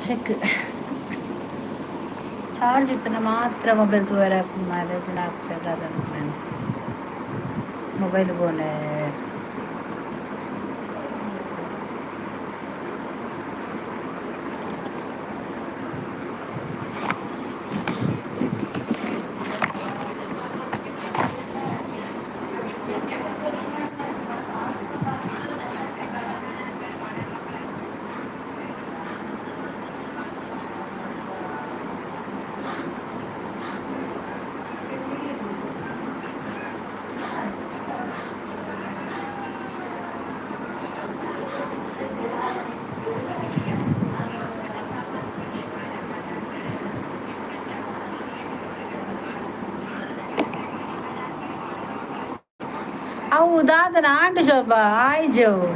Cheque charge ಇತ್ತನ ಮಾತ್ರ mobile ತೂವರೆ ಆಪುಂಡು ಮಾರ್ರೆ ಇಜ್ಜಿಂಡ ದಾದ ಮೊಬೈಲ್ ಬೋಲೆ. ಅವು ದಾದನ ಆಂಡ್ ಶೋಭಾ ಆಯ್ಜವು.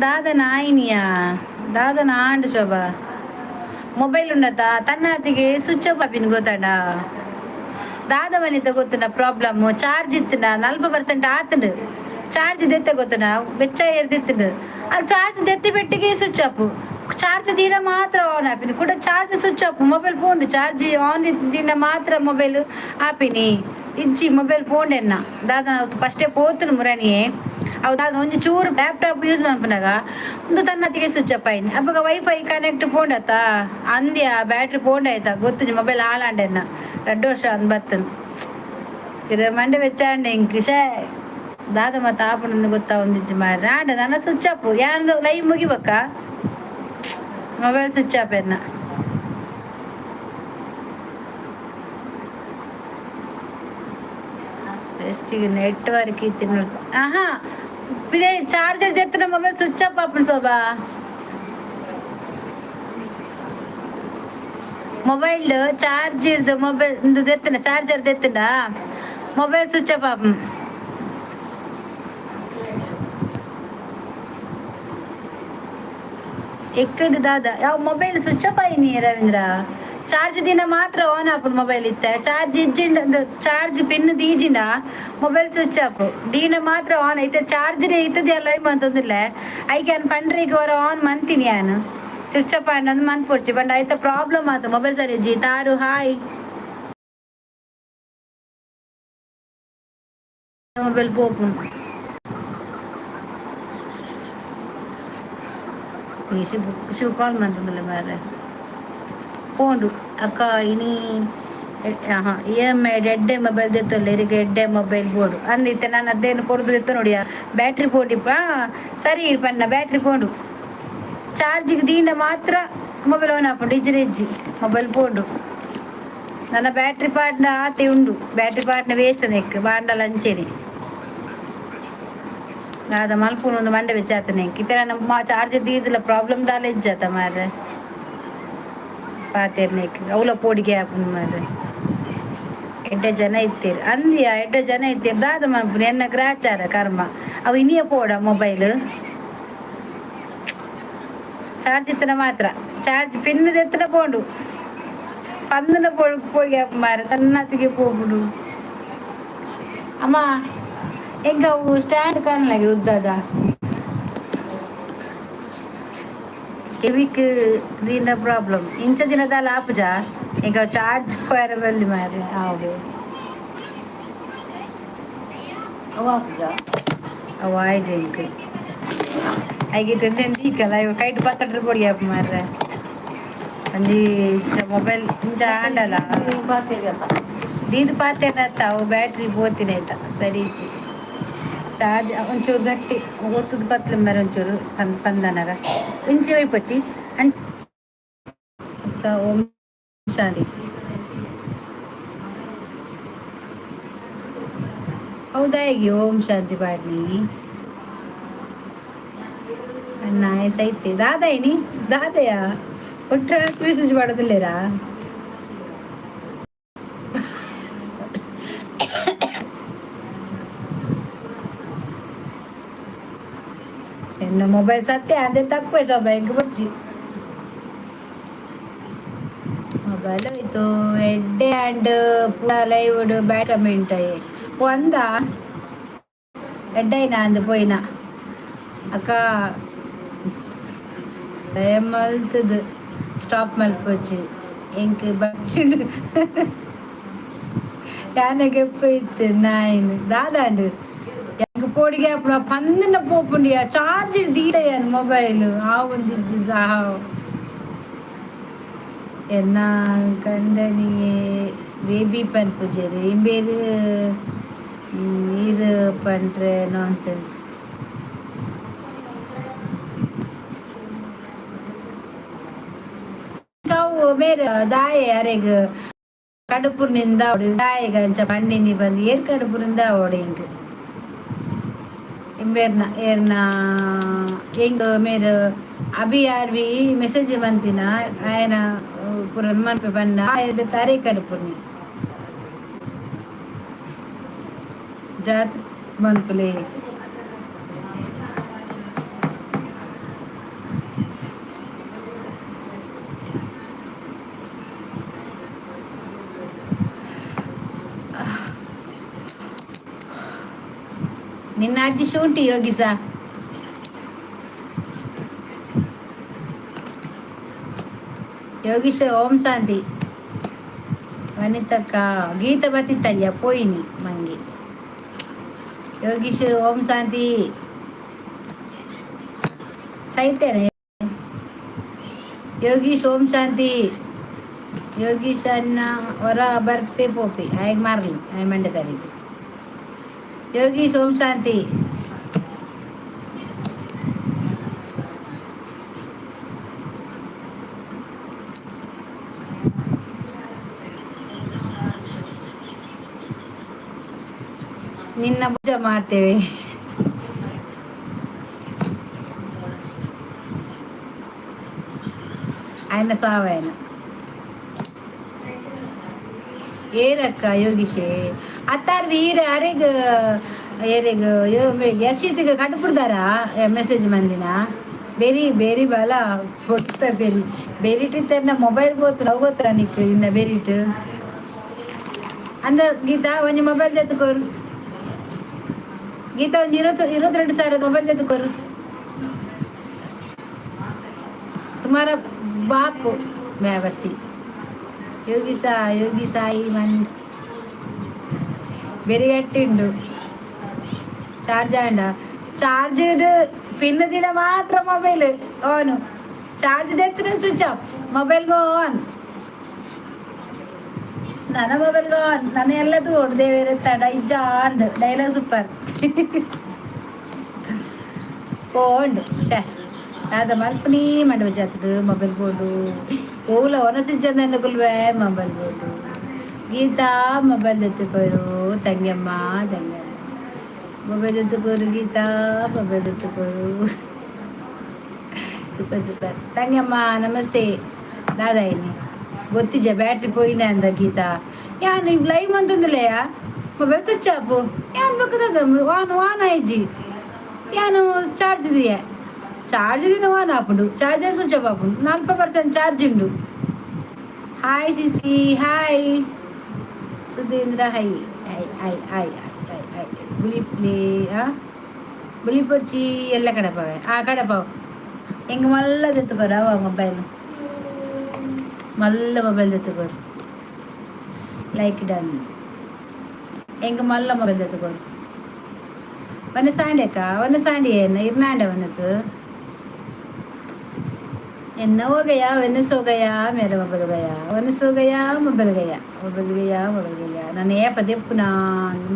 ದಾದನ ಆಯ್ನಿಯಾ, ದಾದನ ಆಂಡ್ ಶೋಭಾ. ಮೊಬೈಲ್ ಉಂಡತ ತನ್ನಾತಿಗೆ ಸ್ವಿಚ್ ಆಫ್ ಆಪಿನ ಗೊತ್ತಾಂಡ. ದಾದ ಮನಿತ ಗೊತ್ತುಂಡ ಪ್ರಾಬ್ಲಮ್? ಚಾರ್ಜ್ ಇತ್ತುಂಡ 40% ಆತುಂಡು. ಚಾರ್ಜ್ ದೆತ್ತೆ ಗೊತ್ತುಂಡ ಬೆಚ್ಚ ಏರ್ದಿತ್ತುಂಡು. ಅದು ಚಾರ್ಜ್ ದೆತ್ತಿ ಬೆಟ್ಟಿಗೆ ಸ್ವಿಚ್ ಆಫ್. ಚಾರ್ಜ್ ದೀಡ ಮಾತ್ರ ಆನ್ ಆಪಿನಿ. ಕೂಡ ಚಾರ್ಜ್ ಸ್ವಿಚ್ ಆಫ್. ಮೊಬೈಲ್ ಪೋಂಡು. ಚಾರ್ಜ್ ಆನ್ ದೀಡ ಮಾತ್ರ ಮೊಬೈಲ್ ಆಪಿನಿ. ಇಜ್ಜಿ, ಮೊಬೈಲ್ ಪೋಂಡು ಎನ್ನ. ದಾದ ಫಸ್ಟೇ ಪೋತುಂಡು ಮುರಣಿಯೇ. ಅವು ದಾದ ಒಂಜಿ ಚೂರು ಲ್ಯಾಪ್ಟಾಪ್ ಯೂಸ್ ಮನ್ಪುನಗ ಉಂದು ತನ್ನತಿಗೆ ಸ್ವಿಚ್ ಆಫ್ ಆಯ್ನಿ. ಅಪಗ ವೈಫೈ ಕನೆಕ್ಟ್ ಪೋಂಡತ್ತ ಅಂದ್ಯ ಬ್ಯಾಟ್ರಿ ಪೋಂಡ ಆಯ್ತಾ ಗೊತ್ತುಜಿ. ಮೊಬೈಲ್ ಹಾಳಾಂಡ್ ಎನ್ನ. 2 ವರ್ಷ ಅಂದ್ ಬತ್ತುಂಡು. ಇರ ಮಂಡೆ ಬೆಚ್ಚಾಂಡೆ ಎಂಕ್. ಶೇ, ದಾದ ಮತ್ತ ಆಪುಂಡು ಗೊತ್ತಾವೊಂದಿಜ್ಜಿ ಮಾರ್ರೆ. ಆಂಡ ನನ ಸ್ವಿಚ್ ಆಫ್. ಯಾನ್ ಲೈವ್ ಮುಗಿಬೊಕ್ಕ ಮೊಬೈಲ್ ಸ್ವಿಚ್ ಆಫ್ ಎನ್ನ. ಎಷ್ಟಿಗೆ ನೆಟ್ವರ್ಕ್ ಇತ್ತಿನ. ಆಹಾ, ಪಿದೆ ಚಾರ್ಜರ್ ದೆತ್ತುನ ಮೊಬೈಲ್ ಸ್ವಿಚ್ ಆಫ್ ಆಪುಂಡು ಶೋಭಾ. ಮೊಬೈಲ್ ಚಾರ್ಜ್ ಇರ್ದು ಮೊಬೈಲ್ ಇಂದು ದೆತ್ತುನ, ಚಾರ್ಜರ್ ದೆತ್ತುಂಡ ಮೊಬೈಲ್ ಸ್ವಿಚ್ ಆಫ್ ಆಪುಂಡು. ಎಕ್ಕಡ್ ದಾದ ಯಾವ ಮೊಬೈಲ್ ಸ್ವಿಚ್ ಆಫ್ ಆಯಿನಿ ರವೀಂದ್ರ. ಚಾರ್ಜ್ ದಿನ ಮಾತ್ರ ಆನ್ ಆಪುಂಡು ಮೊಬೈಲ್. ಇತ್ತೆ ಚಾರ್ಜ್ ಇಜ್ಜಿಂಡ, ಚಾರ್ಜ್ ಪಿನ್ ದೀಜಿಂಡ ಮೊಬೈಲ್ ಸ್ವಿಚ್ ಆಫ್. ದೀನ ಮಾತ್ರ ಆನ್. ಐತೆ ಚಾರ್ಜ್ ಇತ್ತದ ಲೈವ್ ಮಂತೊಂದಿಲ್ಲ. ಐಕ್ ಯಾನ್ ಪಂಡ್ರಿಗೆ ಹೊರ ಆನ್ ಮಂತೀನಿ. ಯಾನ್ ಸ್ವಿಚ್ ಆಫ್ ಆಂಡ್ ಅಂದ್ ಮನ್ಪೊಡ್ಚಿ ಪಂಡ ಐತ ಪ್ರಾಬ್ಲಮ್ ಆತು. ಮೊಬೈಲ್ ಸರಿ ಇಜ್ಜಿ. ತಾರು ಹಾಯ್. ಮೊಬೈಲ್ ಪೋಪುಂಡು. ಈ ಶಿವ ಶಿವ ಕಾಲ್ ಮಂತೊಂದುಲ್ಲೆ ಮಾರ್ರೆ. ಪೋಂಡು ಅಕ್ಕ. ಇನಿ ಇಎಂಐ ಎಡ್ಡೆ ಮೊಬೈಲ್ ದೆತ್ತೊಲ್ಲೆ, ಇರೆಗ್ ಎಡ್ಡೆ ಮೊಬೈಲ್ ಬೋಡು ಅಂದಿತ್ತೆ. ನಾನು ಅದೇನು ಕೊರ್ದು ದೆತ್ತ ನೋಡಿಯ. ಬ್ಯಾಟ್ರಿ ಪೋಂಡಿಪ್ಪ. ಸರಿ ಪನ್ನ ಬ್ಯಾಟ್ರಿ ಪೋಂಡು. ಚಾರ್ಜಿಗೆ ದೀಂಡ ಮಾತ್ರ ಮೊಬೈಲ್ ಆನ್ ಆಪುಂಡು, ಇಜ್ಜಿಡ ಇಜ್ಜಿ. ಮೊಬೈಲ್ ಪೋಂಡು. ನನ್ನ ಬ್ಯಾಟ್ರಿ ಪಾಡ್ನ ಆತೆ ಉಂಡು. ಬ್ಯಾಟ್ರಿ ಪಾಡ್ನ ವೇಸ್ಟ್ ನೆಕ್ ಬಾಂಡಲ ಅಂಚೆನೆ. ದಾದ ಮಲ್ಪುನು ಒಂದು ಮಂಡೆ ಬೆಚ್ಚ ಆತನೆ. ಇತ್ತೆ ನಮ್ಮ ಚಾರ್ಜ್ ದೀದಿಲ್ಲ, ಪ್ರಾಬ್ಲಮ್ ದಾಲ ಇಜ್ಜಾತ ಮಾರ್ರೆ. ಪಾತೆರ್ನೆಕ್ ಅವ್ಲ ಪೋಡಿಗೆ ಆಪುಂಡು ಮಾರ್ರೆ. ಎಡ್ಡೆ ಜನ ಇತ್ತೀರ್ ಅಂದಿಯ, ಎಡ್ಡೆ ಜನ ಇತ್ತೀರ್. ದಾದ ಮನ್ಪುನು, ಎನ್ನ ಗ್ರಾಚಾರ ಕರ್ಮ ಅವು. ಇನಿಯ ಪೋಡ ಮೊಬೈಲ್ ಚಾರ್ಜ್ ಇತ್ತನ ಮಾತ್ರ. ಚಾರ್ಜ್ ಪಿನ್ ದೆತ್ತನ ಪೋಂಡು. ಪಂದನ ಪೋಡು ಪೋಡಿಗೆ ಆಪು ಮಾರ್ರೆ. ತನ್ನತ್ತಿಗೆ ಪೋಪುಂಡು. ಅಮ್ಮ, ಎಂಕ ಅವು ಸ್ಟ್ಯಾಂಡ್ ಕಾಣಲಾಗೆ ಉದ್ದದ. ಕೆವಿಕ್ ದಿನ ಪ್ರಾಬ್ಲಮ್. ಇಂಚ ದಿನದಾಲ ಆಪುಜ. ಎಂಕ ಚಾರ್ಜ್ ಪೋಯರ ಬಲ್ಲಿ ಮಾರ್ರೆ. ಆವು. ಅವು ಆಪುಜ. ಅವು ಆಯ್ಜ ಎಂಕ್. ಐಗೆ ತಂದೆನ್ ದೀಕಲ್ಲ ಇವ ಕೈಟ್ ಪತ್ತಡ್ರೆ ಪೊಡಿ ಆಪು ಮಾರ್ರೆ. ಒಂಜಿ ಮೊಬೈಲ್ ಇಂಚ ಆಂಡಲ ಪಾತೆರ್ಗತ್ತ. ದೀದ್ ಪಾತೆರ್ನತ್ತ. ಅವು ಬ್ಯಾಟ್ರಿ ಪೋತಿನ ಆಯ್ತಾ, ಸರಿ ಇಜ್ಜಿ. ಚಾರ್ಜ್ ಒಂಚೂರು ಗಟ್ಟಿ ಒತ್ತುದು ಪತ್ಲೆ ಮರ ಒಂಚೂರು ಪಂದ್ ಪಂದನಗ ಇಂಚಿ ಒಯ್ಪೊಚ್ಚಿ. ಅಂಚ ಓಂ ಶಾಂತಿ. ಹೌದಾ? ಹೇಗೆ ಓಂ ಶಾಂತಿ ಪಾಡ್ನಿ ಅಣ್ಣ ಸೈತೆ. ದಾದ ಏನಿ ದಾದೆಯ ಒಟ್ಟು ಮೆಸೇಜ್ ಮಾಡೋದಿಲ್ಲೇರಾ? ಎನ್ನ ಮೊಬೈಲ್ ಸತ್ಯ ಅದೇ ತಕ್ಕುವೆ ಶೋಭಾ. ಎಂಕ್ ಬೊಡ್ಚಿ ಮೊಬೈಲ್. ಆಯ್ತು, ಎಡ್ಡೆ ಆಂಡ್ ಪೂರ ಲೈವ್ ಬ್ಯಾಡ್ ಕಮೆಂಟ್. ಒಂದ ಎಡ್ಡೈನ ಅಂದ್ ಪೋಯಿನ. ಅಕ್ಕ, ದಯಮಲ್ತದು ಸ್ಟಾಪ್ ಮಲ್ಪೊಚ್ಚಿ. ಎಂಕ್ ಬಚ್ಚಿಂಡು, ಯಾನಗೆ ಇತ್ತು ನಾಯಿನ್ ದಾದಾಂಡು. ಎಂಕ್ ಪೋಡಿಗೆ ಆಪುಂಡು ಪಂದಿನ ಪೋಪುಂಡಿಯ. Charge ದೀದಯ್ಯನ್ mobile ಆವೊಂದಿಜ್ಜಿ ಸಾವ್. ಎನ್ನ ಕಂಡನಿಯೇ ಬೇಬಿ ಪನ್ಪುಜೆರ್ ಇಂಬೇರ್, ಈರ್ ಪಂಡ್ರೆ ನಾನ್ ಸೆನ್ಸ್. ಅವು ಮೇರ್ ದಾಯೆ ಅರೆಗ್ ಕಡುಪುರ್ನಿಂದ ದಾಯೆಗ್ ಅಂಚ ಪಂಡಿನಿ ಬಂದು ಏರ್ ಕಡುಪುರಿಂದ ಅವಡು ಎಂಕ್ ಇಂಬೇರ್ನ ಏರ್ನ ಎಂಕ್ ಮೇರ್ ಅಭಿ ಆರ್ವಿ ಮೆಸೇಜ್ ಮಂತಿನ ಆಯನ ಪೂರ ಮನ್ಪೆ ಪಂಡ ಆಯದ ತಾರೀ ಕಡುಪುರ್ನಿ ಜಾತ್ರೆ ಮನ್ಪುಲೆ. ನಿನ್ನ ಅಜ್ಜಿ ಶುಂಠಿ ಯೋಗಿಸ. ಯೋಗೀಶ, ಓಂ ಶಾಂತಿ. ವನಿತಕ್ಕ, ಗೀತ ಬತ್ತಿತ್ತಯ್ಯ ಪೋಯಿನಿ ಮಂಗಿ. ಯೋಗೀಶ್, ಓಂ ಶಾಂತಿ. ಸೈತೇನೆ. ಯೋಗೀಶ್, ಓಂ ಶಾಂತಿ. ಯೋಗೀಶ್ ಅನ್ನ ಹೊರ ಬರ್ಪೆ ಪೋಪಿ ಆಯಗ್ ಮಾರ್ಲಿ ಆಯ್ ಮಂಡೆ ಸರಿಜಿ. ಯೋಗೀಶ್, ಓಂ ಶಾಂತಿ. ನಿನ್ನ ಪೂಜೆ ಮಾಡ್ತೇವೆ. ఆయన ಸಾವಾಯನ ಏರಕ್ಕ ಯೋಗೀಶೇ ಅತ್ತಾರ್ ವೀರ ಅರೆಗ್ ಏರೆಗ್ ಯಕ್ಷಿತಿಗೆ ಕಡುಪುಡ್ದಾರ ಮೆಸೇಜ್ ಮಂದಿನ. ಬೇರಿ ಬೇರಿ ಬಲ ಪೊಟ್ಟ ಬೇರಿ ಬೇರಿಟ್ಟಿತ್ತನ್ನ ಮೊಬೈಲ್ ಬೋತ್ರ ಹೋಗೋತ್ರ ನಿಕ್ ಇನ್ನ ಬೇರಿಟ್ಟು ಅಂದ. ಗೀತಾ, ಒಂಜಿ ಮೊಬೈಲ್ ತೆತ್ತುಕೋರು. ಗೀತಾ, ಒಂಜಿ 22,000 ಮೊಬೈಲ್ ತೆತ್ತುಕೋರು. तुम्हारा बाप ವ್ಯಾವಸಿ ಯೋಗಿ ಸಾ ಯೋಗಿ ಸಾಯಿ ಮನ್ ಬೆರಿಗಟ್ಟಿಂಡು. ಚಾರ್ಜ್ ಆಂಡ ಚಾರ್ಜರ್ ಪಿನ್ ದಿನ ಮಾತ್ರ ಮೊಬೈಲ್ ಆನ್. ಚಾರ್ಜ್ ದೆತ್ತಿನ switch off, mobile go on. ನನ್ನ ಮೊಬೈಲ್ ಗೋ ಆನ್. ನನ್ನ ಎಲ್ಲದು ದೇವೇರ ತಡ ಇಜ್ಜ ಅಂದ್ ಡೈಲಾಗ್ ಸೂಪರ್ ಪೋಂಡು. ಶೇ ದಾದ ಮಲ್ಪುನಿ ಮಂಡಪ ಜಾತದ ಮೊಬೈಲ್ ಬೋಡು. ಓಲ ಒನಸಿಜ್ಜಂದ ಕುಲ್ವೆ ಮೊಬೈಲ್ ಬೋಡು. ಗೀತಾ, ಮೊಬೈಲ್ ಎತ್ತುಕೋರು. ತಂಗಮ್ಮ, ತಂಗಮ್ಮ, ಮೊಬೈಲ್ ಎತ್ತುಕೋರು. ಗೀತಾ, ಮೊಬೈಲ್ ಎತ್ತುಕೋರು. Super super. ತಂಗಮ್ಮ, ನಮಸ್ತೆ. ದಾದಾಯಿನಿ ಗೊತ್ತಿಜ, ಬ್ಯಾಟ್ರಿ ಪೋಯಿನ ಅಂದ. ಗೀತಾ, ಯಾನ್ ಲೈವ್ ಅಂತಂದಲೆಯ ಮೊಬೈಲ್ ಸ್ವಿಚ್ ಆಫ್. ಯಾನ್ ಬಕ್ಕದ ಆನ್ ಆನ್ ಆಯ್ಜಿ. ಯಾನು ಚಾರ್ಜ್ ದಿಯೆ, ಚಾರ್ಜ್ ದಿನ ಆನ್ ಆಪುಂಡು, ಚಾರ್ಜರ್ ಸ್ವಿಚ್ ಆಫ್ ಆಪುಂಡು. 40% ಚಾರ್ಜ್ ಉಂಡು. Hi CC, hi Sudhindra, hi hi hi hi hi hi. ಬುಲಿಪ್ಲಿ ಆ ಬುಲಿಪೊರ್ಚಿ ಎಲ್ಲ ಕಡಪವೆ ಆ ಕಡಪಾವ್. ಎಂಗ್ ಮಲ್ಲ ದೆತ್ತುಕೊರ ಅವ ಮೊಬೈಲ್, ಮಲ್ಲ ಮೊಬೈಲ್ ದೆತ್ತುಕೊರು. Like done. ಎಂಗ್ ಮಲ್ಲ ಮೊಬೈಲ್ ದೆತ್ತುಕೊರು. ವನಸಾಂಡೆ ಅಕ್ಕ, ವನಸಾಂಡಿ ಏನ ಇರ್ನಾಂಡೆ ವನಸು என்ன हो गया? वनस हो गया, मेरा मोबाइल गया. वनस हो गया, मोबाइल गया, मोबाइल गया, मोबाइल गया. ನಾನು ಏಪ ದೆಪ್ಪುನ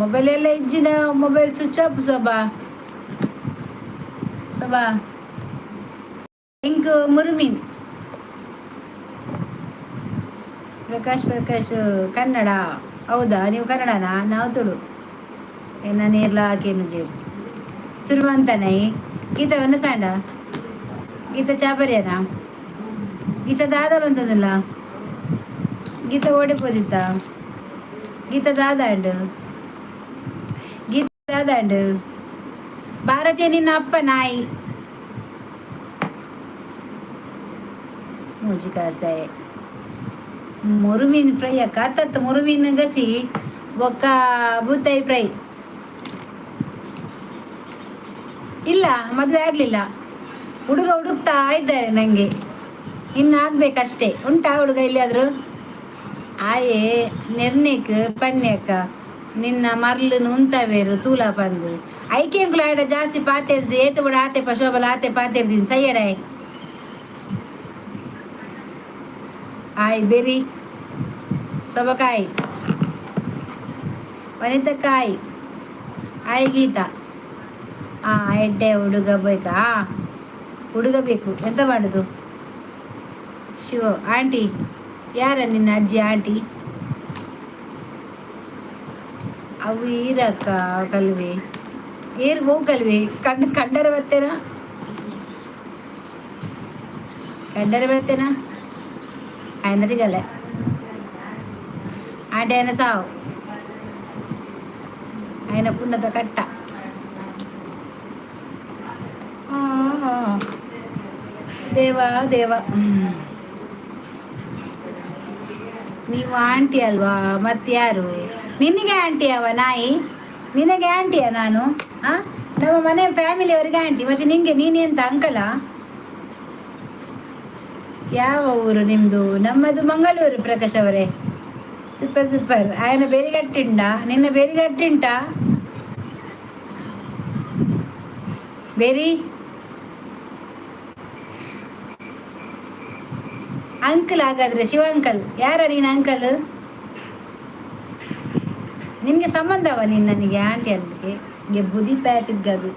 ಮೊಬೈಲ್ ಎಲ್ಲ ಇಜ್ಜಿನ mobile switch off. Shobha Shobha ಇಂಕ್ ಮುರುಮೀನ್. ಪ್ರಕಾಶ್, ಪ್ರಕಾಶ್ ಕನ್ನಡ. ಹೌದಾ? ನೀವು ಕನ್ನಡನಾ? ನಾವು ತುಳು. ನಾನು ಏರ್ಲ ಹಾಕೇನು ಜೇರು ಸುರುವಂತನೈ. ಗೀತಾ ವನಸಾಂಡ, ಗೀತಾ ಚಾಪರ್ಯನಾ? ಗೀತಾ ದಾದ ಬಂತದಲ್ಲ. ಗೀತಾ ಓಡಿಪೋದಿತ್ತ. ಗೀತಾ ದಾದಾಂಡು, ಗೀತಾ ದಾದಾಂಡು. ಭಾರತೀಯ ನಿನ್ನ ಅಪ್ಪ ನಾಯಿ ಮೂಜಿ ಕಾಸ್ದಾಯೆ. ಮುರುಮೀನ್ ಫ್ರೈ ಅಕ್ಕ. ಅತ್ತತ್ತು ಮುರುಮೀನ್ ಗಸಿ ಬೊಕ್ಕ ಬೂತಾಯಿ ಫ್ರೈ. ಇಲ್ಲ, ಮದುವೆ ಆಗಲಿಲ್ಲ. ಹುಡುಗ ಹುಡುಕ್ತಾ ಇದ್ದಾರೆ ನನಗೆ, ಇನ್ನು ಆಗ್ಬೇಕಷ್ಟೇ. ಉಂಟಾ ಹುಡುಗ ಇಲ್ಲಿಯಾದರೂ? ಆಯೆ ನಿರ್ಣಯಕ್ ಪನ್ಯಕ್ಕ ನಿನ್ನ ಮರ್ಲು ಉಂತವೇರು ತೂಲ ಬಂದು ಐಕೆಂಕುಲ ಆಡ ಜಾಸ್ತಿ ಪಾತೆರ್ಜಿ ಏತು ಬಡ ಆತೆ ಪಶೋಬಲ ಆತೆ ಪಾತೆರ್ದಿನ್ ಸೈಯಡಾಯ್ ಆಯ್ ಬೆರಿ ಸೊಬಕಾಯಿ ವನಿತಕಾಯಿ ಆಯ್ ಗೀತಾ. ಆ ಎಡ್ಡೆ ಹುಡುಗ ಬೇಕಾ? ಹುಡುಗ ಬೇಕು, ಎಂತ ಮಾಡುದು? ಶಿವ ಆಂಟಿ, ಯಾರ ನಿನ್ನ ಅಜ್ಜಿ ಆಂಟಿ? ಅವು ಈರಕ್ಕ ಕಲ್ವಿ ಏರ್ ಹೋಗ್ ಕಲ್ವಿ ಕಂಡು ಕಂಡರೆ ಬರ್ತೇನಾ? ಕಂಡರೆ ಬರ್ತೇನಾ? ఆయనది ಗಲೆ ಆಂಟಿ, ఆయన ಸಾವು ఆయన ಪುಣ್ಣದ ಕಟ್ಟ. ಆ, ದೇವ ದೇವ. ನೀವು ಆಂಟಿ ಅಲ್ವಾ? ಮತ್ತಾರು ನಿನಗೆ ಆಂಟಿ ಅವ ನಾಯಿ? ನಿನಗೆ ಆಂಟಿಯ ನಾನು? ಆ ನಮ್ಮ ಮನೆ ಫ್ಯಾಮಿಲಿಯವರಿಗೆ ಆಂಟಿ, ಮತ್ತೆ ನಿಂಗೆ ನೀನೆಂತ ಅಂಕಲ? ಯಾವ ಊರು ನಿಮ್ಮದು? ನಮ್ಮದು ಮಂಗಳೂರು ಪ್ರಕಾಶ್ ಅವರೇ. Super super. ఆయన ಬೆರಿಗಟ್ಟಿಂಡ ನಿನ್ನ ಬೆರಿಗಟ್ಟಿಂಟ ಬೆರಿ ಅಂಕಲ್. ಹಾಗಾದ್ರೆ ಶಿವ ಅಂಕಲ್ ಯಾರ ನೀನು ಅಂಕಲ್? ನಿನಗೆ ಸಂಬಂಧವ ನೀನು ನನಗೆ ಆಂಟಿ ಅಲ್ಲಿಗೆ ಬುದಿ ಪ್ಯಾತಿದ್ದದು.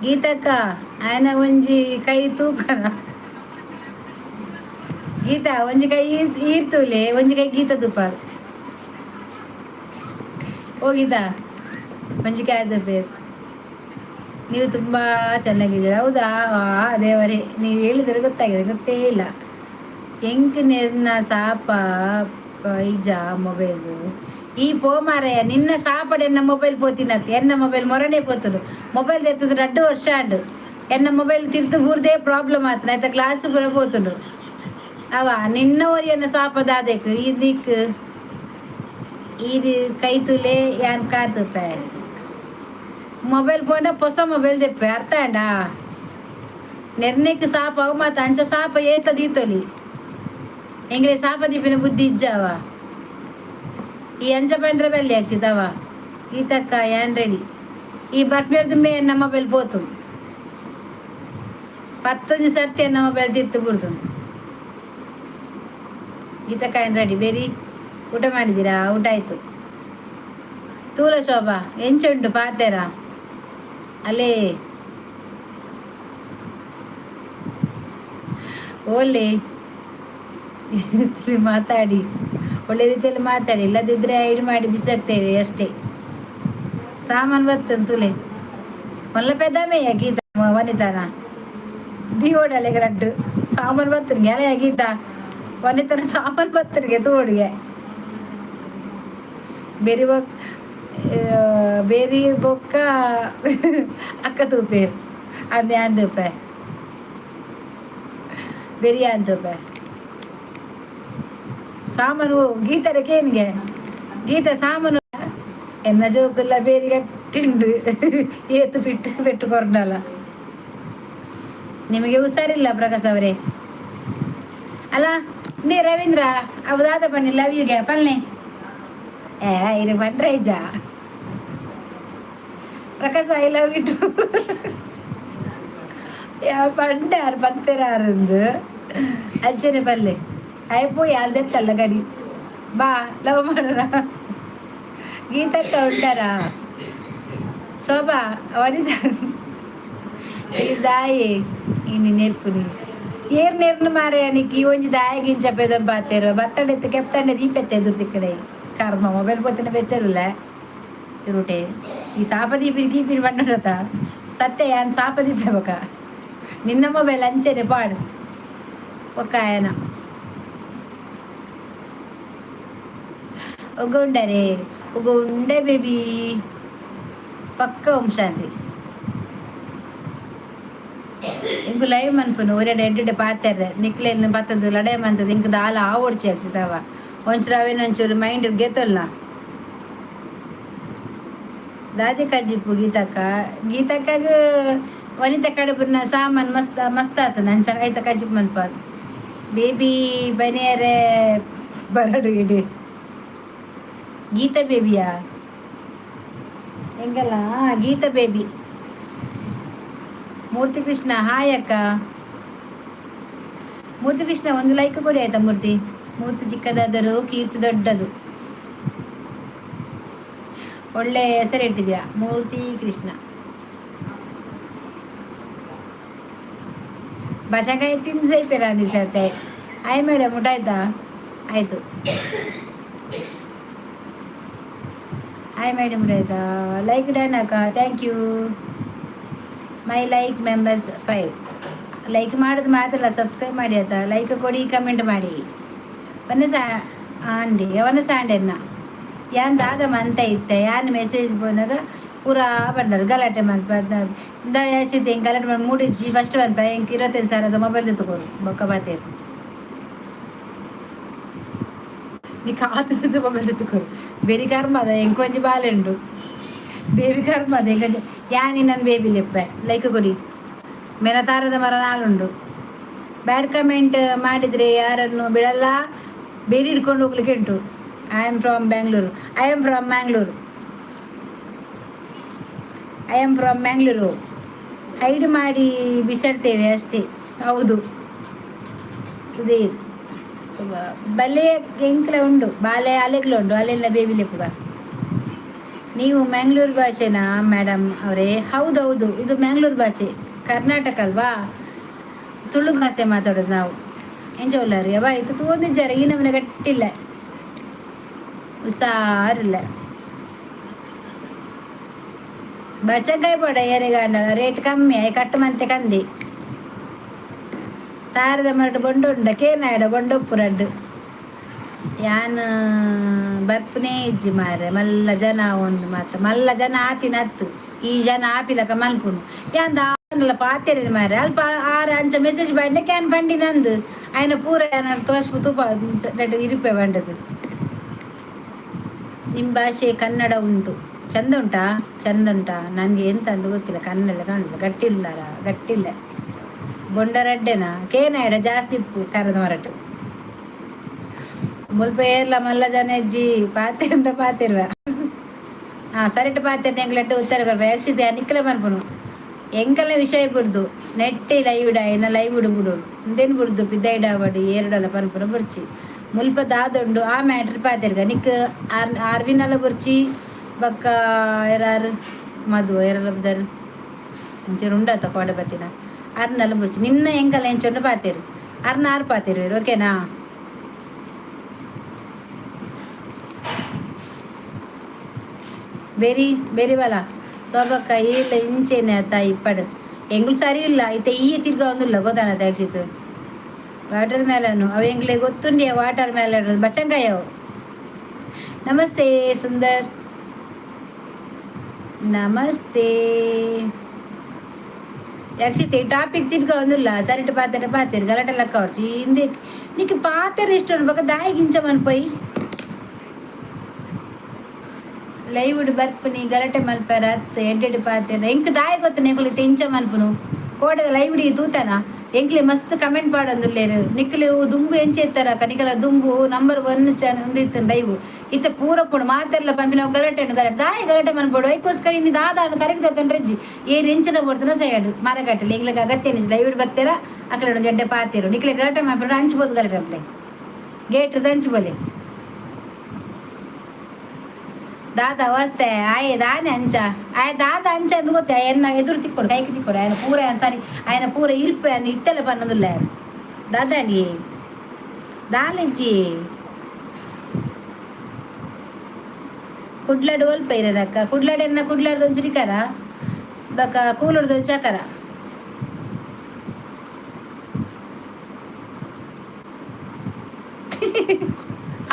ಗೀತಕ್ಕ, ಆಯನ ಒಂಜಿ ಕೈ ತೂಕನ. ಗೀತಾ, ಒಂಜಿ ಕೈ ಈರ್ತೂಲೆ, ಒಂಜಿ ಕೈ ಗೀತ ತೂಪಾಲ್. ಓ ಗೀತಾ, ಒಂಜಿ ಕೈ ಪೇರು. ನೀವು ತುಂಬ ಚೆನ್ನಾಗಿದ್ದೀರಾ. ಹೌದಾ? ಆ ದೇವರೇ, ನೀವು ಹೇಳಿದರೆ ಗೊತ್ತಾಗಿದೆ, ಗೊತ್ತೇ ಇಲ್ಲ. ಎಂಕ್ ನೆರ್ನ ಸಾಪ ಇಜ ಮೊಬೈಲು ಈ ಪೋ ಮಾರಾಯ. ನಿನ್ನ ಸಾಪಡೆ ಎನ್ನ ಮೊಬೈಲ್ ಪೋತಿನತ್ತು. ಎನ್ನ ಮೊಬೈಲ್ ಮೊರನೆ ಪೋತುಂಡು. ಮೊಬೈಲ್ ತೆತ್ತದು 2 ವರ್ಷ ಆಂಡು. ಎನ್ನ ಮೊಬೈಲ್ ತಿರ್ತು ಬೂರ್ದೇ ಪ್ರಾಬ್ಲಮ್ ಆತನ ಆಯ್ತಾ. ಕ್ಲಾಸ್ ಪೂರ ಪೋತುಂಡು. ಅವ ನಿನ್ನ ಒರಿಯನ್ನ ಸಾಪ ದಾದೆಕ್ ಈ ದಿಕ್ ಇದು ಕೈ ತುಲೆ ಯಾನ್ ಕಾರ್ ತುಪ್ಪೆ. ಮೊಬೈಲ್ ಪೋಂಡ ಹೊಸ ಮೊಬೈಲ್ ದೆಪ್ಪೆ, ಅರ್ಥ ಆಂಡಾ? ನೆರ್ನೆಕ್ ಸಾಪ ಅವು ಮಾತ ಅಂಚ ಸಾಪ ಏತ ದೀತೊಲಿ. ಎಂಗ್ಲೆ ಸಾಪ ದೀಪಿನ ಬುದ್ಧಿ ಇಜ್ಜಾವ? ಈ ಅಂಚ ಪಂಡ್ರೆ ಬಲ್ಲಿ ಅಕ್ಷಿತವ. ಗೀತಕ್ಕ, ಯಾನ್ ರೆಡಿ. ಈ ಬರ್ಪೇರ್ದು ಎನ್ನ ಮೊಬೈಲ್ ಪೋತು. ಪತ್ತೊಂಜಿ ಸರ್ತಿ ಎನ್ನ ಮೊಬೈಲ್ ತಿರ್ತು ಬುಡ್ದು. ಗೀತಕ್ಕ, ಯಾನ್ ರೆಡಿ. ಬೇರಿ, ಊಟ ಮಾಡಿದ್ದೀರಾ? ಊಟ ಆಯ್ತು. ತೂಲ ಶೋಭಾ, ಎಂಚುಂಡು ಪಾತೆರ ಅಲ್ಲೇ ಓಲೆ ಮಾತಾಡಿ, ಒಳ್ಳೆ ರೀತಿಯಲ್ಲಿ ಮಾತಾಡಿ. ಇಲ್ಲದಿದ್ದರೆ ಐಡ್ ಮಾಡಿ ಬಿಸಾಕ್ತೇವೆ ಅಷ್ಟೇ. ಸಾಮಾನು ಬರ್ತದೆ ತುಲೆ ಮಲ್ಲ ಪೆದಾಮೆಯ ಗೀತಾ ವನಿತಾನ ದಿಯೋಡಲೆ ರಡ್ಡು ಸಾಮಾನು ಬರ್ತನಿಗೆ ಅಲ್ಲ ಗೀತಾ ವನಿತನ ಸಾಮಾನು ಬರ್ತನಿಗೆ ತೋಡಿಗೆ ಬೇರೆ ಬೊಕ್ ಬೇರಿ ಬೊಕ್ಕ ಅಕ್ಕ ತೂಪೇರು ಅಂದೆ ಅಂದೂಪೆ ಬೆರಿ ಅಂತೂಪೆ ಸಾಮಾನು ಗೀತರಕ್ಕೇನಿಗೆ ಗೀತ ಸಾಮಾನು ಎನ್ನ ಜೋಕುಲ್ಲ ಬೇರಿ ಗಟ್ಟಿಂಡು ಏತು ಬಿಟ್ಟು ಪೆಟ್ಟು ಕೊರ್ನಲ್ಲ. ನಿಮಗೆ ಹುಷಾರಿಲ್ಲ ಪ್ರಕಾಶ್ ಅವರೇ ಅಲ್ಲ? ನೀ ರವೀಂದ್ರ ಅವು ದಾದ ಬನ್ನಿ ಲವ್ ಯುಗೆ ಪಲ್ನೆ. ಏ ಇದು ಬಂದ್ರೆ ಇಜ. Prakash, I love you too. ಯಾವ ಪಂಡಾರ್ ಪಂಪೆರಾರಂದು ಅಲ್ಚನೆ ಪಲ್ಲೆ అయిపోయి ಅಲ್ದೆತ್ತಲ್ಲ ಗಡಿ ಬಾ ಲವ್ ಮಾಡೋಣ. ಗೀತಕ್ಕ ఉంటాರಾ? ಶೋಭಾ, ವನಿತಾ ದಾಯಿ ಇನಿ ನೆರ್ಪುನಿ ಏರ್ ನೆರ್ನು ಮಾರೆ ನಿಕ್ಕಿ ಒಂಜಿ ದಾಯ ಗಿಂಚ ಪೆದಂ ಪಾತೇರು ಬತ್ತಂಡೆ ಕೆಪ್ತಂಡೆ ದೀಪೆತ್ತೆ ದುರ್ದಿಕ್ಕಡೆ ಕರ್ಮ ಮೊಬೈಲ್ ಪೋತಿನ ಬೆಚ್ಚರುಲ್ಲ ಸಿರುಟೆ. ಈ ಸಾಪ ದೀಪಿನ ಗೀಪಿನ ಬಣ್ಣತ ಸತ್ಯ ಯಾನ್ ಸಾಪ ದೀಪೆ ಬಕ ನಿನ್ನ ಮೊಬೈಲ್ ಅಂಚೆನೆ ಪಾಡು ಒಕ್ಕಾಯನ ಒಗ್ಗುಂಡರೆ ಒಗ್ಗುಂಡೆ ಬೇಬಿ ಪಕ್ಕ. ಓಂ ಶಾಂತಿ. ಇಂಕು ಲೈವ್ ಮನ್ಪುನು ಒರೆಡೆ ಎಡ್ಡೆ ಪಾತೆರ್ರೆ ನಿಕ್ಲೆನ್ ಬತ್ತದು ಲಡಾಯಿ ಮಂತದ ಇಂಕ್ ದಾಲ ಆವೊಡ್ಚಿ ಅಕ್ಷಿತವ ಒಂಚೂರು ಅವೇನು ಒಂಚೂರು ಮೈಂಡ್ ಗೆತ್ತಲ್ಲ. ದಾದೆ ಕಜಿಪು ಗೀತಕ್ಕ? ಗೀತಕ್ಕಗ ವನಿತ ಕಡುಬುನ ಸಾಮಾನು ಮಸ್ತ್ ಮಸ್ತ್ ಆತನ ಅಂಚ ಐತ ಕಜಿಪು ಮನ್ಪಾದ್. ಬೇಬಿ ಬನಿಯರೆ ಬರಡು ಇಡಿ. ಗೀತಾ ಬೇಬಿಯಾ? ಎಂಗಲ್ಲ ಗೀತಾ ಬೇಬಿ. ಮೂರ್ತಿ ಕೃಷ್ಣ, ಹಾಯ್ ಅಕ್ಕ. ಮೂರ್ತಿ ಕೃಷ್ಣ, ಒಂದು ಲೈಕ್ ಕೊಡಿ ಆಯ್ತಾ. ಮೂರ್ತಿ, ಮೂರ್ತಿ ಚಿಕ್ಕದಾದರೂ ಕೀರ್ತಿ ದೊಡ್ಡದು. ಒಳ್ಳೆ ಹೆಸರಿಟ್ಟಿದ್ಯಾ ಮೂರ್ತಿ ಕೃಷ್ಣ. ಬಸಕಾಯಿ ತಿಂದು ಸೈಪೇರ ಅಂದಿಸತ್ತೆ. ಆಯ್ ಮೇಡಮ್, ಊಟ ಆಯ್ತಾ? ಆಯಿತು. ಹಾಯ್ ಮೇಡಮ್, ಊಟ ಆಯ್ತಾ? ಲೈಕ್ ಡನ್ ಅಕ್ಕ, thank you. My like members 5. Like ಮಾಡೋದು ಮಾತ್ರ ಅಲ್ಲ, ಸಬ್ಸ್ಕ್ರೈಬ್ ಮಾಡಿ ಆಯ್ತಾ. ಲೈಕ್ ಕೊಡಿ, ಕಮೆಂಟ್ ಮಾಡಿ. ಒನ್ನೆ ಸಾ ಆಂಡಿ ಒನ್ನೆ ಸಾಂಡೆನ್ನ ಯಾನ್ ದಾದ ಮಂತ ಇತ್ತೆ. ಯಾನ್ ಮೆಸೇಜ್ ಪೋನಾಗ ಪೂರಾ ಬಂದರು ಗಲಾಟೆ ಮಲ್ಪ ದಯಾಶಿತೆ. ಹಿಂಗೆ ಗಲಾಟೆ ಮಾಡಿ ಮೂಡಿಜ್ಜಿ. ಫಸ್ಟ್ ಮನ್ಪ ಎಂಕ್ 25,000ದ ಮೊಬೈಲ್ ಎತ್ತುಕೋರು ಬೊಕ್ಕ ಬಾತೇರು. ನೀ ಕಾತದ ಮೊಬೈಲ್ ಎತ್ತುಕೋರು. ಬೇರಿ ಕರ್ಮ ಅದ. ಎಂಕ್ ಒಂಜಿ ಬಾಲೆ ಉಂಡು. ಬೇಬಿ ಕರ್ಮ ಅದ. ಎಂಕೊಂಜಿ ಯಾನಿ ನನ್ನ ಬೇಬಿ ಲೆಪ್ಪೆ. ಲೈಕ್ ಕೊಡಿ. ಮೇನ ತಾರದ ಮರ ನಾಲುಂಡು. ಬ್ಯಾಡ್ ಕಮೆಂಟ್ ಮಾಡಿದರೆ ಯಾರನ್ನು ಬಿಡಲ್ಲ, ಬೇರೆ ಹಿಡ್ಕೊಂಡು ಹೋಗ್ಲಿಕ್ಕೆ ಉಂಟು. I am from Bangalore. I am from Mangalore. I am from Mangalore. Hide ಮಾಡಿ ಬಿಸಾಡ್ತೇವೆ ಅಷ್ಟೇ. ಹೌದು ಸುಧೀರ್. ಸೊ ಬಲೆ ಎಂಕ್ಲ ಉಂಡು, ಬಾಲೆ ಅಲೆಗ್ಲ ಉಂಡು, ಅಲ್ಲೆಲ್ಲ ಬೇಬಿ ಲೆಪ್ಪುಗ. ನೀವು ಮ್ಯಾಂಗ್ಳೂರು ಭಾಷೆನಾ ಮೇಡಮ್ ಅವರೇ? ಹೌದೌದು, ಇದು ಮ್ಯಾಂಗ್ಳೂರು ಭಾಷೆ. ಕರ್ನಾಟಕ ಅಲ್ವಾ, ತುಳು ಭಾಷೆ ಮಾತಾಡೋದು ನಾವು. ಎಂಚ ಉಲ್ಲಾರು? ಯವ್ವ ಇದು ತೂವೊಂದಿಜ್ಜಾರ. ಈ ನಮನೆ ಗಟ್ಟಿಲ್ಲ, ಹುಷಾರಿಲ್ಲ. ಬಚಕಾಯಿ ಬೋಡ ಏರೆಗಾಂಡ ರೇಟ್ ಕಮ್ಮಿ ಆಯ್ ಕಟ್ಟು ಮಂತೆ ಕಂದಿ. ತಾರದ ಮರಟ್ ಬೊಂಡ ಉಂಡ ಕೇನಾಯಡ ಬೊಂಡೊಪ್ಪು ರಡ್ಡು. ಯಾನ್ ಬರ್ಪುನೇ ಇಜ್ಜಿ ಮಾರೆ. ಮಲ್ಲ ಜನ ಒಂದು ಮಾತ ಮಲ್ಲ ಜನ ಆತಿನ ಅತ್ತು. ಈ ಜನ ಆಪಿಲಕ ಮಲ್ಪುನು. ಯಾನ್ ದಾನಲ ಪಾತೆರೆ ಮಾರೆ. ಅಲ್ಪ ಆರು ಅಂಚ ಮೆಸೇಜ್ ಬಾಂಡೆ can ಬಂಡಿ ನಂದು ಆಯ್ನ ಪೂರ ಯಾನ್ ತೋಸ್ಪು ತೂಪ ಇರುಪೆ ಬಂಡದು. ನಿಮ್ಮ ಭಾಷೆ ಕನ್ನಡ ಉಂಟು, ಚಂದ ಉಂಟಾ? ಚಂದ ಉಂಟಾ? ನನಗೆ ಎಂತ ಅಂತ ಗೊತ್ತಿಲ್ಲ. ಕಣ್ಣೆಲ್ಲ ಕಾಣುದಿಲ್ಲ. ಗಟ್ಟಿ ಉಳ್ಳಾರ ಗಟ್ಟಿಲ್ಲ. ಬೊಂಡರಡ್ಡೆನಾ ಕೇನಾಯಡ ಜಾಸ್ತಿ ಇಪ್ಪು ಕರದ ಮರಟು. ಮುಲ್ಪ ಏರ್ಲ ಮಲ್ಲ ಜನ ಇಜ್ಜಿ. ಪಾತೆರುಂಡ ಪಾತೆರುವ. ಹಾಂ, ಸರಿಟ್ ಪಾತೆರ್. ಎಂಕ್ಲೆಟ್ ಉತ್ತರ ಕೊರ್ಪ. ಯಕ್ಷಿತ ನಿಕ್ಕಲೆ ಮನ್ಪುನು. ಎಂಕಲ್ನ ವಿಷಯ ಬುರ್ದು ನೆಟ್ಟಿ ಲೈವ್ ಇಡ ಲೈವ್ ಇಡು ಬಿಡು. ಇಂದೇನು ಬುರ್ದು ಪಿದೈಡಾವಡು ಏರುಡಲ ಪನ್ಪುನ ಬುರ್ಚಿ. ಮುಲ್ಪ ದಾದುಂಡು ಆ ಮ್ಯಾಟ್ರ್ ಪಾತೆರ್ಗ. ನಿಕ್ ಆರ್ ಆರ್ವಿನಲ ಬುರ್ಚಿ. ಬೊಕ್ಕ ಏರಾರು ಮಧು ಏರಲ ಬುದರ್ ಒಂಚೂರು ಉಂಡತ್ತ ಕೋಡೆ ಬತ್ತಿನ ಅರ್ನಲ ಬುರ್ಚಿ. ನಿನ್ನ ಎಂಕಲ್ ಎಂಚೊಂಡು ಪಾತೆರು. ಅರ್ನ ಆರ್ ಪಾತೆರು. ಓಕೆನಾ? ಬೆರಿ ಬೆರಿ ಬಲ ಸೋಬಕ್ಕ ಇಲ್ಲ ಇಂಚೆನೆ ಅತ್ತ ಇಪ್ಪಡು. ಎಂಗುಲು ಸರಿ ಇಲ್ಲ ಇತ್ತೆ. ಈ ತಿರ್ಗ ಒಂದಿಲ್ಲ ಗೊತ್ತಾನ ಟ್ಯಾಕ್ಸಿತ್ತು. ವಾಟರ್ ಮೆಲನು ಅವು ಎಂಗ್ಲೆ ಗೊತ್ತುಂಡಿಯ. ವಾಟರ್ ಮೆಲನ್ ಬಚ್ಚಂಕಾಯಿ ಅವು. ನಮಸ್ತೆ ಸುಂದರ್, ನಮಸ್ತೆ. ಯಕ್ಷಿತೆ ಟಾಪಿಕ್ ತಿರ್ಗ ಒಂದಿಲ್ಲ. ಸರಿಟ್ ಪಾತೆರ ಪಾತೆರ್ ಗಲಾಟೆ ಲೆಕ್ಕ ವರ್ಚಿ. ಹಿಂದೆ నీకు పాతెర ಇಷ್ಟ ಬೊಕ ದಾಯಿ గింಚ ಮನ್ಪೊಯ್. ಲೈವ್ ಬರ್ಪುನಿ ಗಲಾಟೆ ಮಲ್ಪೆರ ಅತ್. ಎಡ್ಡೆಡ್ ಪಾತೆರ ಎಂಕ್ ದಾಯಿ ಗೊತ್ತ ನಿಕುಲು ಇಂಚ ಮನ್ಪುನು. ಕೋಡೆದ ಲೈವ್ ತೂತನ ಎಂಕ್ಲೆ ಮಸ್ತ್ ಕಮೆಂಟ್ ಪಾಡೊಂದುಲ್ಲೆರ್. ನಿಕ್ಲು ದುಂಬು ಎಂಚ ಇತ್ತಾರ ನಿಕಲ ದುಂಬು ನಂಬರ್ 1 ಚ ಉಂದಿತ್ತು ಲೈವ್. ಇತ್ತೆ ಪೂರ ಪುಣು ಮಾತೆರ್ಲ ಪನ್ಪಿನವು ಗಲಾಟೆ ಉಂಡು. ಗಲಾಟೆ ದಾಯಿ ಗಲಾಟೆ ಮನ್ಪೊಡು? ಐಕೋಸ್ಕರ ಇನ್ನು ದಾದ ಕರೆಕ್ ದೆತ್ತೊಂಡ್ರೆಜ್ಜಿ. ಏರ್ ಎಂಚಿನ ಬೋಡ್ತನ ಸೈಡ್ ಮರಗಟ್ಟಲೆ. ಎಂಕ್ಲೆಗ್ ಅಗತ್ಯ ಲೈವ್ ಬತ್ತೆರ ಅಕಲೆಡ ಒಂಜಿ ಎಡ್ಡೆ ಪಾತೆರು. ನಿಕ್ಲೆ ಗಲಾಟೆ ಮನ್ಪುಂಡ ಅಂಚ್ಬೋದು. ಗಲಾಟೆ ಮಲ್ಪಲೆ ಗೇಟ್ ದಂಚು ದಾದ ವಸ್ತೆ ಆಯೆ ದಾನೆ ಅಂಚ ಆಯೆ ದಾದ ಅಂಚ ಅಂದ್ ಗೊತ್ತೆ. ಎನ್ನ ಎದುರು ತಿಕ್ಕೊಡು, ಕೈకి ತಿಕ್ಕೊಡು. ఆయన ಪೂರ ಸರಿ, ఆయన ಪೂರ ಇರ್ಪೆ ಅಂದ್ ಇತ್ತೆಲ್ಲ ಪನ್ನೊಂದುಲ್ಲೆ. ದಾದಾನಿ ದಾಲಿಜ್ಜಿ. ಕುಡ್ಲಡ್ ಒಲ್ಪ ಇರದಕ್ಕ? ಕುಡ್ಲಡ್ ಎನ್ನ ಕುಡ್ಲಡ್ ದೊಂಚು ಬೊಕ ಕೂಲುಡ್ ದೊಂಚು ಅಕರ.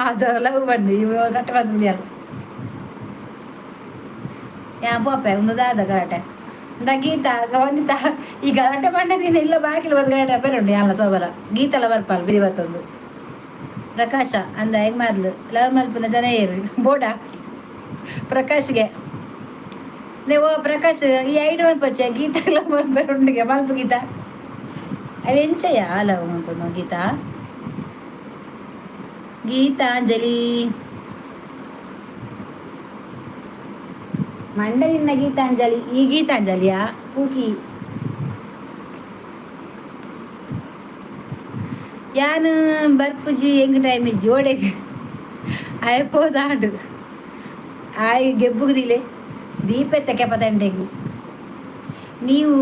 ಆ ಲವ್ ಬಂದು ಇವ ಕಟ್ಟ ಬಂದು ಯಾ ಪೋಪೆ. ಒಂದು ದಾದ ಗಲಾಟೆ ಇಂದ ಗೀತಾ ವಂದಿತಾ. ಈ ಗಲಾಟೆ ಪಂಡ ನೀನು ಇಲ್ಲ ಬಾಕಿಲ್ ಬಂದು ಗಲಾಟೆ ಬೇರೆ ಯಾಲ ಸೋಬಲ ಗೀತಲ ಬರ್ಪಾಲ್ ಬಿರಿ ಬತ್ತೊಂದು. ಪ್ರಕಾಶ ಅಂದ ಹೆಂಗ್ ಮಾರ್ಲು ಲವ್ ಮಲ್ಪುನ ಜನ ಏರು ಬೋಡ ಪ್ರಕಾಶ್ಗೆ. ಓ ಪ್ರಕಾಶ್, ಈ ಐಡ್ ಮನ್ಪಚ್ಚ ಗೀತಾ ಮನ್ಪೆ ಮಲ್ಪ ಗೀತಾ. ಅವು ಎಂಚಯ್ಯ ಲವ್ ಮನ್ಪುನು ಗೀತಾ? ಗೀತಾಂಜಲಿ ಮಂಡಲಿನ ಗೀತಾಂಜಲಿ. ಈ ಗೀತಾಂಜಲಿಯಾ ಕೂಕಿ? ಯಾನ್ ಬರ್ಪುಜಿ, ಎಂಕ್ ಟೈಮ್ ಇಜ್ಜಿ. ಓಡೆಗ್ ಆಯೆ ಪೋದಾಂಡು. ಆಯ್ ಗೆಬ್ಬುಗುದಿಲೆ ದೀಪೆತ್ತ ಕೆಪತಂಡೆಗ್. ನೀವು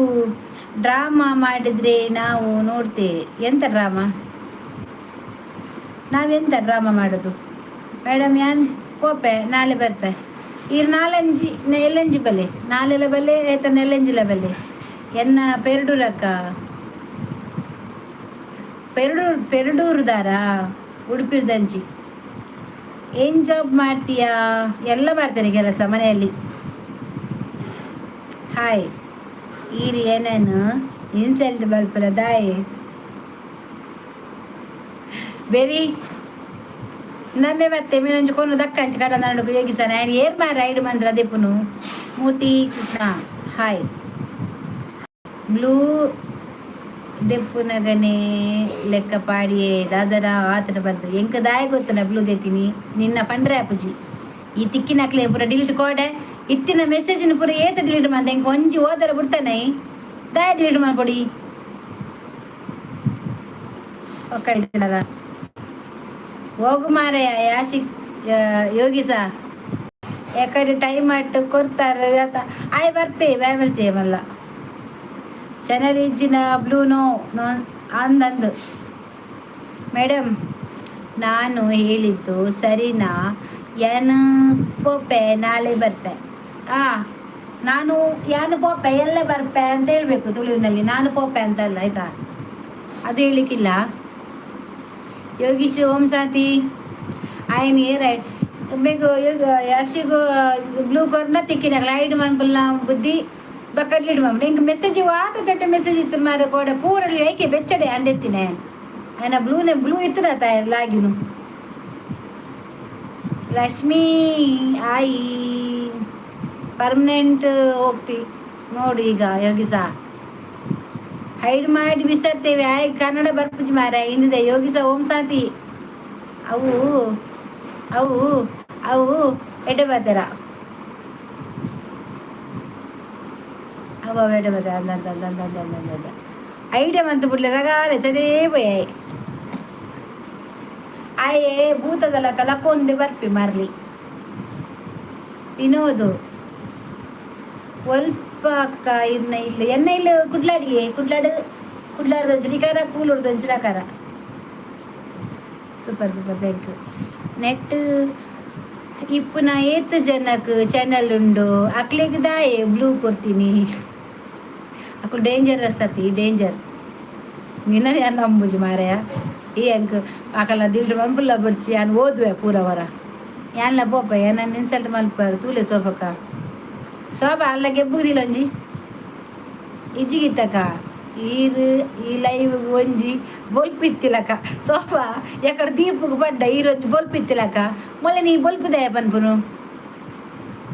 ಡ್ರಾಮಾ ಮಾಡಿದ್ರೆ ನಾವು ನೋಡ್ತೇವೆ. ಎಂತ ಡ್ರಾಮಾ? ನಾವೆಂತ ಡ್ರಾಮಾ ಮಾಡೋದು ಮೇಡಮ್? ಯಾನ್ ಪೋಪೆ, ನಾಳೆ ಬರ್ಪೆ. ಈರ್ ನಾಲಂಜಿ ಎಲ್ಲಂಜಿ ಬಲೆ, ನಾಲೆಲ ಬಲೆ ಏತನ ಎಲ್ಲಂಜಿಲ ಬಲೆ. ಎನ್ನ ಪೆರಡೂರಕ್ಕ, ಪೆರಡೂರು, ಪೆರಡೂರುದಾರಾ? ಉಡುಪಿರ್ದಂಚಿ. ಏನು ಜಾಬ್ ಮಾಡ್ತೀಯಾ? ಎಲ್ಲ ಮಾಡ್ತೇನೆ ಕೆಲಸ ಮನೆಯಲ್ಲಿ. ಹಾಯ್. ಈರ್ ಏನೇನು ಇನ್ಸಲ್ಟ್ ಮಲ್ಪುನ ದಾಯೆ? ಬೆರಿ ನಮ್ಮೆ ಮತ್ತೆ ಮೇನೊಂಜಿ ಕೊನು ದಕ್ಕಂಚಿ ಕಡ ನಡುಕು ಯೋಗಿಸನ ಏರ್ ಮಾರ ಐಡು ಮಂತ್ರ ದೆಪ್ಪುನು. ಮೂರ್ತಿ ಕೃಷ್ಣ ಹಾಯ್. ಬ್ಲೂ ದೆಪ್ಪುನಗನೆ ಲೆಕ್ಕ ಪಾಡಿಯೇ ದಾದರ ಆತನ ಬಂದು ಎಂಕ ದಾಯ ಗೊತ್ತನ? ಬ್ಲೂ ದೆತ್ತೀನಿ ನಿನ್ನ ಪಂಡ್ರೆ ಅಪ್ಪುಜಿ. ಈ ತಿಕ್ಕಿನಕ್ಲೆ ಪೂರ ಡಿಲೀಟ್ ಕೋಡೆ. ಇತ್ತಿನ ಮೆಸೇಜ್ ಪೂರ ಏತ ಡಿಲೀಟ್ ಮಂದ. ಎಂಕ ಒಂಜಿ ಓದರ ಬಿಡ್ತಾನೆ. ದಾಯ ಡಿಲೀಟ್ ಮಾಡ್ಕೊಡಿ ಒಕ್ಕಡಿದ್ದೀನಲ್ಲ. ಹೋಗು ಮಾರಾಯ ಯಾಶಿ ಯೋಗಿಸ, ಎಕಡೆ ಟೈಮ್ ಅಟ್ಟು ಕೊಡ್ತಾರೆ. ಆಯ್ ಬರ್ಪೆ ವ್ಯಾವರ್ಸಿ ಮಲ್ಲ ಜನರಿಜ್ಜಿನ blue. No no ಅಂದಂದು ಮೇಡಮ್, ನಾನು ಹೇಳಿದ್ದು ಸರಿನಾ? ಯಾನ್ ಪೋಪೆ, ನಾಳೆ ಬರ್ಪೆ. ಆ ನಾನು ಯಾನು ಪೋಪೆ, ಎಲ್ಲ ಬರ್ಪೆ ಅಂತ ಹೇಳ್ಬೇಕು ತುಳುವಿನಲ್ಲಿ. ನಾನು ಪೋಪೆ ಅಂತಲ್ಲ, ಆಯ್ತಾ? ಅದು ಹೇಳಲಿಕ್ಕಿಲ್ಲ. ಯೋಗೀಶ್ ಓಂ ಶಾಂತಿ. ಆಯ್ನ ರೈಟ್ ಬೇಗ ಯೋಗ ಯಾಕ್ಷಿಗೂ ಬ್ಲೂ ಕೊರ್ನ ತಿಕ್ಕಿನಾಗಲ ಐಡ್ ಮನ್ಪುಲ್ಲ ಬುದ್ಧಿ ಬಕ್ಕಡ್ಲಿಡ್ ಮಮ್ಮ. ಇಂಕ ಮೆಸೇಜ್ ವಾತ ತಟ್ಟ ಮೆಸೇಜ್ ಇತ್ತು ಮಾರ ಕೋಡ ಪೂರಲ್ಲಿ ಏಕೆ ಬೆಚ್ಚಡೆ ಅಂದೆತ್ತಿನ. ఆయన ಬ್ಲೂನೆ ಬ್ಲೂ ಇತ್ತು ಲಾಗಿನು. ಲಕ್ಷ್ಮೀ ಆಯಿ ಪರ್ಮನೆಂಟ್ ಹೋಗ್ತಿ ನೋಡು ಈಗ. ಯೋಗಿಸ ಹೈಡ್ ಮಾಡಿ ಬಿಸಾಡ್ತೇವೆ. ಆಯ್ ಕನ್ನಡ ಬರ್ಪುಜಿ ಮಾರ ಇಂದಿದೆ. ಯೋಗಿಸ ಓಂ ಶಾಂತಿ. ಅವು ಅವು ಅವು ಎಡೆ ಬರ್ತಾರ. ಅವು ಎಡೆ ಬರ್ತಾರ ಅಂದ ಅಂದ ಅಂದ ಅಂದ ಅಂದ ಅಂದ ಐಡಿಯಾ ಮಂತು ಬಿಡ್ಲೆ ರಗಾಲೆ ಚದೇ ಪೋಯಾಯ್. ಆಯೆ ಭೂತದ ಲಕ್ಕೊಂದೆ ಬರ್ಪಿ ಮಾರ್ಲಿ. ವಿನೋದು ಒಲ್ಪ ಅಕ್ಕ ಇರ್ನ ಇಲ್ಲ ಎನ್ನ ಇಲ್ಲ ಕುಡ್ಲಾಡಿಗೆ ಕುಡ್ಲಾಡು ಕುಡ್ಲಾಡ್ದಂಚಿನ ಕೂಲುಡ್ದಂಚಿನ ಕಾರ. Super super, thank you. Net ಇಪ್ಪುನ ಏತ್ ಜನಕ್ ಚಾನಲ್ ಉಂಡು, ಅಕ್ಲೆಗ್ ದಾಯೆ ಬ್ಲೂ ಕೊಡ್ತೀನಿ? ಅಕ್ಲು ಡೇಂಜರಸ್ ಅತಿ ಡೇಂಜರ್. ನಿನ್ನ ಯಾನ್ ನಂಬುಜಿ ಮಾರಾಯ. ಈ ಅಂಕ್ ಅಕಲ್ನ ದಿಲ್ಡ್ ಮನ್ಪುಲ್ಲ ಬೊರ್ಚಿ, ಯಾನ್ ಓದುವೆ ಪೂರ ವರ. ಯಾನ್ಲ ಪೋಪ, ಯಾನ್ ಇನ್ಸಲ್ಟ್ ಮಲ್ಪರ್ ತೂಲೆ. ಸೋಪಕ್ಕ ಶೋಭಾ ಅಲ್ಲ ಗೆಬ್ಬುದಿಲ್ಲ ಒಂಜಿ ಇಜ್ಜಿಗಿತ್ತಕ್ಕ. ಈರ್ ಈ ಲೈವ್ ಒಂಜಿ ಬೊಲ್ಪಿತ್ತಿಲಕ ಸೋಫಾ ಎಕಡ ದೀಪಗ್ ಪಡ್ಡ. ಈರೊಂಜಿ ಬೊಲ್ಪಿತ್ತಿಲಕ ಮೊನ್ನೆ. ನೀ ಬೊಲ್ಪುದಾಯ ಪನ್ಪುನು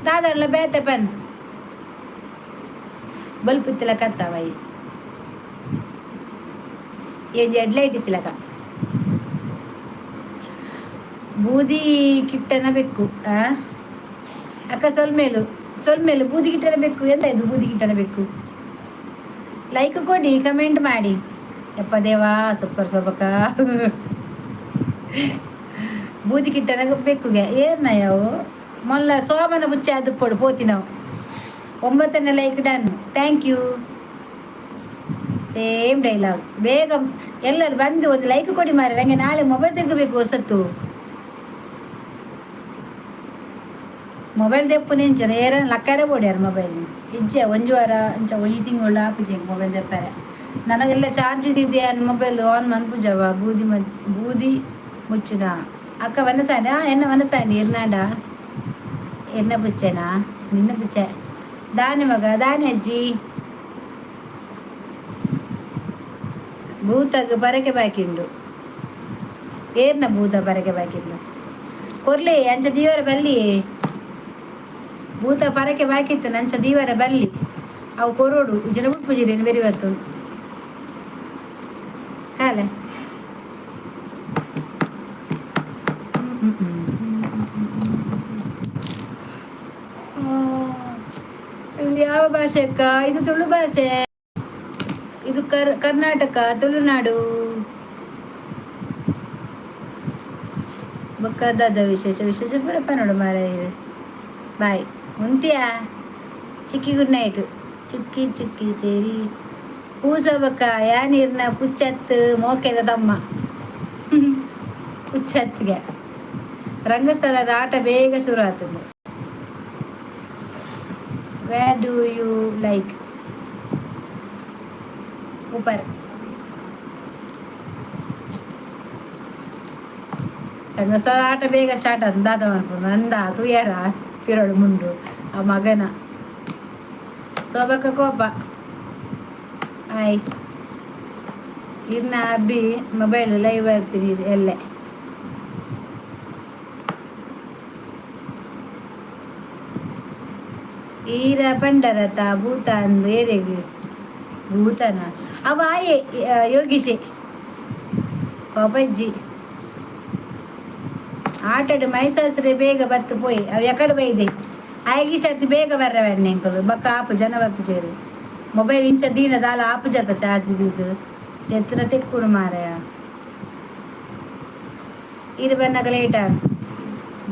ದಾದಾಡ್ಲ ಬೇತೆ ಪನ್. ಬೊಲ್ಪಿತ್ತಿಲಕ ಅತ್ತವೈ ಈ ಹೆಡ್ಲೈಟ್ ಇತ್ತಿಲಕ. ಬೂದಿ ಕಿಟ್ಟನ ಬೆಕ್ಕು. ಆ ಅಕ್ಕ ಸೊಲ್ಮೇಲು ಸೊಲ್ಮೇಲು. ಬೂದಿ ಕಿಟ್ಟನ ಬೆಕ್ಕು ಎಂತ ಇದು? ಬೂದಿ ಕಿಟ್ಟನ ಬೆಕ್ಕು. ಲೈಕ್ ಕೊಡಿ, ಕಮೆಂಟ್ ಮಾಡಿ. ಯಪ್ಪ ದೇವಾ, ಸೂಪರ್ ಸೊಬಕ. ಬೂದಿ ಕಿಟ್ಟನ ಬೆಕ್ಕುಗೆ ಏರ್ನ ಯಾವು ಮೊಲ್ಲ ಸೋಮನ ಬುಚ್ಚ ಅದು ಪೊಡು ಪೋತಿ ನಾವು. 9ನೇ like done, thank you. Same dialogue. ಬೇಗ ಎಲ್ಲರೂ ಬಂದು ಒಂದು ಲೈಕ್ ಕೊಡಿ ಮಾರೆ, ನನಗೆ ನಾಳೆ ಮೊಬೈಲ್ ತೆಗಬೇಕು ಹೊಸತ್ತು. ಮೊಬೈಲ್ ದೆಪ್ಪು ನಿಂಚನ ಏರ ಲಕ್ಕಾರೆ ಬೋಡ್ಯಾರ ಮೊಬೈಲ್ ಇಜ್ಜೆ. ಒಂಜಿ ವಾರ ಅಂಚ ಒಂಜಿ ತಿಂಗಳು ಆಪುಜಿ ಮೊಬೈಲ್ ದೆಪ್ಪರೆ. ನನಗೆಲ್ಲ ಚಾರ್ಜ್ ಇದ್ದಿದ್ದೆ ಮೊಬೈಲ್ ಆನ್ ಮನ್ಪುಜವ. ಬೂದಿ ಬೂದಿ ಮುಚ್ಚುನ ಅಕ್ಕ ವನಸಾಂಡ ಎನ್ನ ವನಸಾಂಡಿ ಇರ್ನಾಂಡ ಎನ್ನ ಪುಚ್ಚೆನಾ ನಿನ್ನ ಪುಚ್ಚೆ ದಾನೆ ಮಗ ದಾನೆ ಅಜ್ಜಿ. ಭೂತಗ್ ಪರಕೆ ಬಾಕಿಂಡು ಏರ್ನ ಭೂತ ಪರಕೆ ಬಾಕಿಂಡು ಕೊರ್ಲೆ ಅಂಚ ದೀವರ ಬಲ್ಲಿ. ಭೂತ ಪರಕೆ ಬಾಕಿತ್ತು ನಂಚ ದೀವರ ಬಲ್ಲಿ ಅವು ಕೊರೋಡು ಜನ ಬುಟ್ಪುಜಿರೇನು ಬೆರಿ ಬರ್ತುಂಡು ಕಾಲೆ. ಇದು ಯಾವ ಭಾಷೆ ಅಕ್ಕ? ಇದು ತುಳು ಭಾಷೆ. ಇದು ಕರ್ನಾಟಕ, ತುಳುನಾಡು. ಬೊಕ್ಕದಾದ ವಿಶೇಷ ವಿಶೇಷ ಪೂರಪ್ಪ ನೋಡು ಮಾರ. ಬಾಯ್ ಉಂತಿಯಾ ಚಿಕ್ಕಿ? ಗುಡ್ ನೈಟ್ ಚುಕ್ಕಿ ಚುಕ್ಕಿ ಸೇರಿ ಪೂಸ ಬೊಕ್ಕ ಯಾನೀರ್ನ ಪುಚ್ಚತ್ತು ಮೋಕೆದ ತಮ್ಮ ಪುಚ್ಚತ್ತಿಗೆ. ರಂಗಸ್ಥಳದ ಆಟ ಬೇಗ ಶುರು ಆಗ್ತದೆ. Where do you like? ऊपर ರಂಗಸ್ಥಳ ಆಟ ಬೇಗ ಸ್ಟಾರ್ಟ್ ಅಂದಾದ ಮನ್ಪುಂಡು ಅಂದ ತೂಯರ ಪಿರಳು ಮುಂಡು ಆ ಮಗನ ಸೋಬಕ್ಕ ಕೋಪ ಆಯ್ ಇರ್ನ ಅಬ್ಬಿ ಮೊಬೈಲ್ ಲೈವ್ ಬರ್ಪಿನಿ ಎಲ್ಲೆ. ಈರ ಪಂಡರತ ಭೂತ ಅಂದ್ ಏರೆಗ್ ಭೂತನ ಅವ ಆಯೆ ಯೋಗಿಸೆ ಕೋಪಜ್ಜಿ ಆಟಡು ಮೈಸಾಸ್ರೆ ಬೇಗ ಬತ್ತು ಪೋಯಿ ಅವು ಎಕಡೆ ಬೈದೆ ಆಯ್ಗಿ ಸರ್ತಿ ಬೇಗ ಬರ್ರ ಎಂಕುಲು ಬೊಕ್ಕ ಆಪು ಜನ ಬರ್ಪು ചേರು ಮೊಬೈಲ್ ಇಂಚ ದೀನ ದಾಲ ಆಪು ಜತ ಚಾರ್ಜ್ ದೀದು ಎತ್ತನ ತೆಕ್ಕುಡು ಮಾರಾಯ. ಇರು ಬನ್ನಗ ಲೇಟ್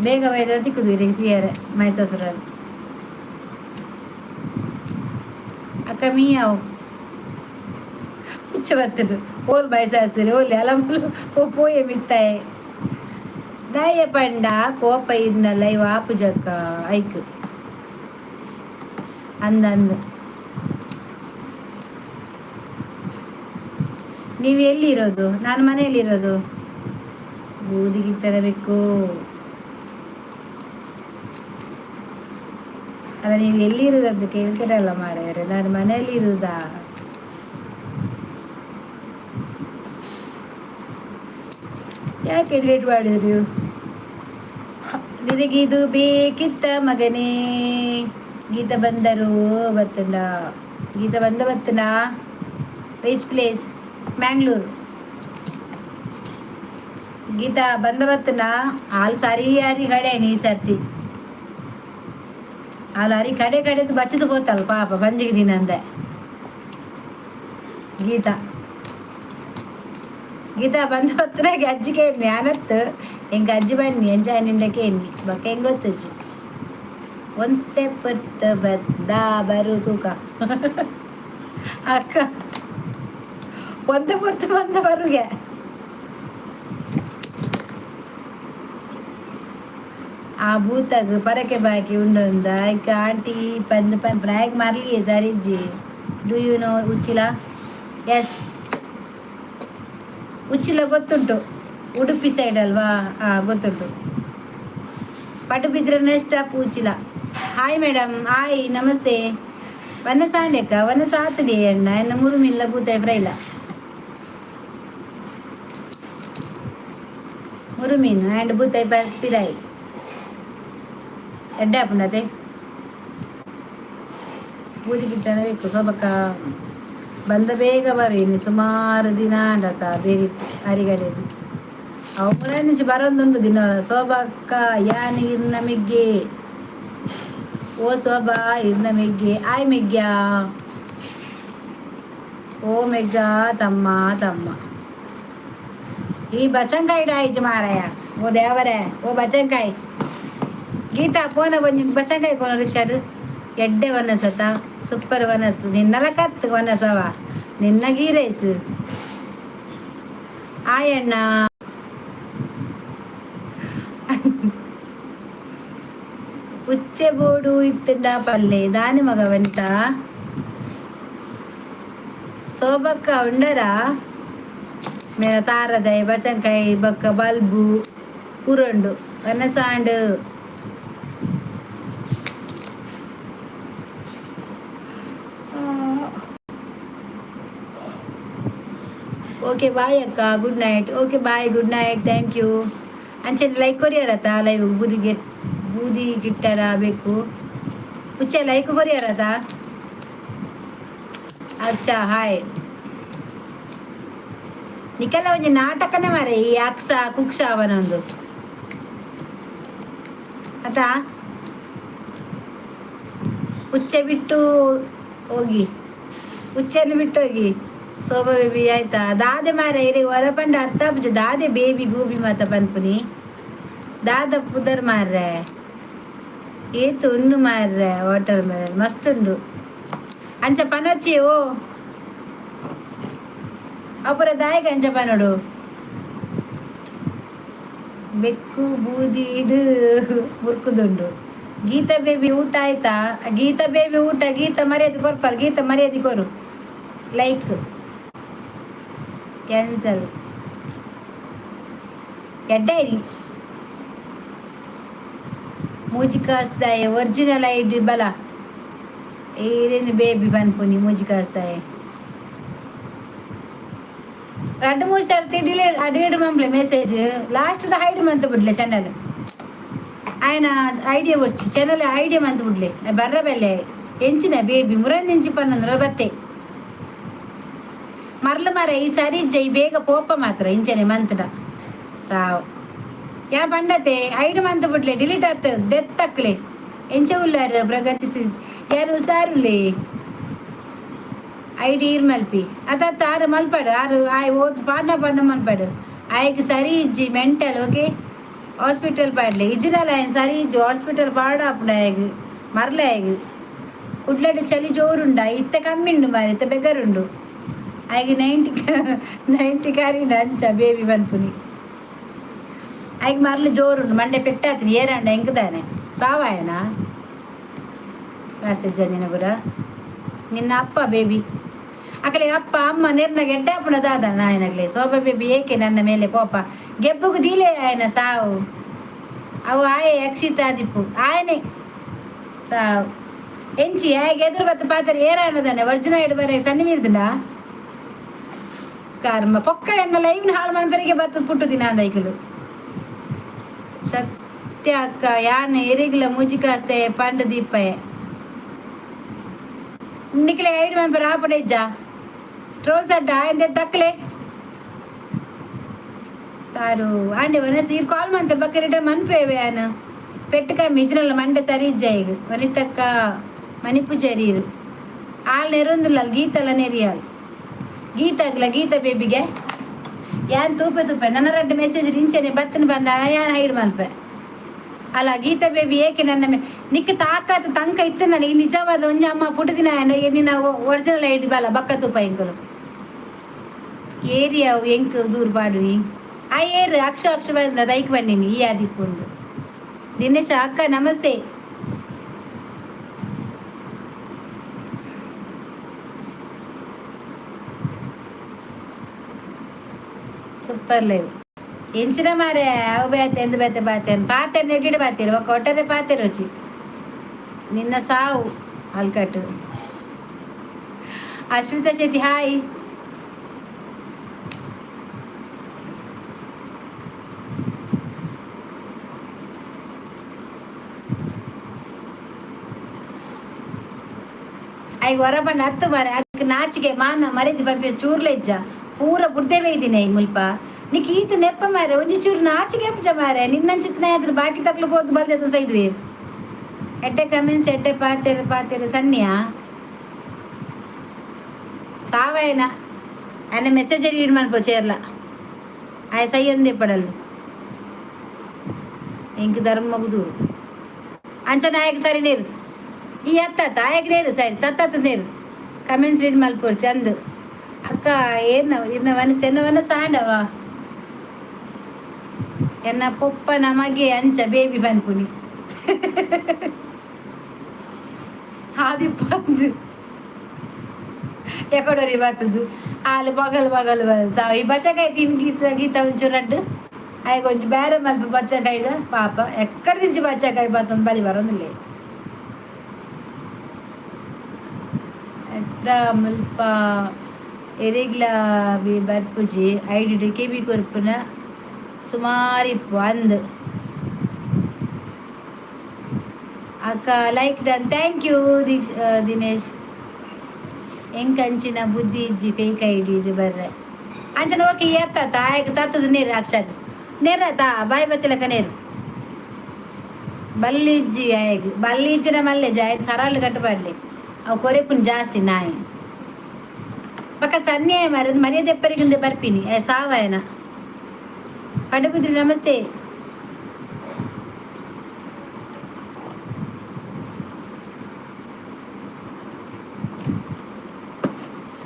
ಬೇಗ ಬೈದ ತಿಕ್ಕುದು ಇರಿಗೆ ಕ್ಲಿಯರ್ ಮೈಸಾಸುರಲ್ಲಿ. ಅಕ್ಕ ಮೀಯಾವು పుచ్చ ಬರ್ತದೆ ಓಲ್ ಮೈಸಾಸುರಿ ಓಲ್ ಅಲಂಬುಲು ಓ ಪೋಯೆ ಮಿತ್ತಾಯೆ ದಾಯ ಪಂಡ ಕೋಪ ಇರ್ನ ಲೈವ್ ಆಪುಜಕ್ಕ ಐಕ್ ಅಂದ ಅಂದ. ನೀವು ಎಲ್ಲಿರೋದು? ನಾನು ಮನೆಯಲ್ಲಿರೋದು. ಬೂದಿಗೆ ತರಬೇಕು ಅಲ್ಲ, ನೀವು ಎಲ್ಲಿರೋದು ಅಂತ ಕೇಳ್ತೀರಲ್ಲ ಮಾರಾಯರೆ. ನಾನು ಮನೆಯಲ್ಲಿ ಇರುವುದಾ? ಯಾಕೆ ಡಿಲೀಟ್ ಮಾಡಿದ್ರಿ ನೀವು? ನಿನಗಿದು ಬೇಕಿತ್ತ ಮಗನೇ? ಗೀತ ಬಂದರು ಬತ್ತಂಡ ಗೀತ ಬಂದ ಬತ್ತನ. Which place? Mangalore. Geetha ಬಂದ ಬತ್ತನ ಹಾಲು ಸಾರಿ ಯಾರಿ ಕಡೆ ನೀ ಸರ್ತಿ ಹಾಲು ಅರಿ ಕಡೆ ಕಡೆದು ಬಚ್ಚದು ಪೋತಲ್ಲ ಪಾಪ ಬಂಜಿಗೆ ದಿನಂದೆ. ಗೀತಾ ಗೀತಾ ಬಂದ ಹೊತ್ತನಾಗೆ ಅಜ್ಜಿಗೆ ಎನ್ನಿ ಅನತ್ತು ಎಂಕ ಅಜ್ಜಿ ಬನ್ನಿ ಎಂಚ ನಿಂಡಕ್ಕೆ ಎನ್ನಿ ಬೊಕ್ಕ ಹೆಂಗ್ ಗೊತ್ತಜ್ಜಿ ಒಂತೆ ಪೊತ್ತ ಬದ್ದ ಬರು ತೂಕ ಅಕ್ಕ ಒಂತೆ ಪೊರ್ತು ಬಂದ ಬರುಗೆ. ಆ ಭೂತಗ್ ಪರಕೆ ಬಾಕಿ ಉಂಡೊಂದ ಐಕ್ ಆಂಟಿ ಪಂದ್ ಪಂದ್ ಪ್ರಾಯಕ್ ಮರ್ಲಿಯೇ ಸರಿಜ್ಜಿ. Do you know Uchila? Yes, Uchila ಗೊತ್ತುಂಟು. ಉಡುಪಿ ಸೈಡ್ ಅಲ್ವಾ? ಹಾಂ, ಗೊತ್ತುಂಟು. Padubidri stop Uchila. Hi madam. Hi, namaste. ವನಸಾಂಡೆಕ್ಕ ವನಸಾತಡಿ ಅಣ್ಣ ಎನ್ನ ಮೂರು ಮಿಲ್ಲ ಬೂತಾಯಿ ಫ್ರೈಲ ಮುರು ಮೀನು ಆ್ಯಂಡ್ ಬೂತಾಯಿ ಪಿರಾಯಿ ಎಡ್ಡೆ ಆಪುಂಡತೆ. ಬೂದಿ ಗಿಟ್ಟನ ಬೇಕು. ಸೊಬಕ ಬಂದ ಬೇಗ ಬರು. ಇನ್ನು ಸುಮಾರು ದಿನ ಆಂಡತ ಬೇರೆ ಅರಿಗಡೆದು ಅವು ಮುರಾನಿಂಚಿ ಬರೋದುಂಟು ದಿನ. ಸೋಬಕ್ಕ ಯಾನ್ ಇರ್ನ ಮೆಗ್ಗೆ ಓ ಸೋಬಾ ಇರ್ನ ಮೆಗ್ಗೆ ಆಯ್ ಮೆಗ್ಗ್ಯಾ ಓ ಮೆಗ್ಗ ತಮ್ಮ ತಮ್ಮ ಈ ಬಚಂಕಾಯಿ ಡಾಯ್ತು ಮಾರಾಯ. ಓ ದೇವರೇ, ಓ ಬಚಂಕಾಯಿ ಗೀತಾ ಪೋನ ಕೊಂಚ ಬಚಂಕಾಯಿ ಕೋನ ರಿಕ್ಷಾಡು. ಎಡ್ಡೆ ವನಸತ ಸೂಪರ್ ವನಸು ನಿನ್ನಲ ಕತ್ತು ವನಸವ ನಿನ್ನ ಗೀ ರೈಸ್ ಆಯಣ್ಣ. ಪುಚ್ಚೆ ಬೋಡು ಇತ್ತುಂಡ ಪಲ್ಲೆ ದಾನಿ ಮಗವಂತ ಸೋಬಕ್ಕ ಉಂಡರಾ ಮೇನ ತಾರದೈ ಬಚಂಕಾಯಿ ಬೊಕ್ಕ ಬಲ್ಬು ಪುರಂಡು ವನಸಾಂಡು. ಓಕೆ ಬಾಯ್ ಅಕ್ಕ, good night. Okay bye, good night, thank you. ಅಂಚನೆ ಲೈಕ್ ಕೊರಿಯರತ್ತ ಲೈವ್ ಬೂದಿಗೆ ಬೂದಿ ಗಿಟ್ಟರ ಬೇಕು. ಪುಚ್ಚೆ ಲೈಕ್ ಕೊರಿಯರದ. ಅಚ್ಚಾ, ಹಾಯ್. ನಿಕಲ ಒಂಜಿ ನಾಟಕನೇ ಮಾರೆ ಈ ಅಕ್ಸ ಕುಕ್ಷ ಅವನೊಂದು ಅತಾ. ಪುಚ್ಚೆ ಬಿಟ್ಟು ಹೋಗಿ, ಪುಚ್ಚೆಯನ್ನು ಬಿಟ್ಟು ಹೋಗಿ. ಸೋಬ ಬೇಬಿ ಆಯ್ತಾ? ದಾದೆ ಮಾರೆ, ಇರೆಗ್ ಒರ ಪಂಡ ಅರ್ಥ ಆಪುಜಿ. ದಾದೆ ಬೇಬಿ ಗೂಬಿ ಮಾತ ಪನ್ಪುನಿ? ದಾದ ಪುದರ್ ಮಾರ್ರೆ? ಏತ್ ಉಂಡು ಮಾರ್ರೆ, ವಾಟರ್ ಮೆಲನ್ ಮಸ್ತ್ ಉಂಡು. ಅಂಚ ಪನೊಚ್ಚಿ. ಓ ಅಪುರ ದಾಯೆಗ್ ಅಂಚ ಪನೊಡು? ಬೆಕ್ಕು ಬೂದಿಡ್ ಮುರ್ಕುದುಂಡು. ಗೀತಾ ಬೇಬಿ, ಊಟ ಆಯ್ತಾ? ಗೀತಾ ಬೇಬಿ, ಊಟ? ಗೀತಾ ಮರ್ಯಾದೆ ಕೊರ್ಪಲ್. ಗೀತಾ, ಮರ್ಯಾದೆ ಕೊರು. Like cancel. ಎಡ್ಡೆ ಮೂಜಿ ಕಾಸ್ದಾಯ ಒರಿಜಿನಲ್ ಐಡಿ ಬಲ. ಏರೇನು ಬೇಬಿ ಪನ್ಪುನಿ? ಮೂಜಿ ಕಾಸ್ದಾಯ ರಡ್ಡ್ ಮೂಜಿ ಸರ್ತಿ ಡಿಲೀಟ್ ಡಿಲೀಟ್ ಮಂಪ್ಲೆ ಮೆಸೇಜ್. ಲಾಸ್ಟ್ the hide ಮಂತ್ ಬಿಡ್ಲೆ ಚಾನಲ್. ఆయన ಐಡಿಯಾ వచ్చి ಚಾನಲ್ ಐಡಿಯಾ ಮಂತ್ ಬಿಡ್ಲೆ. ಬರ್ರ ಬೆಲೆ ಎಂಚಿನ ಬೇಬಿ ಮುರಂದ್ ಎಂಚಿ ಪನ್ನಂದ್ರ ಬತ್ತೆ ಮರ್ಲ ಮರ. ಈ ಸರಿ ಜೈ ಬೇಗ ಪೋಪ ಮಾತ್ರ ಇಂಚನೆ ಮಂತ್ಡ ಸಾವ್ ಯಾ ಪಂಡತೆ ಐಡ್ ಮಂತ್ ಬಿಡ್ಲೆ. ಡಿಲೀಟ್ ಆತ ದೆತ್ತಕ್ಲೆ. ಎಂಚ ಉಲ್ಲಾರ ಪ್ರಗತಿ ಸಿಸ್? ಯಾರು ಹುಷಾರುಲೆ? ಐಡಿ ಇರ್ ಮಲ್ಪಿ ಅತ್ತ ಆರು ಮಲ್ಪಾಡು. ಆರು ಆಯ್ ಓದ್ ಪಾಂಡ ಪಾಂಡ ಮಲ್ಪಾಡು. ಆಯ್ಗೆ ಸರಿ ಇಜ್ಜಿ, ಮೆಂಟಲ್. ಓಕೆ, ಹಾಸ್ಪಿಟಲ್ ಪಾಡ್ಲೆ. ಇಜ್ಜಿನಲ್ಲ, ಆಯ್ನ ಸರಿ ಇಜ್ಜಿ, ಹಾಸ್ಪಿಟಲ್ ಪಾಡ ಅಪ್ಪುಂಡು ಆಯ್ಗ್ ಮರ್ಲೆ. ಆಯ್ಗ್ ಕುಡ್ಲಡ್ ಚಳಿ ಜೋರುಂಡ? ಇತ್ತೆ ಕಮ್ಮಿ ಉಂಡು ಮಾರೆ, ಇತ್ತೆ ಬೆಗರುಂಡು. ಆಯ್ಗೆ 90 90 ಕಾರಿನ. ಅಂಚ ಬೇಬಿ ಪನ್ಪುನಿ. ಆಯ್ಗೆ ಮರ್ಲು ಜೋರುಂಡು, ಮಂಡೆ ಪೆಟ್ಟಾತೀನಿ. ಏರಂಡ ಎಂಕದಾನೆ ಸಾವಾಯನ ಮೆಸೇಜ್ ನಿನ ಪೂರ. ನಿನ್ನ ಅಪ್ಪ ಬೇಬಿ ಅಕಲೆ ಅಪ್ಪ ಅಮ್ಮ ನಿರ್ನ ಗೆಡ್ಡೆ ಅಪ್ಪನ ದಾದ ನಾಯನಗ್ಲೆ. ಸೋಬ ಬೇಬಿ, ಏಕೆ ನನ್ನ ಮೇಲೆ ಕೋಪ? ಗೆಬ್ಬುಗು ದೀಲೆ ఆయన ಸಾವು. ಅವು ಆಯೆ ಯಕ್ಷಿತ ಆದಿಪ್ಪು ಆಯನೆ ಸಾವು. ಎಂಚಿ ಆಯಗೆ ಎದುರು ಬತ್ತ ಪಾತ್ರ ಏರಾನದಾನೆ ಒರಿಜಿನಲ್ ಇಡು ಬರ ಸಣ್ಣ ಮೀರ್ದಿನ ಕರ್ಮ ಪೊಕ್ಕಡೆ. ಎನ್ನ ಲೈವ್ನ ಹಾಳು ಮನ್ಪರಿಗೆ ಬತ್ತದ ಪುಟ್ಟು ದಿನ ಅಂದೈಕಲು. ಸತ್ಯ ಅಕ್ಕ, ಯಾನ್ ಎರಿಗ್ಲ ಮೂಜಿ ಕಾಸ್ತೆ ಪಂಡ ದೀಪಯೆ. ನಿಕ್ಲೆ ಐಡ್ ಮೆಂಬರ್ ಆಪಡೆ ಇಜ್ಜಾ? ಟ್ರೋಲ್ಸ್ ಅಡ್ಡ ಆಯ್ದೆ ತಕ್ಲೆ ತಾರು ಆಂಡೆ ವನಸ್ ಈರ್ ಕಾಲ್ ಮಂತ ಬಕ್ಕ ರಿಟರ್ನ್ ಮನ್ಪೇವೆ. ಆನ್ ಪೆಟ್ಟು ಕಮ್ಮಿ ಇಜ್ರಲ್ಲ, ಮಂಡೆ ಸರಿ ಇಜ್ಜ ಈಗ. ವನಿತಕ್ಕ ಮಣಿಪು ಜರೀರು ಆಲ್ ನೆರೊಂದಿಲ್ಲ. ಗೀತಲ್ಲ ನೆರಿಯಾಲ್ ಗೀತಾಗ್ಲ. ಗೀತ ಬೇಬಿಗೆ ಯಾನ್ ತೂಪೆ ತೂಪೆ. ನನ್ನ ರಡ್ಡ್ ಮೆಸೇಜ್ ಇಂಚನೆ ಬತ್ತನ ಬಂದ, ಯಾನ್ ಹೈಡ್ ಮನ್ಪೆ ಅಲ್ಲ. ಗೀತಾ ಬೇಬಿ, ಏಕೆ ನನ್ನ ನಿಕ್ ತಾಕತ್ ತಂಕ ಇತ್ತು ನಾನು ಈ ನಿಜವಾದ ಒಂಜಿ ಅಮ್ಮ ಪುಟ್ಟದಿನ. ನಿನ್ನ ಒರಿಜಿನಲ್ ಐಡಿ ಬಲ ಬಕ್ಕ ತೂಪ ಎಂಕುಲು. ಏರಿಯಾ ಎಂಕ್ ದೂರ ಪಾಡುನಿ. ಆ ಏರು ಅಕ್ಷ ಅಕ್ಷ ಬಂದ ದೈಕ್ ಬನ್ನಿನಿ ಈ ಆದಿಪ್ಪುಂದು. ದಿನೇಶ ಅಕ್ಕ, ನಮಸ್ತೆ. Super live. ಎಂಚಿನ ಮಾರೆ ಅವು ಬೇತೆ ಎಂದು ಬೇತೆ ಬಾತೆ ಪಾತೆ ನೆಟ್ಟಿಡು ಬಾತೇರು ఒక ಒಟ್ಟರೆ ಪಾತೆ ರುಚಿ ನಿನ್ನ ಸಾವು ಅಲ್ಕಟ್ಟು. ಅಶ್ವಿತಾ ಶೆಟ್ಟಿ, ಹಾಯ್. ಐಗ ಹೊರಬಂಡ ಹತ್ತು ಮಾರೆ. ಅಕ್ ನಾಚಿಕೆ ಮಾನ ಮರೆದಿ ಬರ್ಪೆ ಚೂರ್ಲೆ ಇಜ್ಜ? ಪೂರ ಬುಡ್ದೇವೇ ಇದ್ದೀನಿ ಮುಲ್ಪ. ನಿಕ್ ಈತ ನೆಪ್ಪ ಮಾರೆ, ಒಂಜಿ ಚೂರು ನಾಚಿಕೆ ಅಪ್ಪಜ ಮಾರೆ. ನಿನ್ನಂಚಿತ್ನ ಅದ್ರ ಬಾಕಿ ತಕ್ಲು ಹೋದ್ ಬಲ್ದೆ ಸೈದ್ವಿ. ಎಡ್ಡೆ ಕಮೆಂಟ್ಸ್, ಎಡ್ಡೆ ಪಾತೆರು ಪಾತೆರು. ಸನ್ನಿಯಾ ಸಾವಾಯನ ఆయన మెసేజ్ రీడ్ మనిపో చేర్ల. ఆయన సై అంది పడల్లు ఇంక ధర్మగుదూరు ಅಂಚ ನಾಯಕ ಸರಿ ನೀರು ಈ ಅತ್ತ ಆಯಕ್ ನೇರು ಸರಿ ತತ್ತ ನೀರು. ಕಮೆಂಟ್ಸ್ ರೀಡ್ ಮಲ್ಪೋರು ಚಂದ. ಅಕ್ಕ, ಏನ ಇನ್ನ ಮನಸ್ಸು ಎನ್ನ ಮನಸ್ಸು ಆಂಡವ ಎನ್ನ ಪೊಪ್ಪನ ಮಗೆ ಅಂಚ ಬೇಬಿ ಪನ್ಪುನಿ ಆದಿಪ್ಪಂದು ಎಕೊಡರಿ ಬತ್ತದು ಆಲು ಪಗಲು ಪಗಲು ಸಾವು. ಈ ಬಚ್ಚಕಾಯಿ ತಿನ್ ಗೀತ ಗೀತ ಒಂಚೂರು ರಡ್ಡು ಆಯ್ಕೆ ಒಂಚು ಬೇರೆ ಮಲ್ಪ ಬಚ್ಚಕಾಯ್ದ. ಪಾಪ, ಎಕ್ಕಡ నుంచి ಬಚ್ಚಕಾಯಿ ಬತ್ತಂದು ಬಲಿ ಬರೋದಿಲ್ಲ. ಎತ್ರ ಮುಲ್ಪ ಎರೆಗ್ಲ ಬಿ ಬರ್ಪುಜಿ. ಐಡಿ ಕೆಬಿ ಕೊರ್ಪುನ ಸುಮಾರು ಇಪ್ಪು ಅಂದ್. ಅಕ್ಕ, like done, thank you Dinesh. ಎಂಕಂಚಿನ ಬುದ್ಧಿ ಇಜ್ಜಿ, ಫೇಕ್ ಐಡಿ ಬರ್ರೆ ಅಂಚನ. ಓಕೆ, ಏತ್ತ ಆಯ್ಕೆ ತತ್ತದ ನೀರು ಅಕ್ಷಾಗ ನೇರತ ಬಾಯಿ ಬತ್ತಿಲಕ ನೇರು ಬಲ್ಲಿಜ್ಜಿ ಆಯ್ಗ್ ಬಲ್ಲಿಜ್ಜಿನ ಮಲ್ಲೆ ಜಾಯ್ ಸರಾಲು ಕಟ್ಟಬಾಡ್ಲಿ. ಅವು ಕೊರೆಪುನ್ ಜಾಸ್ತಿ ನಾಯಿ ಪಕ್ಕ ಸನ್ಯಾಯ ಮರದ ಮರ್ಯಾದೆ ಎಪ್ಪರಿಗಿಂದ ಬರ್ಪಿನಿ ಏ ಸಾವಾಯನ. ಪಡುಬಿದ್ರಿ ನಮಸ್ತೆ.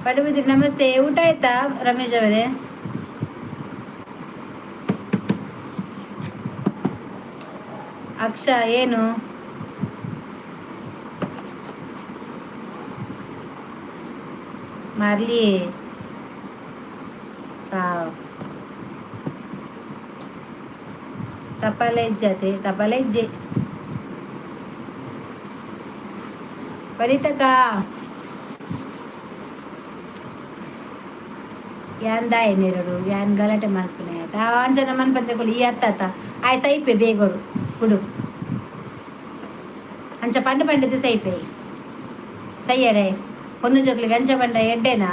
ಪಡುಬಿದ್ರಿ ನಮಸ್ತೆ. ಊಟ ಆಯ್ತಾ ರಮೇಶ್ ಅವರೇ? ಅಕ್ಷ ಏನು ಮಾರ್ಲಿ ಸಾವ್ ತಪಾಲ ಇಜ್ಜತೆ ತಪಾಲ ಇಜ್ಜೆ. ಪರಿತಕ ಯಾನ್ ದಾಯ ನೆರಡು ಯಾನ್ ಗಲಾಟೆ ಮಲ್ಪುನೆ ಅಂಚನ ಮನ್ಪಂದೆ ಕೊಲಿ. ಈ ಅತ್ತ ಆಯ್ ಸೈಪೆ ಬೇಗೋಡು ಬಿಡು. ಅಂಚ ಪಂಡ ಪಂಡದ ಸೈಪೆ ಸೈಯಡೆ. ಪೊನ್ನು ಜೋಕ್ಲಿಗೆ ಅಂಚ ಪಂಡ ಎಡ್ಡೆನಾ?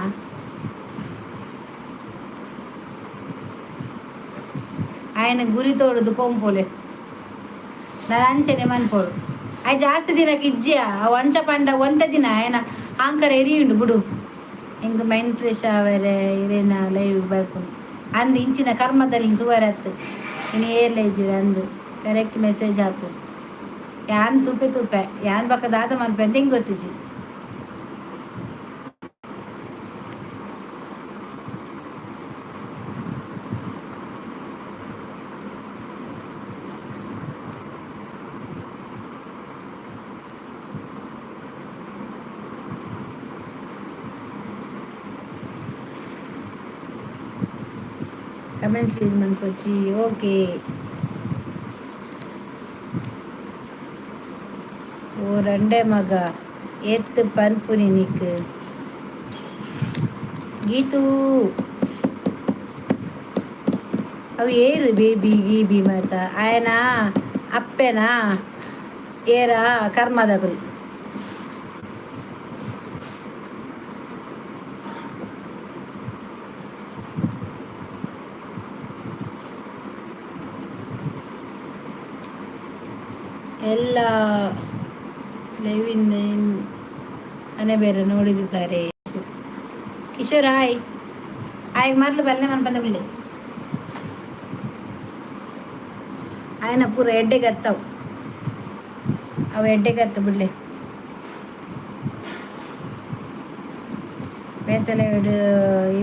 ఆయన ಗುರಿ ತೋಡುದು ಕೊಂಪೋಲೆ. ನಾನು ಅಂಚನೆ ಮನ್ಪೋಡು. ಆಯ್ ಜಾಸ್ತಿ ದಿನಕ್ಕೆ ಇಜ್ಜಿಯ ಅವು. ಅಂಚ ಪಂಡ ಒಂತೆ ದಿನ ఆయన ಆಂಕರ ಎರಿಯುಂಡು ಬಿಡು. ಎಂಕ್ ಮೈಂಡ್ ಫ್ರೆಶ್ ಆವರೆ ಇರೇನ ಲೈವ್ ಬರ್ಪುಂಡು ಅಂದ್. ಇಂಚಿನ ಕರ್ಮದಲ್ಲಿ ತೂವರತ್ತು ಇನ್ನು ಏರ್ಲ ಇಜ್ಜಿರ ಅಂದು. ಕರೆಕ್ಟ್ ಮೆಸೇಜ್ ಹಾಕು. ಯಾನ್ ತೂಪೆ ತೂಪೆ ಯಾನ್ ಬಕ್ಕ ದಾದ ಮನ್ಪೆ ಅಂತ ಹಿಂಗೆ ಗೊತ್ತಿಜ್ಜಿ. ಕಮೆಂಟ್ಸ್ ಯೂಸ್ ಮನ್ಪೊಚ್ಚಿ. ಓಕೆ. ಓ ರಂಡೆ ಮಗ ಏತ್ ಪನ್ಪುನಿ ನಿಕ್ ಗೀತು? ಅವು ಏರು ಬೇಬಿ ಗೀಬಿ ಮಾತ ಆಯನ ಅಪ್ಪೆನಾ ಏರ ಕರ್ಮದಗುಲು. ಎಲ್ಲ ಲೈವಿಂದ ಮನೆ ಬೇರೆ ನೋಡಿದ್ದಾರೆ. ಕಿಶೋರ್ ಹಾಯ್. ಆಯ್ ಮರ್ಲು ಬಲ್ಲೆ మన ಬಂದಗುಳ್ಳಿ ఆయన ಪೂರ ಎಡ್ಡೆಗೆ ಹತ್ತವು ಅವು. ಎಡ್ಡೆಗೆ ಹತ್ತು ಬಿಡ್ಲಿ. ಬೇತಲೆ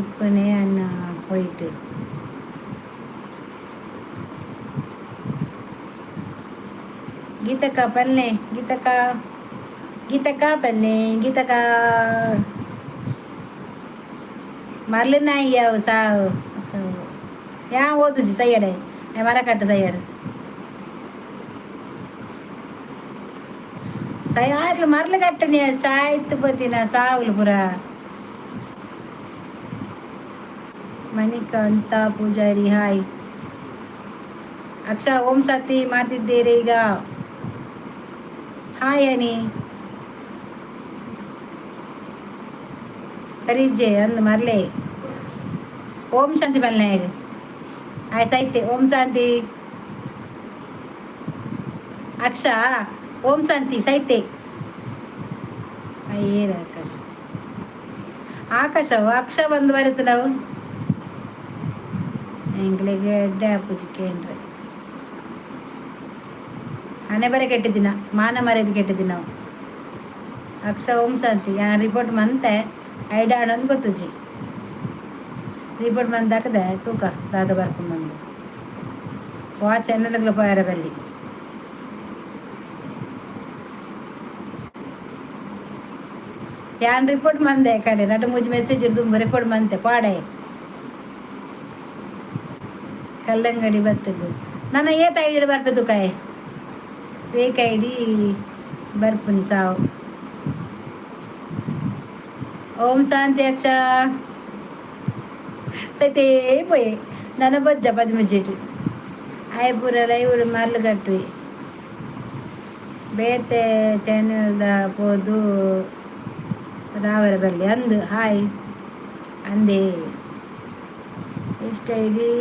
ಇಪ್ಪನೆ ಅನ್ನ ಹೋಯ್ತು. ಗೀತಕ್ಕ ಪಲ್ಲೆ, ಗೀತಕ್ಕ, ಗೀತಕ್ಕ ಪಲ್ಲೆ, ಗೀತಕ್ಕ ಮರ್ಲು ನಾಯಿ ಅವು ಸಾವು. ಯಾ ಓದುಜಿ ಸೈಯಡೆ ಮರ ಕಟ್ಟು ಸೈಯಡೆ ಸೈ ಆಗ್ಲು ಮರ್ಲು ಕಟ್ಟನಿ ಸಾಯ್ತು ಬತ್ತಿನ ಸಾವುಲು ಪುರ. ಮಣಿಕಾಂತ ಪೂಜಾರಿ ಹಾಯ್. ಅಕ್ಷ ಓಂ ಸತಿ ಮಾಡ್ತಿದ್ದೀರಿ ಈಗ. ಹಾಯ್ ಅನಿ. ಸರಿ ಇಜ್ಜೆ ಅಂದ್ ಮರ್ಲೆ. ಓಂ ಶಾಂತಿ ಬಲ್ಲೆ ಆಯ್ ಸೈತೆ. ಓಂ ಶಾಂತಿ ಅಕ್ಷ, ಓಂ ಶಾಂತಿ ಸೈತೆ. ಅಯ್ಯೇರ ಆಕಾಶ ಆಕಾಶ ಅಕ್ಷ ಬಂದು ಬರುತ್ತೆ. ನಾವು ಎಂಗ್ಲಿಗೆ ಎಡ್ಡೆ ಆಪುಜಿ ಕೇಂದ್ರ ಹಣೆ ಬರೆ ಕೆಟ್ಟಿದ್ದಿನ, ಮಾನ ಮರ್ಯಾದೆ ಕೆಟ್ಟಿದ್ದಿ ನಾವು. ಅಕ್ಷ ಓಂ ಶಾಂತಿ. ಯಾ ರಿಪೋರ್ಟ್ ಮಂತೆ ಐಡಾಣ ಅಂದ್ ಗೊತ್ತುಜಿ. ರಿಪೋರ್ಟ್ ಮಂದಾಕದೆ ತೂಕ ದಾದ ಬರ್ಕೊಂಡು ಬಂದು ವಾ ಚಾನಲ್ಗಳು ಪೋಯರ ಬಲ್ಲಿ. ಯಾನ್ ರಿಪೋರ್ಟ್ ಮಂದೆ ಕಡೆ ರಡ್ಡು ಮೂಜಿ ಮೆಸೇಜ್ ಇರ್ದು ರಿಪೋರ್ಟ್ ಮಂತೆ ಪಾಡೆ. ಕಲ್ಲಂಗಡಿ ಬರ್ತದೆ. ನನ್ನ ಏತ್ ಐಡಿ ಬರ್ಬೇಕು ಕಾಯ್ ಫೇಕ್ ಐಡಿ ಬರ್ಪುನಿ ಸಾವು. ಓಂ ಶಾಂತಿ ಅಕ್ಷ. ಸೈತೇ ಪೋಯೆ ನನ್ನ ಬಜ್ಜ ಪದಿಮುಜ್ಜಿಟ್ ಆಯ್ ಪೂರ ಲೈವ್ ಮರ್ಲು ಕಟ್ಟುವೆ. ಬೇತೆ ಚಾನೆಲ್ದ ಪೋದು ರಾವರ ಬಲ್ಲಿ ಅಂದು. ಹಾಯ್ ಅಂದೇ. ಎಷ್ಟು ಐಡಿ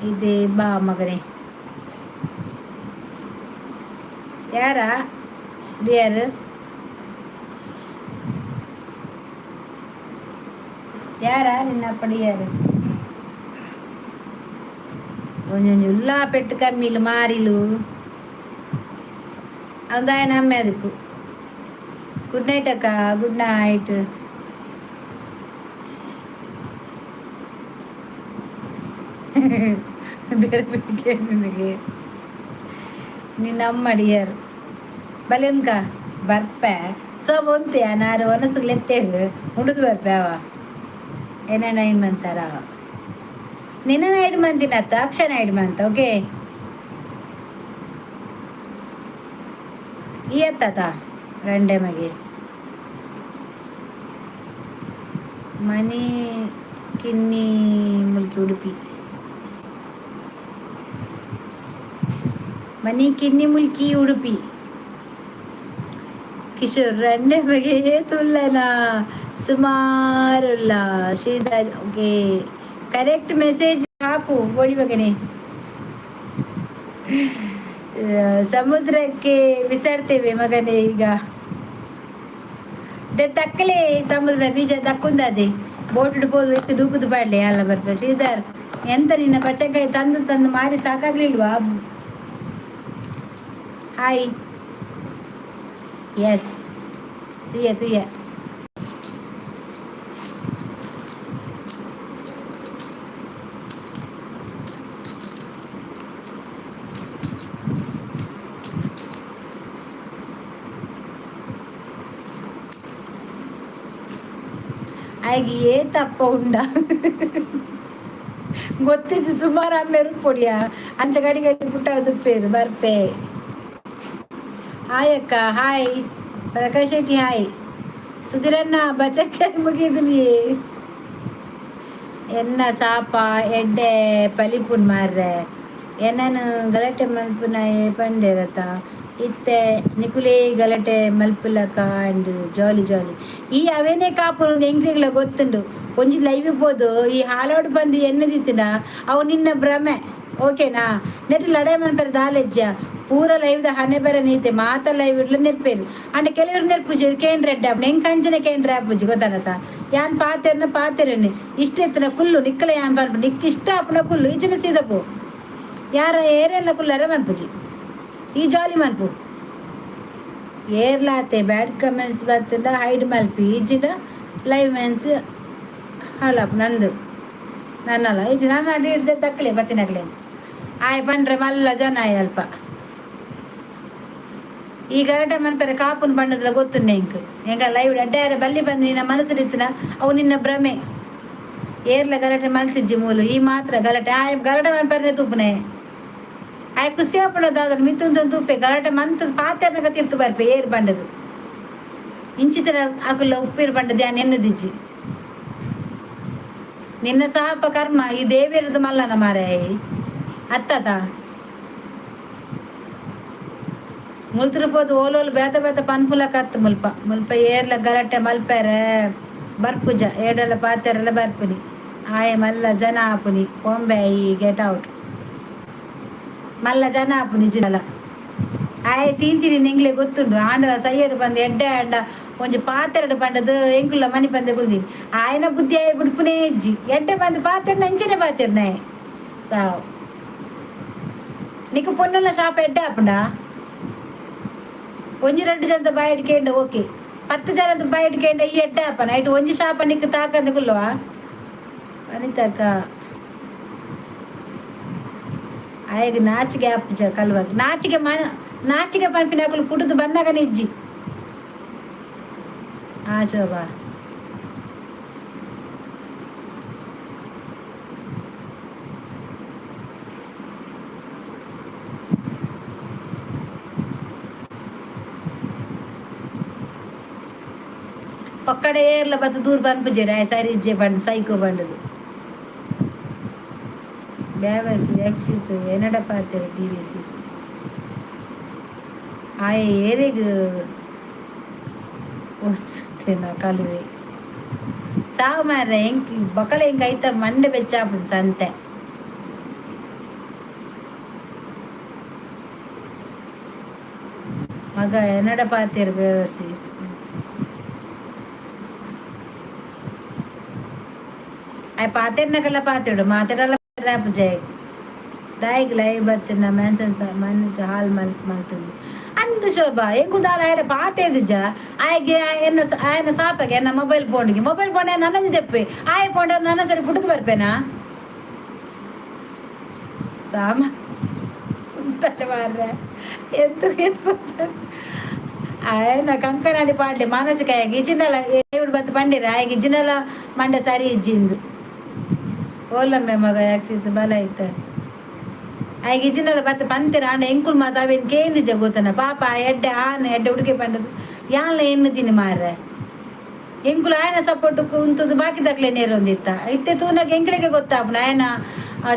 ಇದೆ? ಬಾ ಮಗನೇ. ಯಾರ ಡಿಯರ್? ಯಾರ ನಿನ್ನಪ್ಪ ಡಿಯರ್? ಒಂಜೊಂಜಿ ಉಲ್ಲಾ ಪೆಟ್ಟು ಕಮ್ಮಿಲು ಮಾರಿಲು. ಅಂದಾಯ ಅಮ್ಮೆ ಅದಕ್ಕೂ. ಗುಡ್ ನೈಟ್ ಅಕ್ಕ, ಗುಡ್ ನೈಟ್. ಬೇರೆ ಬೇಕೆ ನಿನಗೆ? ನಿನ್ನ ಅಮ್ಮ ಡಿಯರ್ ಬಲೆನ್ಕ ಬರ್ಪೆ. ಸೊ ಒಂತೆ ನಾರು ಒನಸುಗಳು ಎತ್ತೇರು ಉಂಡುದು ಬರ್ಪೆ. ಅವ ಏನ 9 ಮಂತಾರ? ನಿನ್ನ 9 ಮಂತಿನತ್ತ ಅಕ್ಷ 9 ಮಂತ್. ಓಕೆ, ಈ ಎತ್ತಾತ ರಂಡೆ ಮಗೆ. ಮನಿ ಕಿನ್ನಿ ಮುಲ್ಕಿ ಉಡುಪಿ. ಮನಿ ಕಿನ್ನಿ ಮುಲ್ಕಿ ಉಡುಪಿ. ಕಿಶೋರ್ ರಂಡೆ ಮಗೆ ತುಲ್ಲನಾ ಸುಮಾರುಲ್ಲ. ಶ್ರೀಧರ್, ಓಕೆ, ಕರೆಕ್ಟ್ ಮೆಸೇಜ್ ಹಾಕು ಬೋಡಿ ಮಗನೇ. ಸಮುದ್ರಕ್ಕೆ ಬಿಸಾಡ್ತೇವೆ ಮಗನೇ ಈಗ. ತಕ್ಕಲೆ ಸಮುದ್ರ ಬೀಜ ತಕ್ಕೊಂದದೆ ಬೋಟ್ ಇಡ್ಬೋದು ಇತ್ತು. ದೂಕುದು ಬಾಡ್ಲೆ ಅಲ್ಲ ಬರ್ಪ. ಶ್ರೀಧರ್, ಎಂತ ನಿನ್ನ ಬಚ್ಚಕಾಯಿ ತಂದು ತಂದು ಮಾರಿ ಸಾಕಾಗ್ಲಿಲ್ವಾ? Hi, S, ತುಯ್ಯ ತುಯ್ಯ. ಆಯ್ಗೆ ಏತಪ್ಪ ಉಂಡ ಗೊತ್ತಿದ್ದು ಸುಮಾರು ಆಮೇಲೆ ಪೊಡಿಯ ಅಂಚ ಗಡಿ ಗಡಿ ಪುಟ್ಟ ಪೇರು ಬರ್ಪೆ. ಹಾಯ್ ಅಕ್ಕ, ಹಾಯ್ ಪ್ರಕಾಶ್ ಶೆಟ್ಟಿ, ಹಾಯ್ ಸುಧೀರಣ್ಣ. ಬಚಕಾಯಿ ಮುಗಿದು ನೀ ಎನ್ನ ಸಾಪ ಎಡ್ಡೆ ಪಲಿಪುನ್ ಮಾರ್ರೆ. ಎನ್ನನು ಗಲಾಟೆ ಮಲ್ಪುನ ಪಂಡೆರತ ಇತ್ತೆ ನಿಕುಲೇ ಗಲಾಟೆ ಮಲ್ಪುಲಕ ಅಂಡ್ ಜಾಲಿ ಜಾಲಿ. ಈ ಅವೇನೇ ಕಾಪುನು ಎಂಕ್ಲೆಗ್ಲ ಗೊತ್ತುಂಡು. ಒಂಜಿ ಲೈವ್ ಪೋದು ಈ ಹಾಳೋಡು ಬಂದು ಎನ್ನದಿತ್ತಿನ ಅವು ನಿನ್ನ ಭ್ರಮೆ, ಓಕೆನಾ? ನೆಟ್ ಲಡಾಯಿ ಮನ್ಪೆರೆ ದಾಲೆಜ್ಜ. ಪೂರ ಲೈವ್ದ ಹನೆ ಬರ ನೀತೆ ಮಾತ ಲೈವ್ ಇಡ್ಲ ನೆರ್ಪೇರು. ಅಂಡ ಕೆಲವರು ನೆರ್ಪುಜಿ ಕೇಂದ್ರ ರೆಡ್ಡ ಆಪುಂಡು. ಎಂಕ್ ಅಂಚನೆ ಕೇಂದ್ರ ಆಪುಜಿ ಗೊತ್ತಾನತ. ಯಾನ್ ಪಾತೆರ್ನ ಪಾತೆರನೆ ಇಷ್ಟ ಎತ್ತನ ಕುಲ್ಲು ನಿಕ್ಕಲ. ಯಾನ್ ಪನ್ಪು ನಿಕ್ ಇಷ್ಟ ಆಪುನ ಕುಲ್ಲು, ಈಚಿನ ಸೀದಪು. ಯಾರ ಏರೆಲ್ಲ ಕುಲ್ಲರ ಮನ್ಪುಜಿ. ಈ ಜಾಲಿ ಮನ್ಪು. ಏರ್ಲಾತೆ ಬ್ಯಾಡ್ ಕಮೆಂಟ್ಸ್ ಬರ್ತದ, ಹೈಡ್ ಮಲ್ಪಿ. ಈಜಿಡ ಲೈವ್ ಮೆನ್ಸ್ ಹಾಳಾಪ್ ನಂದು ನನ್ನಲ್ಲ. ಈಜಿ ನಾನು ಅಡಿ ಹಿಡ್ದೆ ತಕ್ಕಲೆ ಬತ್ತಿನಕ್ಲೆ ಆಯ್ ಪಂಡ್ರೆ ಮಲ್ಲ ಜನ ಆಯ್ ಅಲ್ಪ. ಈ ಗರಟೆ ಮನ್ಪೆರೆ ಕಾಪುನ್ ಬಣ್ಣದಲ್ಲ ಗೊತ್ತುಂಡೆ ಎಂಕ್. ಎಂಕ ಲೈವ್ ಅಡ್ಡಾರೆ ಬಲ್ಲಿ ಬಂದು ನಿನ್ನ ಮನಸ್ಸು ಅವು ನಿನ್ನ ಭ್ರಮೆ. ಏರ್ಲ ಗಲಾಟೆ ಮಲ್ತಿಜ್ಜಿ ಮೂಲು. ಈ ಮಾತ್ರ ಗಲಾಟೆ ಆಯ್ ಗಲಾಟೆ ಮನ್ಪೆರೆ ತೂಪುನೆ ಆಯ್ ಖುಷಿ ಆಪುಂಡು. ದಾದನ ಮಿತ್ತುಂದು ತೂಪೆ ಗಲಾಟೆ ಮಂತ್ ಪಾತೆರ್ನಗ ತೀರ್ತು ಬರ್ಪೆ. ಏರ್ ಬಂಡದು ಇಂಚಿತರ ಅಕುಲ ಉಪ್ಪಿರು ಬಂಡದ ಯಾನ್ ಎನ್ನದಿಜ್ಜಿ. ನಿನ್ನ ಸಾಪ ಕರ್ಮ ಈ ದೇವಿರದು ಮಲ್ಲನ ಮಾರೆ ಅತ್ತತ. ಮುಲ್ತುರು ಪೋದು ಓಲೋಲು ಬೇತ ಬೇತ ಪನ್ಪುಲ ಕತ್ತು. ಮುಲ್ಪ ಮುಲ್ಪ ಏರ್ಲ ಗಲಾಟೆ ಮಲ್ಪೆರೆ ಬರ್ಪುಜ. ಏಡಲ ಪಾತೆರೆಲ್ಲ ಬರ್ಪುನಿ. ಆಯೆ ಮಲ್ಲ ಜನ ಆಪುನಿ. ಬೊಂಬೆ ಈ ಗೆಟ್ ಔಟ್. ಮಲ್ಲ ಜನ ಆಪುನಿ ಜಿನಲ ಆಯೆ ಸೀಂತಿನಿ. ನಿಂಗ್ಲೆ ಗೊತ್ತುಂಡು. ಆಂಡಲ ಸಯ್ಯಡು ಬಂದು ಎಡ್ಡೆ ಆಂಡ ಒಂಜಿ ಪಾತೆರಡು ಬಂಡದು ಎಂಕುಲ್ಲ ಮನಿ ಬಂದೆ ಕುಲ್ದಿನಿ. ಆಯನ ಬುದ್ಧಿ ಆಯೆ ಬಿಡ್ಪುನೇ ಇಜ್ಜಿ. ಎಡ್ಡೆ ಬಂದು ಪಾತೆರ್ನ ಅಂಚನೆ ಪಾತೆರ್ನ ಸಾವು. ನಿಕ್ಕು ಪೊನ್ನುಲ ಶಾಪ ಎಡ್ಡೆ ಆಪುಂಡ? ಒಂಜಿ ರಡ್ಡು ಜನದ ಬಾಯಿಡ್ ಕೇಂಡ ಓಕೆ, 10 ಜನದ ಬಾಯಿಡ್ ಕೇಂಡ ಈ ಎಡ್ಡೆ ಆಪನ. ಐಟ್ ಒಂಜಿ ಶಾಪ ನಿಕ್ಕು ತಾಕಂದ ಕುಲ್ಲವಾ? ವನಿತಕ್ಕ, ಆಯಗ್ ನಾಚಿಗೆ ಆಪುಜ ಕಲ್ವಾಗ? ನಾಚಿಗೆ ಮನ ನಾಚಿಗೆ ಪನ್ಪಿನಕುಲು ಪುಡುದು ಬಂದಾಗ ಇಜ್ಜಿ. ಆ ಶೋಭಾ, ಒಕ್ಕಡೆ ಏರ್ಲ ಬತ್ತು ದೂರ ಪನ್ಪುಜೆರ್. ಆಯ್ ಸರಿ ಇಜ್ಜೆ ಪಂಡ್ ಸೈಕೋ ಪಂಡುದು ಬ್ಯಾವಸ್ ಯಕ್ಷಿತ್ ಎನ್ನಡ ಪಾತೆರ ಟಿ ವಿ ಸಿ. ಆಯೆ ಏರೆಗ್ ಒತ್ತುನ ಕಲುವೆ ಸಾವು ಮಾರ್ರೆ. ಎಂಕ್ ಬೊಕಲ ಎಂಕ್ ಐತ ಮಂಡೆ ಬೆಚ್ಚ ಆಪುಂಡು ಸಂತೆ. ಮಗ ಎನ್ನಡ ಪಾತೆರ್ ಬೇವರ್ಸಿ. ಆಯೆ ಪಾತೆರ್ನಕಲ್ಲ ಪಾತೆರೊಡು, ಮಾತೆಡಲ ಆಪುಜಿ ಆಯಗ್. ದಾಯೆಗ್ ಲೈವ್ ಬತ್ತಿನ ಮ್ಯಾನ್ಸನ್ ಮನ್ಸ ಹಾಲ್ ಮಲ್ ಮಲ್ತುಂಡು ಅಂದ್ ಶೋಭಾ. ಎಂಕುಲು ದಾಲ ಆಯಡ ಪಾತೆರ್ದಿಜ. ಆಯಗ್ ಎನ್ನ ಆಯನ ಸಾಪಗೆ ಎನ್ನ ಮೊಬೈಲ್ ಪೋಂಡುಗೆ. ಮೊಬೈಲ್ ಪೋಂಡ ನನೊಂಜಿ ದೆಪ್ಪೆ. ಆಯೆ ಪೋಂಡ ನನ ಸರಿ ಬುಡುದು ಬರ್ಪೆನಾ? ಸಾಮ ಉಂತಲೆ ಮಾರ್ರೆ, ಎಂತ ಎತ್ಕೊಂತ ಆಯನ ಕಂಕನಾಡಿ ಪಾಡ್ಲೆ. ಮಾನಸಿಕ ಆಯಗ್ ಇಜ್ಜಿಂಡಲ ಏವುಡು ಬತ್ತ್ ಪಂಡೆರ್, ಆಯಗ್ ಇಜ್ಜಿಂಡಲ ಮಂಡೆ ಸರಿ ಇಜ್ಜಿಂದ್. ಓಲಮ್ಮೆ ಮಗ ಯಾಕ್ಚಿತ್ ಬಲ ಇತ್ತ. ಆಯಗ್ ಇಜ್ಜಿಂಡಲ ಬತ್ತ್ ಪಂತೆರ್. ಆಂಡ ಎಂಕುಲು ಮಾತ ಅವೆನ್ ಕೇಂದಿಜ ಗೊತ್ತನ. ಪಾಪ ಆ ಎಡ್ಡೆ ಆನ್ ಎಡ್ಡೆ ಉಡುಗೆ ಪಂಡದ್ ಯಾನ್ಲ ಎನ್ನುದಿನಿ ಮಾರ್ರೆ. ಎಂಕುಲು ಆಯನ ಸಪೋರ್ಟ್ ಉಂತುದು ಬಾಕಿದಕ್ಲೆ ನೇರೊಂದಿತ್ತ. ಇತ್ತೆ ತೂನಗ ಎಂಕ್ಲೆಗೆ ಗೊತ್ತಾಪುಂಡು ಆಯನ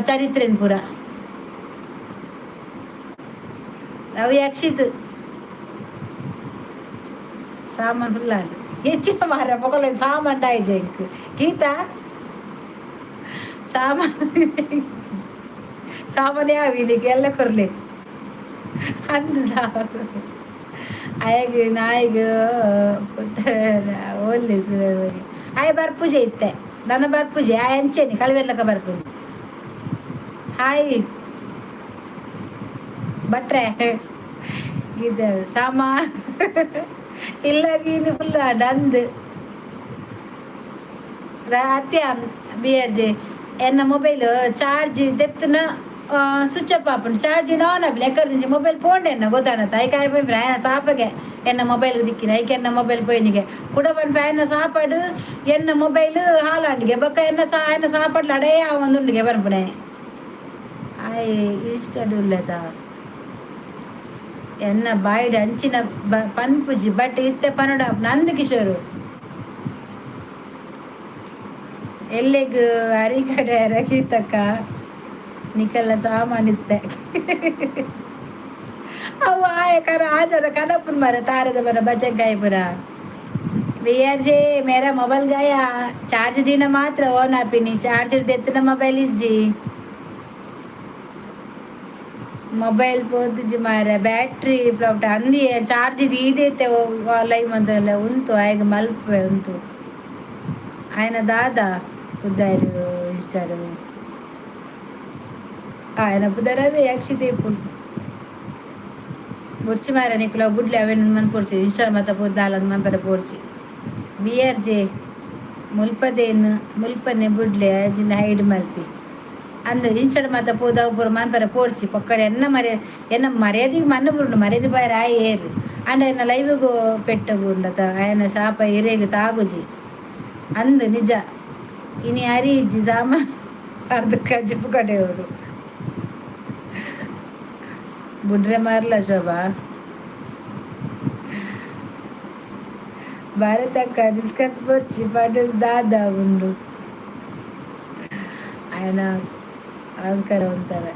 ಚರಿತ್ರೆನ್ ಪೂರ. ಅವು ಯಕ್ಷಿತ್ ಸಾಮಾನ್ ಫುಲ್ ಆಂಡ್. ಎಚ್ಚಿನ ಮಾರ್ರೆ ಮೊಕಲೆ ಸಾಮಾನ್ ಆಯ್ಜೆ ಎಂಕ್ ಗೀತಾ. ಸಾಮಾನ್ ಸಾಮಾನ್ ಯಾವ ಇನಿಕ್ ಎಲ್ಲ ಕೊರ್ಲೆ ಅಂದ್. ಆಯಗ್ ನಾಯಿಗ್ ಓಲ್ಲೆ ಆಯೆ ಬರ್ಪುಜೆ ಇತ್ತೆ, ನನ ಬರ್ಪುಜೆ ಆಯೆ. ಅಂಚೆನೆ ಕಲ್ವೆರ್ಲಕ ಬರ್ಪುಜೆ. ಹಾಯ್ ಭಟ್ರೆ. ಗೀತೆ ಸಾಮಾನ್ ಇಲ್ಲ ಇನಿ ಫುಲ್ ಅಂದ್. ಅತ್ಯ ಬಿ ಆರ್ ಜೆ, ಎನ್ನ ಮೊಬೈಲ್ ಚಾರ್ಜ್ ದೆತ್ತುನ ಸ್ವಿಚ್ ಆಫ್ ಆಪುಂಡು, ಚಾರ್ಜ್ ಆನ್ ಆಪಿಲ್ಲ. ಎಕ್ಕರ್ದಿಂಚಿ ಮೊಬೈಲ್ ಪೋಂಡೆ ಎನ್ನ ಗೊತ್ತಾಣತ. ಐಕ್ ಆಯೆ ಪನ್ಪಿನ ಆಯನ ಸಾಪಗೆ ಎನ್ನ ಮೊಬೈಲ್ ದಿಕ್ಕಿನ. ಐಕ್ ಎನ್ನ ಮೊಬೈಲ್ ಪೋಯಿನಿಗೆ. ಕುಡ ಪನ್ಪೆ ಆಯನ ಸಾಪಾಡ್ ಎನ್ನ ಮೊಬೈಲ್ ಹಾಲಾಂಡ್ಗೆ, ಬೊಕ್ಕ ಎನ್ನ ಸಾ ಆಯನ ಸಾಪಾಡ್ಲ ಅಡೇ ಆವೊಂದುಂಡುಗೆ ಪನ್ಪುನೆ ಆಯೆ. ಇಷ್ಟಡ್ ಉಲ್ಲೆದ ಎನ್ನ ಬಾಯಿಡ್ ಅಂಚಿನ ಪನ್ಪುಜಿ, ಬಟ್ ಇತ್ತೆ ಪನೊಡು ನಂದ್ ಕಿಶೋರು. ಎಲ್ಲೆಗ್ ಅರಿಕಡೆ ರಗೀತಕ್ಕ ನಿಕಲ್ನ ಸಾಮಾನ್ ಇತ್ತೆ. ಅವು ಆಯ ಕರ ಆಜದ ಕನಪುನ್ ಮರ ತಾರದ ಬರ ಬಚಂಕಾಯಿ ಪುರ. ಬಿ ಆರ್ ಜೆ, ಮೇರಾ ಮೊಬೈಲ್ ಗಾಯ. ಚಾರ್ಜ್ ದೀನ ಮಾತ್ರ ಓನ್ ಆಪಿನಿ, ಚಾರ್ಜ್ ದೆತ್ತಿನ ಮೊಬೈಲ್ ಇಜ್ಜಿ. ಮೊಬೈಲ್ ಪೋತುಜಿ ಮಾರ್ರೆ, ಬ್ಯಾಟ್ರಿ ಫ್ಲಾಟ್ ಅಂದಿ. ಚಾರ್ಜ್ ದೀದೈತೆ ಲೈವ್ ಮಂತಲ್ಲ ಉಂತು ಆಯಗ್ ಮಲ್ಪುವೆ ಉಂತು. ಆಯನ ದಾದ ಪುದರ್ ಇಷ್ಟಡು? ಆಯನ ಪುದರವೇ ಯಕ್ಷದೀಪ್. ಬೊರ್ಚಿ ಮಾರ್ರೆ ನಿಕುಲ ಬುಡ್ಲೆ ಅವೆನ್ ಮನ್ಪೊಡ್ಚಿ. ಇನ್ಸ್ಟಾಲ್ ಮಾತ ಪೂರ ದಾಲ ಮನ್ಪರೆ ಪೋಡ್ಚಿ. ಬಿ ಆರ್ ಜೆ ಮುಲ್ಪದೇನ್ ಮುಲ್ಪನೆ ಬುಡ್ಲೆ ಅಜಿನ ಹೈಡ್ ಮಲ್ಪಿ ಅಂದ್. ಇನ್ಸ್ಟಾಡ್ ಮಾತ ಪೋದು ಅವು ಪೂರ ಮನ್ಪರೆ ಪೋಡ್ಚಿ ಪೊಕ್ಕಡೆ. ಎನ್ನ ಮರ್ಯ ಎನ್ನ ಮರ್ಯಾದಿಗ್ ಮಣ್ಣು ಬುರುಂಡು. ಮರ್ಯಾದೆ ಪೋಯೆರೆ ಆಯೆ ಏರ್? ಆಂಡ ಎನ್ನ ಲೈವ್ಗ್ ಪೆಟ್ಟ್ ಬೂರ್ಂಡತ ಆಯನ ಶಾಪ ಇರೆಗ್ ತಾಗುಜಿ. ಅಂದ್ ನಿಜ. ಇನಿ ಅರಿ ಇಜ್ಜಿ, ಸಾಮಾನ್ ಪಾರ್ದ್ ಕಜಿಪು ಕಡೆಯೊಡು. ಬುಡ್ರೆ ಮಾರ್ಲ ಶೋಭಾ. ಭಾರತಕ್ಕ ಡಿಸ್ಕಸ್ ಬೊರ್ಚಿ ಪಂಡುದು ದಾದ ಉಂಡು? ಆಯನ ಅಹಂಕಾರ ಉಂತವೆ,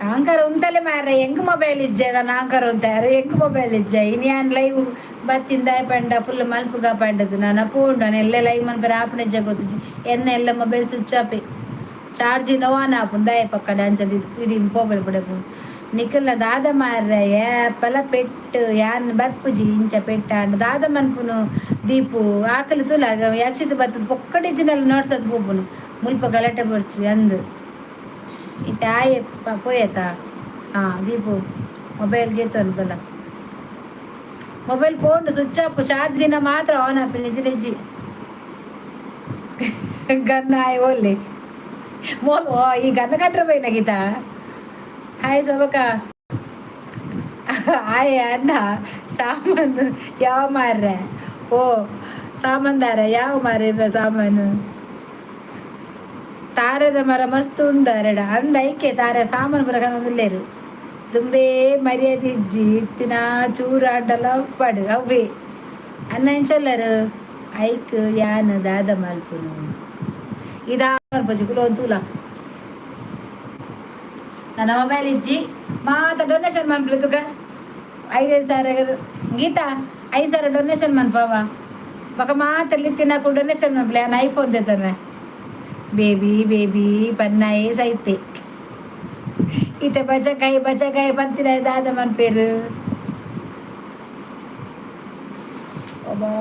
ಅಹಂಕಾರ ಉಂತಲೆ ಮಾರ್ರೆ. ಎಂಕ್ ಮೊಬೈಲ್ ಇಜ್ಜೆ, ನನ ಅಹಂಕಾರ ಉಂತಾಯೆರ್. ಎಂಕ್ ಮೊಬೈಲ್ ಇಜ್ಜೆ. ಇನಿ ಯಾನ್ ಲೈವ್ ಬತ್ತಿನ ದಾಯೆ ಪಂಡ ಫುಲ್ ಮಲ್ಪುಗ ಪಂಡದ್. ನನ ಪೋಂಡು ನನ ಎಲ್ಲೆ ಲೈವ್ ಮನ್ಪೆರೆ ಆಪುನ ಇಜ್ಜ ಗೊತ್ತಿಜ್ಜಿ. ಎನ್ನ ಎಲ್ಲ ಮೊಬೈಲ್ ಸ್ವಿಚ್ ಆಫ್, ಚಾರ್ಜ್ ಆನ್ ಆಪುಂಡು. ದಾಯೆ ಪಕ್ಕಡೆ ಅಂಚ ಇಡೀ ಪೋಪೆಡ್ ಪಡೆಪು. ನಿಕಲ್ನ ದಾದ ಮಾರ್ರೆ, ಏಪಲ ಪೆಟ್ಟ್. ಯಾನ್ ಬರ್ಪುಜಿ ಇಂಚ ಪೆಟ್ಟಾಂಡ ದಾದ ಮನ್ಪುನು ದೀಪು? ಆಕಲ್ ತೂಲ, ಯಕ್ಷಿತ್ ಬತ್ತುದು ಪೊಕ್ಕಡೆ ಇಜ್ಜಿಂಡಲ ನೋಡ್ಸದ್ ಪೋಪುನು. ಮುಲ್ಪ ಗಲಾಟೆ ಬೊರ್ಚಿ ಅಂದ್. ಇತ್ತೆ ಆಯೆ ಪೋಯೆತ? ಹಾ ದೀಪು ಮೊಬೈಲ್ ಗೆತೊನು ಬಲ. ಮೊಬೈಲ್ ಪೋಂಡು ಸ್ವಿಚ್ ಆಫ್, ಚಾರ್ಜ್ ದಿನ ಮಾತ್ರ ಆನ್ ಆಪಿನ, ಇಜ್ಜಿಂಡ ಇಜ್ಜಿ. ಗನ್ನ ಆಯೆ ಓಲ್ಲೆ ಮೋಲ್ ಈ ಗನ್ನ ಕಟ್ರ ಪೋಯಿನ ಗೀತಾ. ಹಾಯ್ ಸೊಬಕ. ಆಯೆ ಅಣ್ಣ ಸಾಮಾನು ಯಾವ ಮಾರ್ರೆ? ಓ ಸಾಮಾನ್ದಾರ ಯಾವ ಮಾರ್ರೆ ಸಾಮಾನು? ತಾರೆದ ಮರ ಮಸ್ತ್ ಉಂಡು ಅರೆಡ ಅಂದ್. ಐಕೆ ತಾರೆ ಸಾಮಾನು ಪೂರ ಕನೊಂದುಲ್ಲೆರ್. ದುಂಬೇ ಮರ್ಯಾದೆ ಇಜ್ಜಿ, ಇತ್ತಿನ ಚೂರು ಆಂಡಲ ಉಪ್ಪಡ್ ಅವ್ವೇ. ಅಣ್ಣ ಎಂಚ ಉಲ್ಲೆರ್? ಐಕ್ ಯಾನ್ ದಾದ ಮಲ್ಪುನು? ಈ ದಾದ ಮಲ್ಪೊಚಿ, ಕುಲೊಂದು ತೂಲ. ನನ್ನ ಮೊಬೈಲ್ ಇಜ್ಜಿ ಮಾತ ಡೊನೇಷನ್ ಮನ್ಪುಲೆ. 5-5 ಸಾವಿರ ಗೀತಾ, 5,000 ಡೊನೇಷನ್ ಮನ್ಪವ. ಬೊಕ ಮಾತ ಲಿತ್ತಿನಕುಲು ಡೊನೇಷನ್ ಮನ್ಪುಲೆ. ಯಾನ್ ಐಫೋನ್ ದೆತೊನ್ವೆ. ಬೇಬಿ ಬೇಬಿ ಪನ್ನಾಯೆ ಸೈತೆ. ಇತ್ತೆ ಬಜಕಾಯಿ ಬಜಕಾಯಿ ಪಂತಿನ ದಾದ ಮನ್ಪೇರು? ಅಬ್ಬಾ,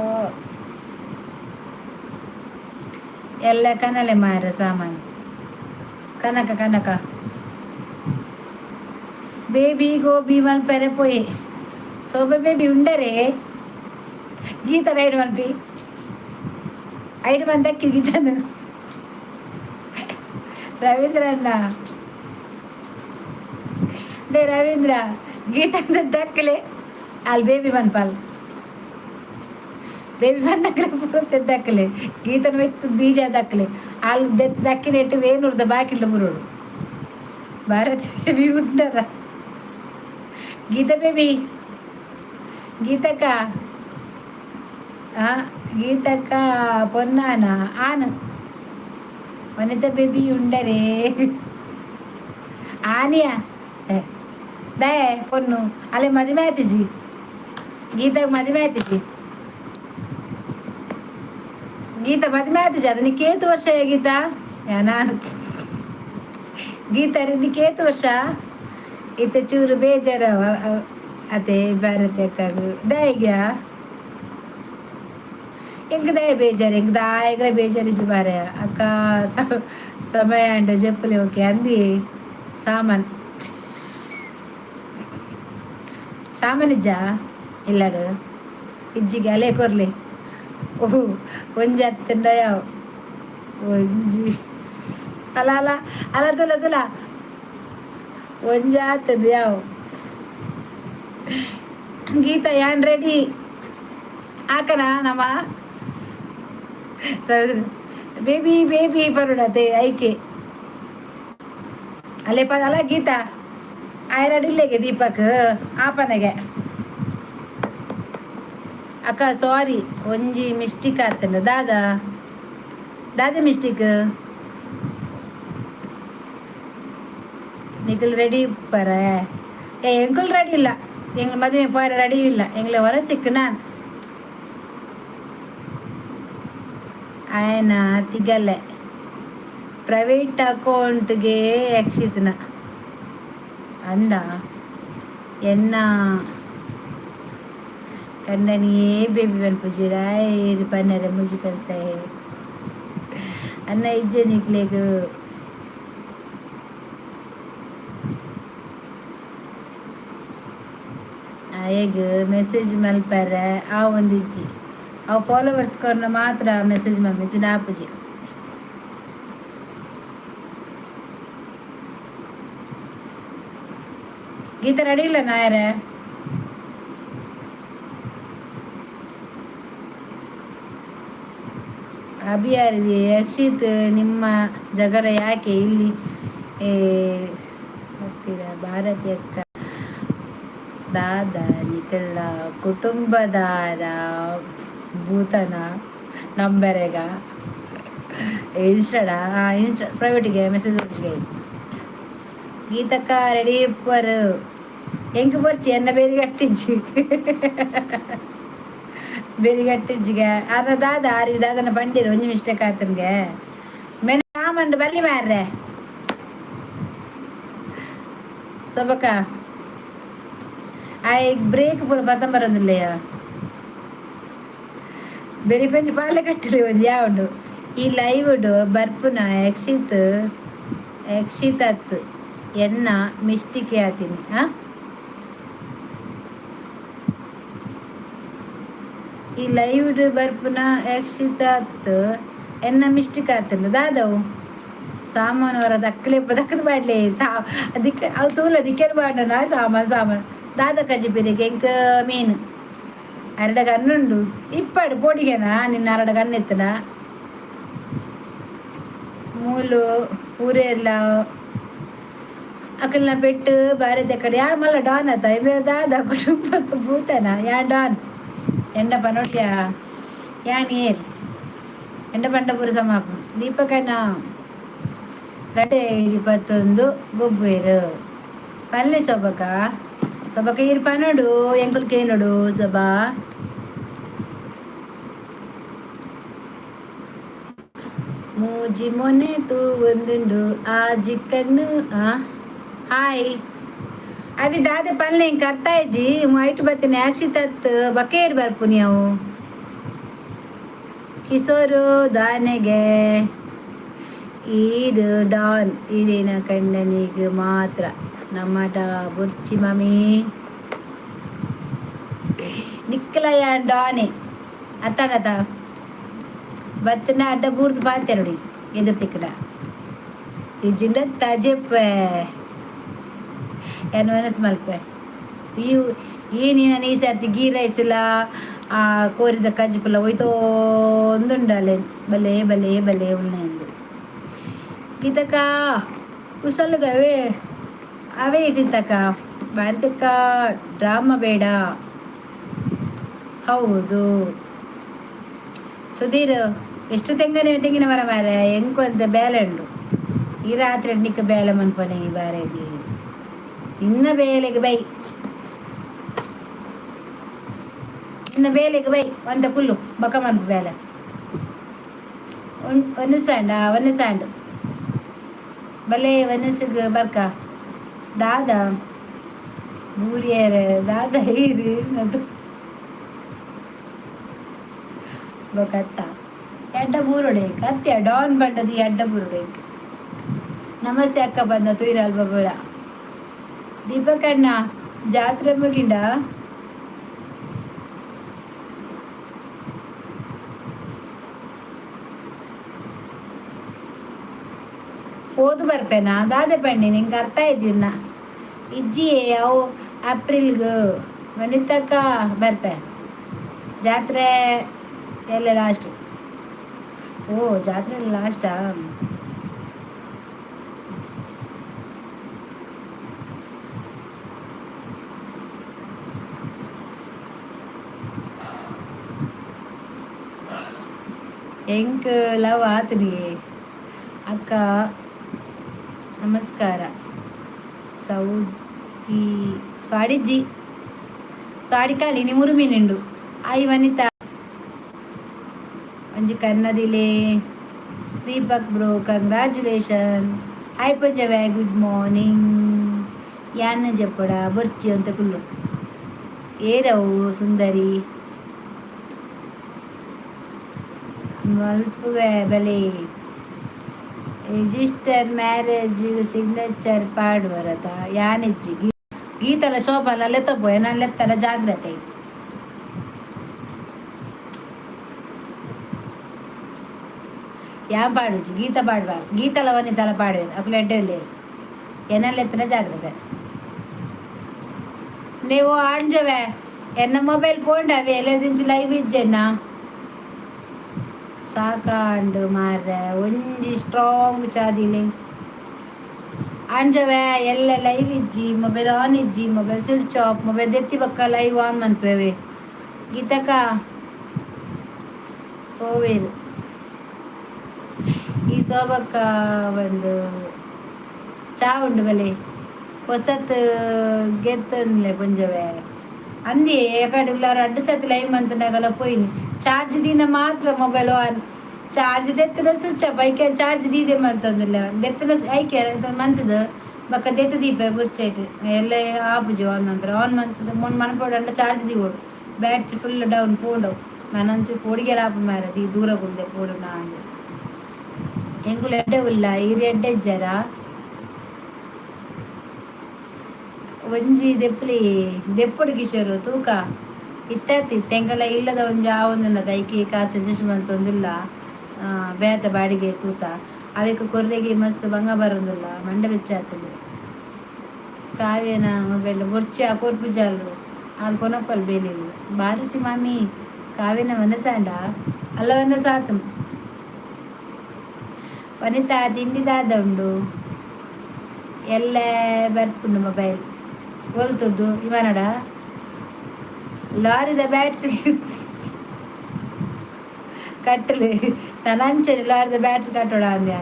ಎಲ್ಲ ಕನಲೆ ಮಾರ ಸಾಮಾನು. ಕನಕ ಕನಕ ಬೇಬಿ ಗೋಬಿ ಮಲ್ಪೆರೆ ಪೋಯೆ. ಸೋಬೆ ಬೇಬಿ ಉಂಡರೆ. ಗೀತ ರೈಡ್ ಮಲ್ಪಿ, ಐಡ್ ಮಂದಕ್ಕಿ ಗೀತನು. ರವೀಂದ್ರ ಅಣ್ಣ, ಡೇ ರವೀಂದ್ರ, ಗೀತ ದಕ್ಕಲೆ. ಅಲ್ಲಿ ಬೇಬಿ ಮನ್ಪಾಲ್, ಬೇಬಿ ಬನ್ನಕ್ಲೆ ಪೂರ ದಕ್ಕಲೆ. ಗೀತನ ಮೆತ್ತು ಬೀಜ ದಕ್ಕಲೆ. ಅಲ್ಲಿ ದೆತ್ತು ದಕ್ಕಿನೆಟ್ಟು ವೇಣೂರ್ದ ಬಾಕಿಲ್ಲ ಬುರೋಡು. ಭಾರತ್ ಬೇಬಿ ಉಂಡರ? ಗೀತಾ ಬೇಬಿ, ಗೀತಕ್ಕ, ಆ ಗೀತಕ್ಕ ಪೊನ್ನಾನ ಆನು. ವನಿತಾ ಬೇಬಿ ಉಂಡರೆ? ಆನಿಯಾ ದಯೆ ಪೊನ್ನು ಅಲ್ಲೇ ಮದುವೆ ಆಯ್ತಿಜಿ. ಗೀತಾಗ ಮದುವೆ ಆಯ್ತಿಜಿ. ಗೀತಾ ಮದುವೆ ಆಯ್ತಿಜಿ. ಅದು ನಿಕ್ಕೇತು ವರ್ಷ ಗೀತಾ? ನಾನು ಗೀತಾ, ನಿಕ್ಕೇತು ವರ್ಷ? ಇತ್ತೆ ಚೂರು ಬೇಜಾರ ಅದೇ ಭಾರತಿ ಅಕ್ಕಾಗು. ದಾಯಿಗ ಎಂಕ್ ದಾಯ ಬೇಜಾರು? ಎಂಕ್ ದಾಯಗ್ಲ ಬೇಜಾರಿಜಿ ಮಾರಾಯ. ಅಕ್ಕ, ಸಮಯ ಅಂಡ ಜಪ್ಪುಲೆ. ಓಕೆ ಅಂದಿ. ಸಾಮಾನ್ ಸಾಮಾನ್ ಇಜ್ಜಾ ಇಲ್ಲಡು? ಇಜ್ಜಿಗೆ ಅಲೆ ಕೊರ್ಲಿ. ಓಹ್, ಒಂಜಿ ಅತ್ತಂಡ ಯಾವ ಒಂಜಿ ಅಲ್ಲ ಅಲ್ಲ ಅಲ್ಲ, ತುಲ ತುಲ, ಒಂಜಿ ಆತದ ಯಾವ. ಗೀತಾ, ಯಾನ್ ರೆಡಿ ಹಾಕನ ನಮ್ಮ ಬೇಬಿ ಬೇಬಿ ಬರೋಡತೆ ಐಕೆ ಅಲ್ಲೇ ಪ. ಅಲ್ಲ ಗೀತಾ, ಆಯ್ರಡ್ ಇಲ್ಲೆಗೆ ದೀಪಕ್ ಆಪನೆಗೆ. ಅಕ್ಕ, ಸಾರಿ, ಒಂಜಿ ಮಿಸ್ಟೇಕ್ ಆತಂಡ. ದಾದಾ ದಾದ ಮಿಸ್ಟೇಕ್? ನಿಖಲ್ ರೆಡಿ ಪರ? ಏ, ಎಂಕುಲ್ ರೆಡಿ ಇಲ್ಲ. ಎಂಗ್ಲ ಮದುವೆ ಪೋರೆ ರೆಡಿ ಇಲ್ಲ. ಎಂಗ್ಲ ಹೊರ ಸಿಕ್ಕ ನಾನು ಆಯನ ತಿಗಲೆ ಪ್ರೈವೇಟ್ ಅಕೌಂಟ್ಗೆ ಯಕ್ಷಿತ್ನ ಅಂದ. ಎನ್ನ ಕಂಡನಿಯೇ ಬೇಬಿ ಪನ್ಪುಜಿರ ಏರು ಪನ್ನರೆ ಮುಜಿ ಕಸ್ತಾಯಿ ಅನ್ನ ಇಜ್ಜೆ ನಿಕ್ಲೆಗ್? ಆಯಗ್ ಮೆಸೇಜ್ ಮಲ್ಪರೆ ಆ ಒಂದಿಜ್ಜಿ. ಅವು ಫಾಲೋವರ್ಸ್ ಕೊರ್ನ ಮಾತ್ರ ಮೆಸೇಜ್ ಮಲ್ಪುಜಿ ಆಪುಜಿ. ಗೀತಾ, ರೆಡಿ ಇಲ್ಲ ನಾಯರೇ? ಅಭಿ ಅಕ್ಷಿತ್, ನಿಮ್ಮ ಜಗಳ ಯಾಕೆ ಇಲ್ಲಿ ಹತ್ತಿರ? ಭಾರತಿ ಅಕ್ಕ, ದಾದ ನಿಕಲ್ಲ ಕುಟುಂಬದಾರ ಭೂತನ ನಂಬರೆಗ ಇನ್ಸ್ಟಾಡ ಇನ್ಸ್ಟಾ ಪ್ರೈವೇಟಿಗೆ ಮೆಸೇಜ್. ಗೀತಕ್ಕ ರೆಡಿ ಇಪ್ಪರು. ಎಂಕ್ ಬೊರ್ಚಿ, ಎನ್ನ ಬೇರಿ ಕಟ್ಟಿಜ್ಜಿ, ಬೇರಿ ಕಟ್ಟಿಜ್ಜಿಗೆ. ಆರ ದಾದ ಆರಿ ದಾದನ ಬಂಡಿರು. ಒಂಜಿ ಮಿಸ್ಟೇಕ್ ಆತನ್ಗೆ ಮೆನ ಸಾಮಾನು ಬಲ್ಲಿ ಮಾರ್ರೆ. ಸೊಬಕ ಆಯ್ ಬ್ರೇಕ್ ಪೂರ ಬತ್ತಂಬರೊಂದಿಲ್ಲೆಯ. ಬೆರಿ ಕೊಂಚ ಪಾಲೆ ಕಟ್ಟಲಿ ಒಂಜಿ ಯಾವುಂಡು. ಈ ಲೈವ್ ಬರ್ಪುನ ಯಕ್ಷಿತ್ ಯಕ್ಷಿತ್ ಅತ್, ಎನ್ನ ಮಿಸ್ಟಿಕ್ ಆತೀನಿ. ಆ ಈ ಲೈವ್ ಬರ್ಪುನ ಯಕ್ಷಿತ್ ಅತ್, ಎನ್ನ ಮಿಸ್ಟೇಕ್ ಆತಂಡ. ದಾದವು ಸಾಮಾನು ಹೊರ ದಕ್ಕಲೆ ದಕ್ಕದ ಬಾಡ್ಲೆ ಸಾ ದಿಕ್ಕ ಅವು ತೂಲ ದಿಕ್ಕೆಲ್ ಬಾಡನ ಸಾಮಾನು ಸಾಮಾನು. ದಾದ ಕಜ್ಜಿ ಪಿರಿಗೆ ಎಂಕ್ ಮೀನು ಅರಡ ಕಣ್ಣುಂಡು ಇಪ್ಪಡು ಪೋಡಿಗೆನಾ ನಿನ್ನ ಅರಡ ಕಣ್ಣೆತ್ತನ ಮೂಲು ಪೂರೆರ್ಲ ಅಕಲ್ನ ಪೆಟ್ಟು ಬಾರಿ ಕಡೆ. ಯಾರು ಮಲ್ಲ ಡಾನ್ ಆತ? ಇವೆ ದಾದ ಕುಟುಂಬದ ಭೂತನ? ಯಾ ಡಾನ್ ಎಂಡ ಪನೋಟ್ಯ ಯಾನ್ ಏರ್ ಎಂಡ ಪಂಡಪುರ ಸಮಾಪ. ದೀಪಕಣ್ಣ ರಡೆ 21 ಗೊಬ್ಬೇರು. ಪಲ್ಲೆ ಶೋಭಕ್ಕ. ಶೋಭಕ್ಕ, ಈರ್ ಪನೋಡು, ಎಂಕುಲು ಕೇನೋಡು ಶೋಭಾ. ಮೂಜಿ ಮೊನೆ ತೂ ಒಂದುಂಡು, ಆಜಿ ಕಣ್ಣು. ಹಾಯ್ ಅವಿ, ದಾದ ಪಲ್ಲೆ? ಇಂಕ ಅರ್ಥ ಆಯ್ಜಿ. ಐಟ್ ಬತ್ತಿನ ಆಕ್ಷಿತತ್ ಬಕೇರ್ ಬರ್ಪುನಿ ಅವು. ಕಿಶೋರು ದಾನೆಗೆ ಈರು ಡಾನ್, ಈರಿನ ಕಂಡನಿಗೆ ಮಾತ್ರ ನಮ್ಮಟ ಬುರ್ಚಿ ಮಮ್ಮಿ. ನಿಕ್ಕಲಯ ಡಾನೆ ಅತ್ತಾನತ ಬತ್ತನ ಅಡ್ಡ ಬೂರ್ದು ಪಾತೆರಡಿ ಎದುರು ತಿಕ್ಕಡ ಇಜ್ಜಿಂಡ ತಜೆಪ್ಪೆ ಏನು ಮನಸ್ಸು ಮಲ್ಪೆ. ಈ ಈ ನೀನು ಈ ಸರ್ತಿ ಗೀ ರೈಸ್ಲ ಆ ಕೋರಿದ ಕಜ್ಜಿಪುಲ್ಲ ಒಯ್ತೊಂದುಂಡಲೆ. ಬಲೆ ಬಲೆ ಬಲೆ ಉಣ್ಣೆಂದು. ಗೀತಕ್ಕ, ಕುಸಲ್ಗವೇ ಅವೇ. ಗೀತಕ್ಕ, ಭಾರತಕ್ಕ ಡ್ರಾಮಾ ಬೇಡ. ಹೌದು ಸುಧೀರ್, ಎಷ್ಟು ತೆಂಗನೆ ತೆಂಗಿನ ಮರ ಮಾರ ಎಂಕೊಂತ ಬೇಲೆ ಉಂಡು. ಈ ರಾತ್ರಿ ನಿಕ್ಕ ಬೇಲೆ ಮನ್ಪನೆ. ಈ ಬಾರೇದಿ ಇನ್ನ ಬೇಲೆಗೆ ಬೈ, ಇನ್ನ ಬೇಲೆಗೆ ಬೈ ಒಂದ ಕುಲ್ಲು ಬಕ ಮನ್ಪು ಬೇಲೆ. ಒಂದು ಸ್ಯಾಂಡ್, ಒಂದು ಸ್ಯಾಂಡ್ ಬಲೆ ವನಸಿಗೆ ಬರ್ಕ. ದಾದ ಬೂರಿಯರ ದಾದ ಹೀರಿ ಅದು ಬೊಕತ್ತ ಎಡ್ಡ ಬೂರುಡೆ ಕತ್ತೆ ಡಾನ್ ಬಂಡದಿ ಎಡ್ಡ ಬೂರುಡೆ. ನಮಸ್ತೆ ಅಕ್ಕ, ಬಂದ ತುಯಿರಾಲ್ ಬಬುರ. ದೀಪಕಣ್ಣ, ಜಾತ್ರೆ ಮುಗಿಂಡ? ಪೋದು ಬರ್ಪೇನಾ? ದಾದೆ ಪಂಡಿ, ನಿಂಗೆ ಅರ್ಥ ಆಯ್ಜಿನ್ನ ಇಜ್ಜಿ. ಅವು ಏಪ್ರಿಲ್ಗ್ ವನಿತಕ್ಕ ಬರ್ಪೆ. ಜಾತ್ರೆ ಎಲ್ಲ ಲಾಸ್ಟ್. ಓ, ಜಾತ್ರೆ ಲಾಸ್ಟಾ? ಎಂಕ್ ಲವ್ ಆತನಿ. ಅಕ್ಕ ನಮಸ್ಕಾರ. ಸೌದಿ ಸ್ವಾಡಿಜ್ಜಿ ಸ್ವಾಡಿಕಾಲಿ ನಿ ಮುರುಮಿನುಂಡು. ಆಯ್ ವನಿತಾ. ಒಂಜಿ ಕನ್ನದಿಲೆ. Deepak bro, congratulation. Hi ಪಂಜವೆ, good morning. ಯಾನ್ ಜಪ್ಪಡ ಬೊರ್ಚಿ ಅಂತ ಕುಲ್ಲು. ಏರವು ಸುಂದರಿ ಮಲ್ಪುವೆ ಬಲೆ. Register marriage signature ಪಾಡುವರತ ಯಾನಿಜ್ಜಿ. ಗೀತಲ ಶೋಭಲ ಲೆತ್ತಪೋ ಏನ ಲೆತ್ತಲ ಜಾಗ್ರತೆ. ಯಾನ್ ಪಾಡುಜಿ. ಗೀತ ಪಾಡ್ಬಾರ್, ಗೀತಲ ವನಿತಲ ಪಾಡುವೆರ್. ಅಕುಲು ಎಡ್ಡೆ ಉಲ್ಲೆರ್. ಎನ್ನಲೆತ್ತನ ಜಾಗ್ರತೆ. ನೀವು ಆಂಜವೆ, ಎನ್ನ ಮೊಬೈಲ್ ಪೋಂಡ ಅವೆ ಎಲ್ಲದಿಂಚಿ ಲೈವ್ ಇಜ್ಜೆನ್ನ ಸಾಕಾಂಡು ಮಾರ್ರೆ. ಒಂಜಿ ಸ್ಟ್ರಾಂಗ್ ಚಾದಿಲೆ ಆಂಜವೆ. ಎಲ್ಲ ಲೈವ್ ಇಜ್ಜಿ, ಮೊಬೈಲ್ ಆನ್ ಇಜ್ಜಿ, mobile switch off. Mobile ದೆತ್ತಿ ಬಕ್ಕ ಲೈವ್ ಆನ್ ಮನ್ಪೇವೆ. ಗೀತಕ್ಕ ಹೋವೇರು. ಈ ಶೋಭಕ್ಕ ಒಂದು ಚಾ ಉಂಡು ಬಲೆ. ಹೊಸತ್ ಗೆತ್ತೊನ್ಲೆ ಪುಂಜವೆ ಅಂದಿ. ಏಕಡೆ ಉಲ್ಲಾರ ಅಡ್ಡು ಸತಿ ಲೈವ್ ಮಂತನಾಗಲ ಪೋಯಿನಿ. ಚಾರ್ಜ್ ದೀನ ಮಾತ್ರ mobile on, charge ದೆತ್ತಿನ switch off. ಐಕೆ ಚಾರ್ಜ್ ದೀದೆ ಮಂತಂದಿಲ್ಲ. ದೆತ್ತಿನ ಐಕೆ ಮಂತದ ಬಕ್ಕ ದೆತ್ತು ದೀಪ ಬುರ್ಚೈಟ್ ಎಲ್ಲ ಆಪುಜಿ. ಆನ್ ಮನ್ಪರೆ ಆನ್ ಮಂತದ ಮೊನ್ ಮನ್ಪೋಡಂಡ ಚಾರ್ಜ್ ದೀವೋಡು. Battery full down ಪೋಂಡವು. ನಾನಂಚು ಪೋಡಿಗೆಲ ಆಪು ಮಾರ ದೀ ದೂರ ಕುಲ್ದೆ ಪೋಡು. ನಾನು ಎಂಕುಲು ಎಡ್ಡೆ ಉಲ್ಲ, ಈರ್ ಎಡ್ಡೆ ಇಜ್ಜಾರ? ಒಂಜಿ ದೆಪ್ಪಲಿ ದೆಪ್ಪುಡು ಕಿಶೋರು ತೂಕ ಇತ್ತಾತಿ. ತೆಂಕಲ ಇಲ್ಲದ ಒಂಜಿ ಆವೊಂದುಂಡತ. ಐಕೆ ಕಾಸು ಅಡ್ಜಸ್ಟ್ ಮಂತೊಂದುಲ್ಲ. ಬೇತ ಬಾಡಿಗೆ ತೂತ ಅವೆಕ್ ಕೊರ್ರೆಗೆ ಮಸ್ತ್ ಬಂಗ ಬರೋದಿಲ್ಲ, ಮಂಡೆ ಬೆಚ್ಚ ಆತುಂಡು. ಕಾವ್ಯನ ಮೊಬೈಲ್ ಬೊರ್ಚಿ, ಆ ಕೊರ್ಪುಜಾಲು ಆಲ್ ಕೊನಪ್ಪಲ್ ಬೇಲೆಗ್. ಭಾರತಿ ಮಾಮಿ, ಕಾವ್ಯನ ಮನಸಾಂಡ ಅಲ್ಲ ವನಸಾತುಂಡು. ವನಿತಾ, ತಿಂಡಿ ದಾದ ಉಂಡು? ಎಲ್ಲೆ ಬರ್ಪುಂಡು ಮೊಬೈಲ್ ಒಲ್ತದ್ದು ಇವನಡ. ಲಾರಿದ ಬ್ಯಾಟ್ರಿ ಕಟ್ಟಲೆ. ನಾನು ಅಂಚನೆ ಲಾರಿದ ಬ್ಯಾಟ್ರಿ ಕಟ್ಟೋಡ ಅಂದೆ.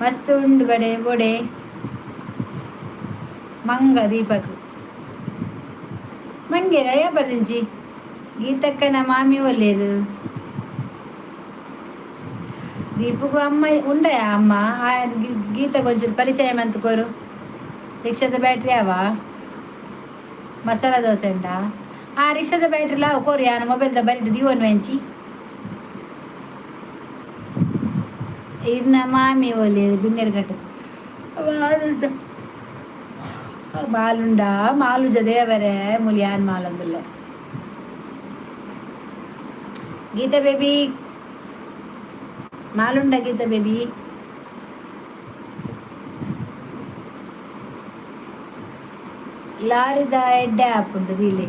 ಮಸ್ತ್ ಉಂಡು ಬಡೆ ಬೊಡೆ. ಮಂಗ ದೀಪಕ್ ಮಂಗೇರ ಬರ್ದಿಂಚಿ ಗೀತಕ್ಕನ ಮಾಮಿ ಒಲ್ಲೇರು. ದೀಪకు ಅಮ್ಮ ఉండయా ಅಮ್ಮ? ಗೀತ కొంచెం ಪರಿಚಯ ಮಂತ್ಕೋರು. ರಿಕ್ಷಾದ ಬ್ಯಾಟ್ರಿ ಅವ ಮಸಾಲ ದೋಸೆ ಉಂಡಾ? ಆ ರಿಕ್ಷಾದ ಬ್ಯಾಟ್ರಿ ಲಾವು ಕೋರಿ ಯಾನು ಮೊಬೈಲ್ದ ಬರಿಟ್ ದೀವನ್ ವೆಂಚಿ. ಇರ್ನ ಮಾಮಿ ಒಲ್ಲೇರು ಬಿಂಗರ್ ಕಟ್ಟು ಮಾಲುಂಡ ಮಾಲುಂಡ ಮಾಲು ಜದೇವರೆ ಮುಲಿಯಾನ್ ಮಾಲೊಂದುಲ್ಲೆ. ಗೀತಾ ಬೇಬಿ ಮಾಲುಂಡ. ಗೀತಾ ಬೇಬಿ ಲಾರಿದ ಎಡ್ಡೆ ಆಪುಂಡು ದೀಲೆ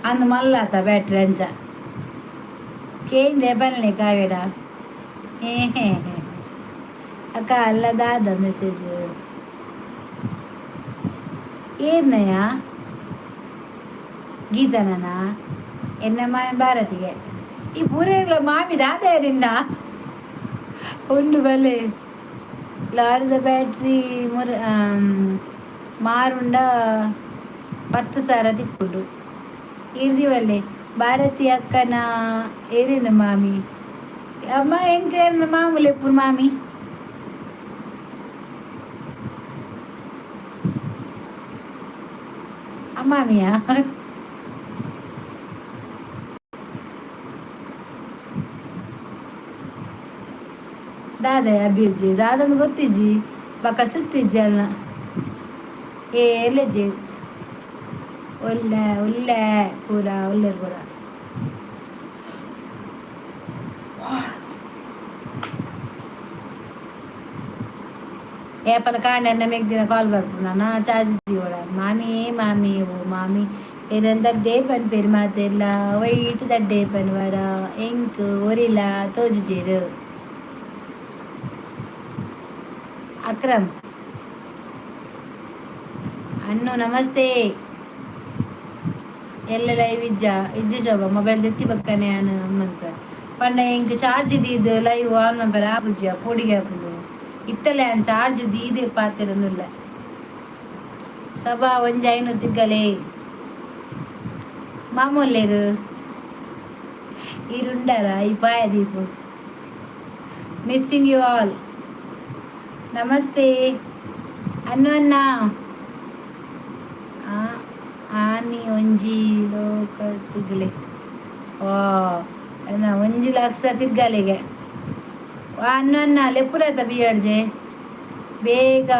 ಅಂದು ಮಲ್ಲಾತ ಬ್ಯಾಟ್ರಿ ಅಂಚ ಕೇಂದ್ರ ಬನ್ನಿ ಕಾವೇಡ. ಅಕ್ಕ ಅಲ್ಲ ದಾದ ಮೆಸೇಜ್ ಏರ್ನಯ ಗೀತನನ ಎನ್ನ ಮಾಮಿ ಭಾರತಿಗೆ ಈ ಪೂರೇರ್ಲ ಮಾಮಿ ದಾದ ನಿನ್ನ ಉಂಡು ಬಲೆ. ಲಾರಿದ ಬ್ಯಾಟ್ರಿ ಮುರ ಮಾರುಂಡ 10,000 ತಿಕ್ಕುಂಡು ಇರ್ದಿವಲ್ಲೆ. ಭಾರತಿ ಅಕ್ಕನ ಏರಿನ ಮಾಮಿ ಅಮ್ಮ ಎಂಕ ಮಾಮೂಲಿ ಎಪ್ಪುನು ಮಾಮಿ ಅಮ್ಮಾಮಿಯಾ? ದಾದ ಅಭಿಜಿ ದಾದನ ಗೊತ್ತಿಜ್ಜಿ ಬಕ ಸುತ್ತಿಜ್ಜಿ ಅಲ್ಲ ಏಲೆಜ್ಜಿ ಒಲ್ಲೆ ಒಲ್ಲೆ ಪೂರ ಒಲ್ಲೆರ್ ಪೂರ. ಏಪಲ ಕಾಂಡೆ ಮೆಗ್ದಿನ ಕಾಲ್ ಬರ್ಪುಂಡು ನಾ ಚಾರ್ಜ್ ದೀವೊಡ. ಮಾಮಿ ಮಾಮಿ ಓ ಮಾಮಿ ಏದನ್ ದಡ್ಡೆ ಪನ್ಪೆರ್ ಮಾತೆರ್ಲ ವೈಟ್ ದಡ್ಡೆ ಪನ್ವರ ಎಂಕ್ ಒರಿಲ ತೋಜುಜೆರ್. ಅಕ್ರಮ್ ಅಣ್ಣು ನಮಸ್ತೆ. ಎಲ್ಲ ಲೈವ್ ಇಜ್ಜ ಇಜ್ಜ ಶೋಭಾ ಮೊಬೈಲ್ ದೆತ್ತಿ ಬಕ್ಕನೆ ಯಾನ್ ಮನ್ಪೆ ಪಂಡ ಎಂಕ್ ಚಾರ್ಜ್ ದೀದ್ ಲೈವ್ ಆನ್ ಮನ್ಪೆರೆ ಆಪುಜಿ ಪೋಡಿಗೆ ಆಪುಂಡು. ಇತ್ತಲೆ ಯಾನ್ ಚಾರ್ಜ್ ದೀದ್ ಪಾತೆರೊಂದುಲ್ಲೆ. ಸಭಾ ಒಂಜಿ ಐನೂರು ತಿಗ್ಗಲೆ ಮಾಮೂಲ್ಲೇರು ಈರುಂಡಾರ ಈ ಪಾಯ Deepu. Missing you all. Namaste ಅನ್ನು ಅಣ್ಣ. ಆನಿ ಒಂಜಿ ಲೋಕ ತಿಗ್ಲೆ ವಾ ಅಣ್ಣ 1 ಲಕ್ಷ ತಿರ್ಗಾಲಿಗೆ. ಅನ್ನು ಅಣ್ಣ ಲೆಪ್ಪುರಾತ ಬಿಯಡ್ಜೆ ಬೇಗ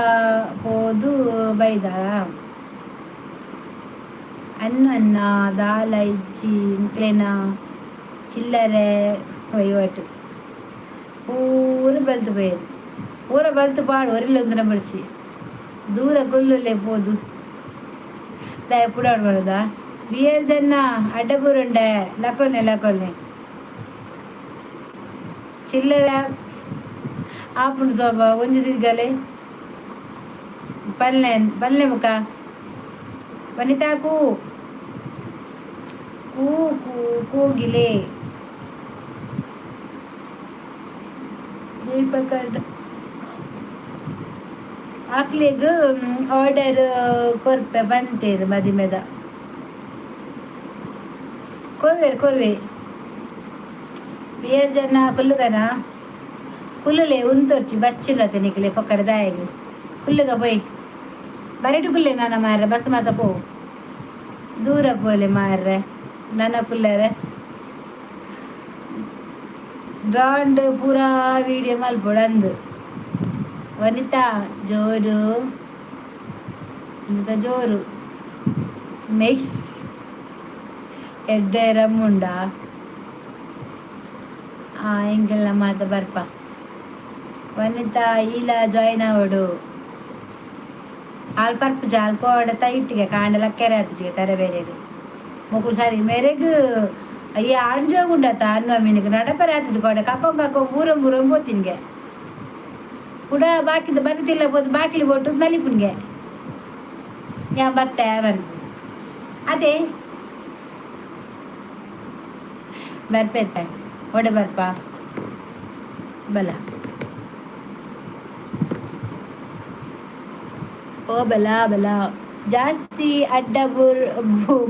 ಪೋದು ಬೈದಾರ. ಅನ್ನು ಅಣ್ಣ ದಾಲ ಇಜ್ಜಿ ಇಂಕ್ಲೆನ ಚಿಲ್ಲರೆ ವಹಿವಾಟು ಪೂರ ಬಲ್ತು ಪೋಯೆರ್. ಪೂರ ಬಲ್ತು ಪಾಡು ಒರಿಲೊಂದಿನ ಬಡ್ಚಿ ದೂರ ಕುಲ್ಲುಲೆ ಪೋದು ದಾಯ ಪುಡಾಡ್ ಬರೋದಾ ಬಿಯರ್ ಜನ ಅಡ್ಡಬೂರುಂಡೆ ಲಕೊನೆ ಲಕೊನೆ ಚಿಲ್ಲರೆ ಆಪುಂಡು ಸೋಬ ಒಂಜಿ ತಿರ್ಗಲೆ ಪಲ್ಲೆ ಪಲ್ಲೆ ಮುಖ. ವನಿತಾ ಕೂ ಕೂ ಕೂ ಕೋಗಿಲೆ ದೀಪಕ ಆಕ್ಲೆಗ್ ಆರ್ಡರ್ ಕೊರ್ಪೆ ಬಂತೇರು ಮದಿಮೆದ ಕೊರ್ವೆರ್ ಕೊರ್ವೆ ಬಿಯರ್ ಜನ ಕುಲ್ಲುಗನ ಕುಲ್ಲುಲೆ ಉಂತೊರ್ಚಿ ಬಚ್ಚಿಲ್ಲತೆ ನಿಕ್ಲೆ ಪೊಕ್ಕಡೆ ದಾಯಗ್ ಕುಲ್ಲುಗ ಪೋಯ್ ಬರೆಡು ಕುಲ್ಲೆ ನಾನ ಮಾರ್ರೆ ಬಸ್ ಮಾತ ಪೋ ದೂರ ಪೋಲೆ ಮಾರ್ರೆ ನನ್ನ ಕುಲ್ಲರೆ ಡ್ರಾಂಡ್ ಪೂರಾ ವೀಡಿಯೋ ಮಲ್ಪೊಡು ಅಂದು. ವನಿತಾ ಜೋರು ವನಿತಾ ಜೋರು ಮೆಯ್ ಎಡ್ಡೆ ರಮ್ಮುಂಡ ಎಂಕೆಲ್ಲ ಮಾತ ಬರ್ಪ. ವನಿತಾ ಈಲ ಜಾಯಿನ್ ಆವಡು ಆಲ್ ಪರ್ಪುಜ ಆಲ್ ಕೋಡೆ ತೈಟಿಗೆ ಕಾಂಡ ಲಕ್ಕೆರೆ ಆತಿಜಿಗೆ ತರೆ ಬೇರೆಡ್ ಮೊಕುಲು ಸರಿ ಮೇರೆಗ್ ಅಯ್ಯ ಆಂಜೋಗುಂಡತ ಅನ್ವ ಮೀನಿಗೆ ನಡಪರೆ ಆತಿಜಿ ಕೋಡೆ ಕಕ್ಕೊಂಗ್ ಕಕ್ಕೊಂಗ್ ಬೂರಂ ಬೂರಂ ಪೋತಿನ್ಗೆ ಕುಡ ಬಾಕಿದ ಬರಿತಿಲ್ಲ ಪೋದು ಬಾಕಿಲಿ ಬೋಟು ನಲಿಪುನ್ಗೆ ಯಾ ಬತ್ತೆ ಬಂದು ಅದೇ ಬರ್ಪೆತ್ತ ಒಡೆ ಬರ್ಪ ಬಲ. ಓ ಬಲ ಬಲ. ಜಾಸ್ತಿ ಅಡ್ಡ ಬೂರ್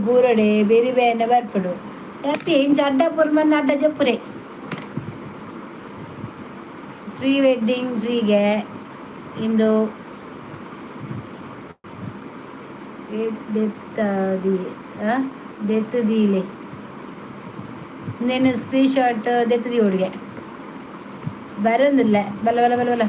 ಬೂರಡೆ ಬೇರೆ ಬೇನೆ ಬರ್ಪುಡು ಅತ್ತೆ. ಇಂಚ ಅಡ್ಡ ಬೂರ್ ಮನ್ನ ಅಡ್ಡ ಜಪ್ಪುರೆ. ಪ್ರೀ ವೆಡ್ಡಿಂಗ್ ಫ್ರೀಗೆ ಇಂದು ದೆತ್ತದಿ ದೆತ್ತದೀಲೆ. నేను ಸ್ಕ್ರೀನ್ ಶಾಟ್ ದೆತ್ತದಿ ಹುಡುಗೆ ಬರೋದಿಲ್ಲ. ಬಲ ಬಲ ಬಲ ಬಲ.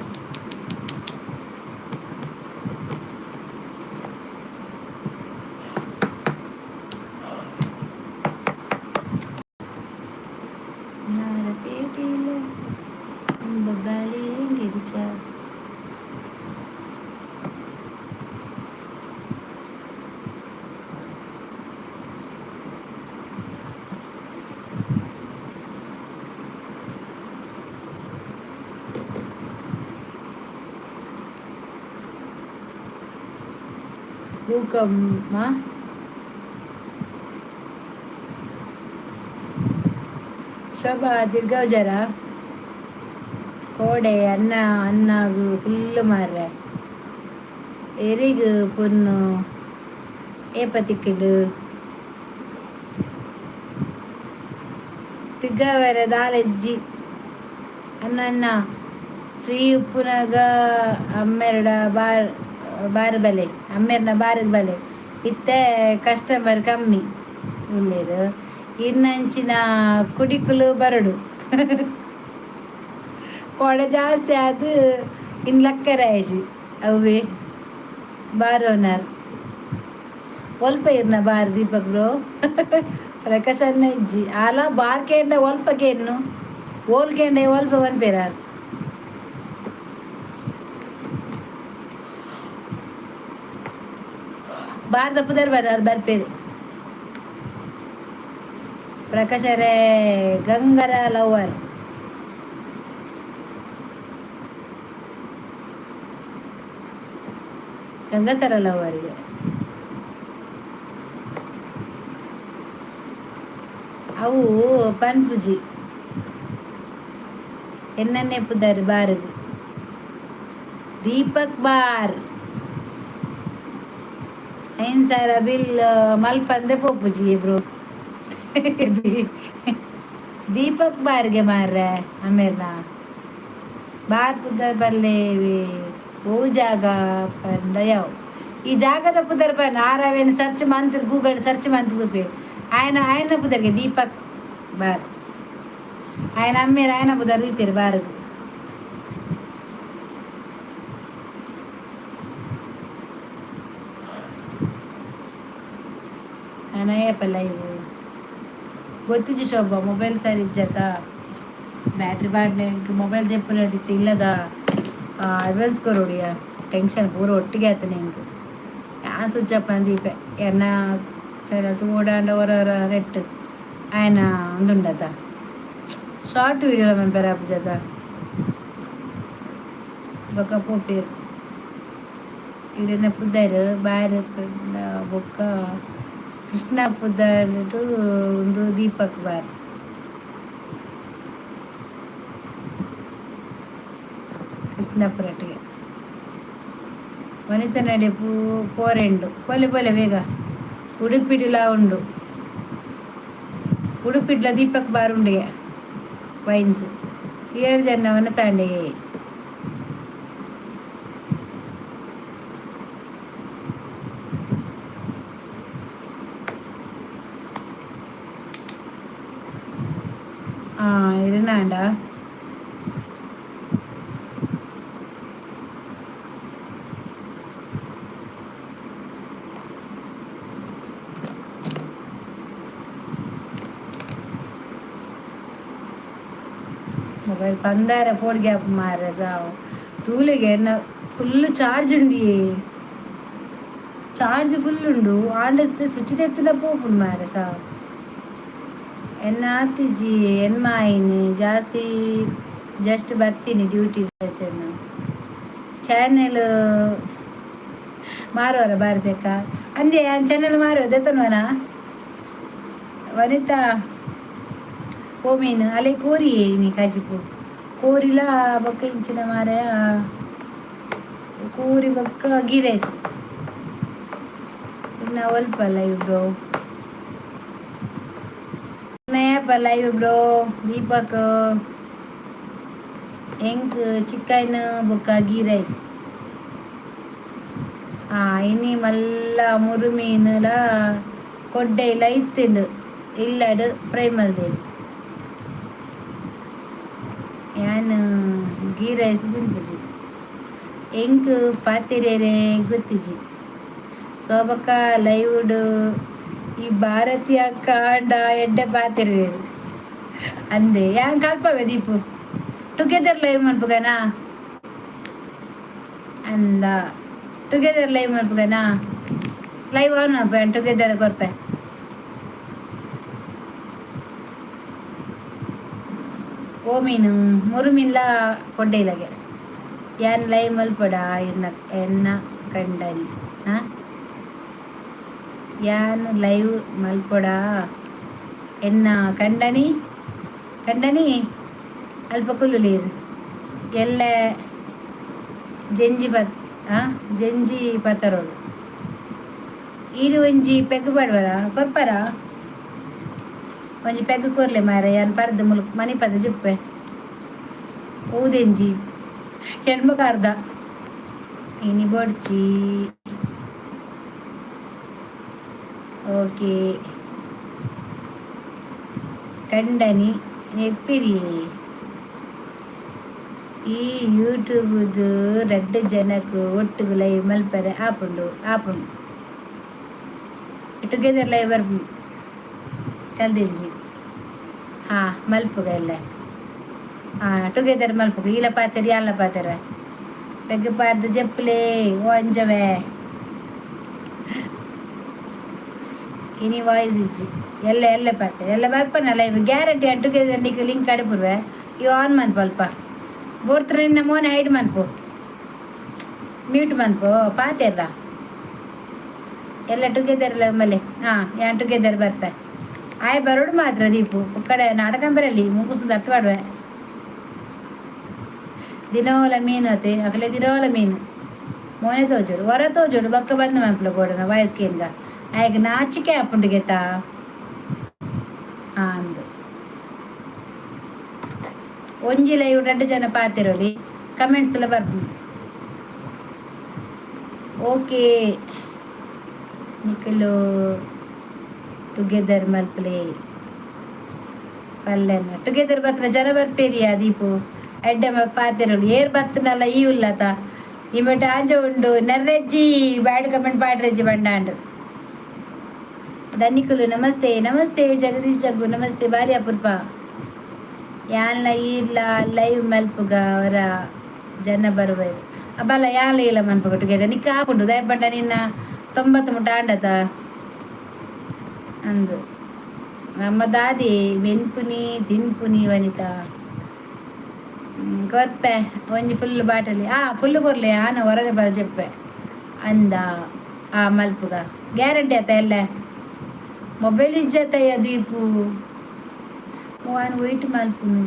ಭೂಕಂಪ. ಶೋಭಾ ತಿರ್ಗೌಜರ ಕೋಡೆ ಅನ್ನ ಅನ್ನಾಗು ಫುಲ್ಲು ಮಾರ್ರೆ. ಎರಿಗ್ ಪೊನ್ನು ಏಪ ತಿಕ್ಕಿಡು ತಿಗ್ಗವರೆ ದಾಲೆಜ್ಜಿ. ಅನ್ನ ಅನ್ನ ಫ್ರೀ ಉಪ್ಪುನಗ ಅಮ್ಮೆರಡ ಬಾರ್ ಬಾರ್ ಬಲೆ, ಅಮ್ಮೆರ್ನ ಬಾರಿಗೆ ಬಲೆ. ಇತ್ತೆ ಕಸ್ಟಮರ್ ಕಮ್ಮಿ ಉಲ್ಲೇರು. ಇನ್ನಂಚಿನ ಕುಡಿಕುಲು ಬರಡು ಕೋಡೆ ಜಾಸ್ತಿ ಆದ್ ಇನ್ನು ಲಕ್ಕರಾಯ್ಜಿ ಅವೇ ಬಾರ್ ಓನರ್. ಒಲ್ಪ ಇರ್ನ ಬಾರ್ ದೀಪಕ್ ಬ್ರೋ? ಪ್ರಕಾಶ್ ಅಣ್ಣ ಇಜ್ಜಿ. ಆಲ ಬಾರ್ ಕೇಂಡ ಒಲ್ಪ ಕೇನ್ನು ಓಲ್ ಕೇಂಡ ಒಲ್ಪ ಪನ್ಪೇರಾರ್. ಬಾರ್ದ ಪುದರ್ ಬರಾರ್ ಬರ್ಪೇರು. ಪ್ರಕಾಶರೇ ಗಂಗರ ಲವರ್. ಗಂಗಸರ ಲವರ್ಗೆ ಅವು ಪನ್ಪುಜಿ. ಎನ್ನನ್ನೇ ಪುದರ್ ಬಾರದು ದೀಪಕ್ ಬಾರ್. 5000 ಬಿಲ್ ಮಲ್ಪಂದೆ ಪೋಪುಜಿ ಬ್ರೋ. ದೀಪಕ್ ಬಾರ್ಗೆ ಮಾರ್ರೆ ಅಮೇರ್ನ ಬಾರ್ ಪುದರ್ ಬಲ್ಲೇವಿ. ಓ ಜಾಗ ಪಂಡ ಯಾವು ಈ ಜಾಗದ ಪುದರ್ ಪಂಡ ಆರವೇನು ಸರ್ಚ್ ಮಂತ್ ಗೂಗಲ್ ಸರ್ಚ್ ಮಂತ್ ಪೇರು ಆಯನ ಆಯನ ಪುದರ್ಗೆ ದೀಪಕ್ ಬಾರ್. ఆయన అమ్మేరు ఆయన ಪುದರ್ ದೀತೇರು ಬಾರದು. ಅನಯ್ಯಪ್ಪ ಲೈವ್ ಗೊತ್ತಿಜ್ಜಿ ಶೋಭಾ. ಮೊಬೈಲ್ ಸರಿ ಇಜ್ಜತ, ಬ್ಯಾಟ್ರಿ ಬಾಡ್ನೆ. ಮೊಬೈಲ್ ದೆಪ್ಪುನದಿತ್ತು ಇಲ್ಲದ ಅಡ್ವಾನ್ಸ್ ಕೊರೊಡಿಯ. ಟೆನ್ಷನ್ ಪೂರ ಒಟ್ಟಿಗೆ ಆತನೆ ಇಂಕ್. ಯಾನ್ ಸ್ವಿಚ್ ಆಫ್ ದೀಪೆ ಎನ್ನ ಸರಿ ತೂಡಾಂಡ ಒರ ನೆಟ್ ಆಯನ ಉಂದುಂಡತ ಶಾರ್ಟ್ ವೀಡಿಯೋ ಮನ್ಪೆರೆ ಆಪುಜತ. ಬೊಕ್ಕ ಪೋಪೇರು ಇರೆನ ಪುದರ್ ಬಾರ್ ಬೊಕ್ಕ ಕೃಷ್ಣ ಪುದರ್ ಒಂದು ದೀಪಕ್ ಬಾರ್. ಕೃಷ್ಣಪುರಟ್ಟಿಗೆ ವನಿತ ನಡೆ ಪೂ ಪೋರೆಂಡು ಪೋಲೆ ಪೋಲೆ ಬೇಗ. ಉಡುಪಿಡಿಲ ಉಂಡು. ಉಡುಪಿಡ್ಲ ದೀಪಕ್ ಬಾರ್ ಉಂಡಿಗೆ ವೈನ್ಸ್. ಏಳು ಜನ ಸಂಡೆ. ಇರನಾಂಡ ಮೊಬೈಲ್ ಪಂದಾರ ಪೋಡಿಗೆ ಮಾರ್ರೆ ಸಾವು ತೂಲೆಗೆ. ಎನ್ನ ಫುಲ್ ಚಾರ್ಜ್ ಉಂಡಿ, ಚಾರ್ಜ್ ಫುಲ್ ಉಂಡು. ಆಂಡ ಸ್ವಿಚ್ ತೆತ್ತಿನ ಪೋಪುಂಡು ಮಾರ್ರೆ ಸಾವು. ಎನ್ನ ಆತಿಜಿ ಎನ್ಮಾಯಿನಿ ಜಾಸ್ತಿ. ಜಸ್ಟ್ ಬರ್ತೀನಿ ಡ್ಯೂಟಿ. ಚಾನೆಲ್ ಮಾರುವರ ಬಾರದಕ್ಕ ಅಂದೆ. ಚಾನೆಲ್ ಮಾರುವ ದೆತ್ತನ್ವನ ವನಿತಾ. ಓ ಮೀನು ಅಲೆ ಕೋರಿ ನೀ ಕಾಜಿಪು ಕೋರಿಲ ಬೊಕ್ಕ ಇಂಚಿನ ಮಾರಾಯ ಕೋರಿ ಬೊಕ್ಕ ಗೀ ರೈಸ್. ಒಲ್ಪ ಲೈವ್ ಬ್ರೋ? ಏಪ ಲೈವ್ ಬ್ರೋ ದೀಪಕ್? ಎಂಕ್ ಚಿಕನ್ ಬೊಕ್ಕ ಗೀ ರೈಸ್. ಇನಿ ಮಲ್ಲ ಮುರು ಮೀನುಲ ಕೊಡ್ಡೆಲ ಇತ್ತಿಂಡು, ಇಲ್ಲಡ್ ಫ್ರೈ ಮಲ್ದೇನು. ಯಾನ್ ಗೀ ರೈಸ್ ತಿನ್ಪುಜಿ. ಎಂಕ್ ಪಾತೆರ್ಯರೆ ಗೊತ್ತಿಜಿ ಸೋಬಕ್ಕ ಲೈವ್ಡ್. ಈ ಭಾರತೀಯ ಕಾಂಡ ಎಡ್ಡೆ ಪಾತೆರ್ವೇರು ಅಂದೆ. ಯಾನ್ ಕಲ್ಪವೆ ದೀಪು, ಟುಗೆದರ್ ಲೈವ್ ಮನ್ಪುಗನಾ ಅಂದ. ಟುಗೆದರ್ ಲೈವ್ ಮನ್ಪುಗನಾ? ಲೈವ್ ಆನ್ ಮನ್ಪು, ಟುಗೆದರ್ ಕೊರ್ಪೆ. ಓ ಮೀನು? ಮುರು ಮೀನ್ಲ ಕೊಡ್ಡೆ ಇಲ್ಲಗೆ. ಯಾನ್ ಲೈವ್ ಮಲ್ಪಡ ಇರ್ನ ಎನ್ನ ಕಂಡನಿ. ಹಾಂ, ಯಾನ್ ಲೈವ್ ಮಲ್ಪೊಡ ಎನ್ನ ಕಂಡನಿ. ಕಂಡನಿ ಅಲ್ಪ ಕುಲ್ಲುಲೀರ್. ಎಲ್ಲೆ ಜೆಂಜಿ ಪತ್ ಜೆಂಜಿ ಪತ್ತರೋಡು. ಈರು ಒಂಜಿ ಪೆಗ್ ಪಾಡ್ವರ? ಕೊರ್ಪರ? ಒಂಜಿ ಪೆಗ್ ಕೊರ್ಲೆ ಮಾರೆ, ಯಾನ್ ಪರ್ದು ಮುಲ್ಕ ಮನಿ ಪದ ಜುಪ್ಪೆ. ಊದೆಂಜಿ ಎಣ್ಮಕ ಅರ್ಧ ಇನಿ ಬೊಡ್ಚಿ. ಓಕೆ, ಕಂಡನಿ ನೆರ್ಪಿರಿ. ಈ ಯೂಟ್ಯೂಬ್ದು ರಡ್ಡ್ ಜನಕ್ ಒಟ್ಟುಗು ಲೈವ್ ಮಲ್ಪರೆ ಆಪುಂಡು. ಆಪುಂಡು, ಟುಗೆದರ್ ಲೈವ್ ಬರ್ಪುಂಡು. ಕಲ್ದಿಂಜಿ. ಹಾ, ಮಲ್ಪುಗ ಎಲ್ಲ. ಹಾ, ಟುಗೆದರ್ ಮಲ್ಪುಗ. ಈಲ ಪಾತೆರ್, ಯಾನ್ಲ ಪಾತೆರ. ಪೆಗ್ ಪಾಡ್ದು ಜಪ್ಪುಲೆ ಓ ಅಂಜವೆ. ಇನಿ ವಾಯ್ಸ್ ಇಜ್ಜಿ. ಎಲ್ಲ ಎಲ್ಲ ಪಾತೆರ್, ಎಲ್ಲ ಬರ್ಪನ ಲೈವ್ ಗ್ಯಾರಂಟಿ. ಟುಗೆದರ್ ನಿಕ್ ಲಿಂಕ್ ಅಡುಪುರ್ವೆ. ಇವು ಆನ್ ಮನ್ಪು ಅಲ್ಪ. ಬೋಡ್ತ್ರ ನಿನ್ನ ಮೋನೆ ಹೈಡ್ ಮನ್ಪು, ಮ್ಯೂಟ್ ಮನ್ಪು. ಪಾತೆರ್ರ ಎಲ್ಲ ಟುಗೆದರ್ ಮಲ್ಲೆ. ಹಾಂ, ಯಾನ್ ಟುಗೆದರ್ ಬರ್ಪೆ. ಆಯ್ ಬರೋಡು ಮಾತ್ರ ದೀಪು ಕಡೆ ನಾಟಕ ಬರಲಿ ಮುಗುಸು ದರ್ತ್ ಪಾಡುವೆ. ದಿನೋಲ ಮೀನು ಅತೆ ಅಗಲೆ, ದಿನೋಲ ಮೀನು. ಮೋನೆ ತೋಜೋಡು, ಹೊರ ತೋಜೋಡು. ಬಕ್ಕ ಬಂದ್ ಮನ್ಪುಲ ಬೋಡನ ವಾಯ್ಸ್ ಕೇನ್ಗ. ಆಯ್ಗ ನಾಚಿಕೆ ಆಪುಂಡು ಗೆತ್ತಾ ಅಂದು. ಒಂಜಿ ಲೈವ್ ರಡ್ಡ್ ಜನ ಪಾತೆರೊಲಿ, ಕಮೆಂಟ್ಸ್ ಎಲ್ಲ ಬರ್ಪುಂಡು. ಓಕೆ, ನಿಕುಲು ಟುಗೆದರ್ ಮಲ್ಪಲೆ ಪಲ್ಲೆನ. ಟುಗೆದರ್ ಬತ್ತಿನ ಜನ ಬರ್ಪೇರಿಯಾ ದೀಪು? ಎಡ್ಡೆ ಪಾತೆರೊಲಿ. ಏರ್ ಬತ್ತನಲ್ಲ ಈ ಉಲ್ಲತ ಇಮಟ ಆಂಜ ಉಂಡು. ನರ್ರೆಜ್ಜಿ ಬ್ಯಾಡ್ ಕಮೆಂಟ್ ಪಾಡ್ರೆಜ್ಜಿ ಬಂಡಾಂಡು. ಧನಿಕುಲು ನಮಸ್ತೆ, ನಮಸ್ತೆ. ಜಗದೀಶ್ ಜಗ್ಗು ನಮಸ್ತೆ. ಬಾರಿ ಅಪೂರ್ಪ. ಯಾನ್ಲ ಈರ್ಲ ಲೈವ್ ಮಲ್ಪುಗ, ಅವರ ಜನ ಬರುವರು. ಅಬ್ಬಲ್ಲ, ಯಾನ್ಲ ಇಲ್ಲ ಮನ್ಪುಗ ಟುಗೆದರ್. ನಿಕ್ಕ ಆಪುಂಡು ದಯಪಂಡ ನಿನ್ನ 90 ಮುಟ ಆಂಡತ ಅಂದು. ನಮ್ಮ ದಾದಿ ಮೆನ್ಪುನಿ ತಿನ್ಪುನಿ ವನಿತಾ. ಕೊರ್ಪೆ ಒಂಜಿ ಫುಲ್ ಬಾಟಲಿ. ಆ ಫುಲ್ ಕೊರ್ಲೆ, ಆನ ಹೊರಗೆ ಬರ ಜೆಪ್ಪೆ ಅಂದ. ಆ ಮಲ್ಪುಗ ಗ್ಯಾರಂಟಿ ಆತ. ಎಲ್ಲ ಮೊಬೈಲ್ ಇಜ್ಜತಯ್ಯ ದೀಪು. ಆನ್ ವೆಯ್ಟ್ ಮಲ್ಪುನು.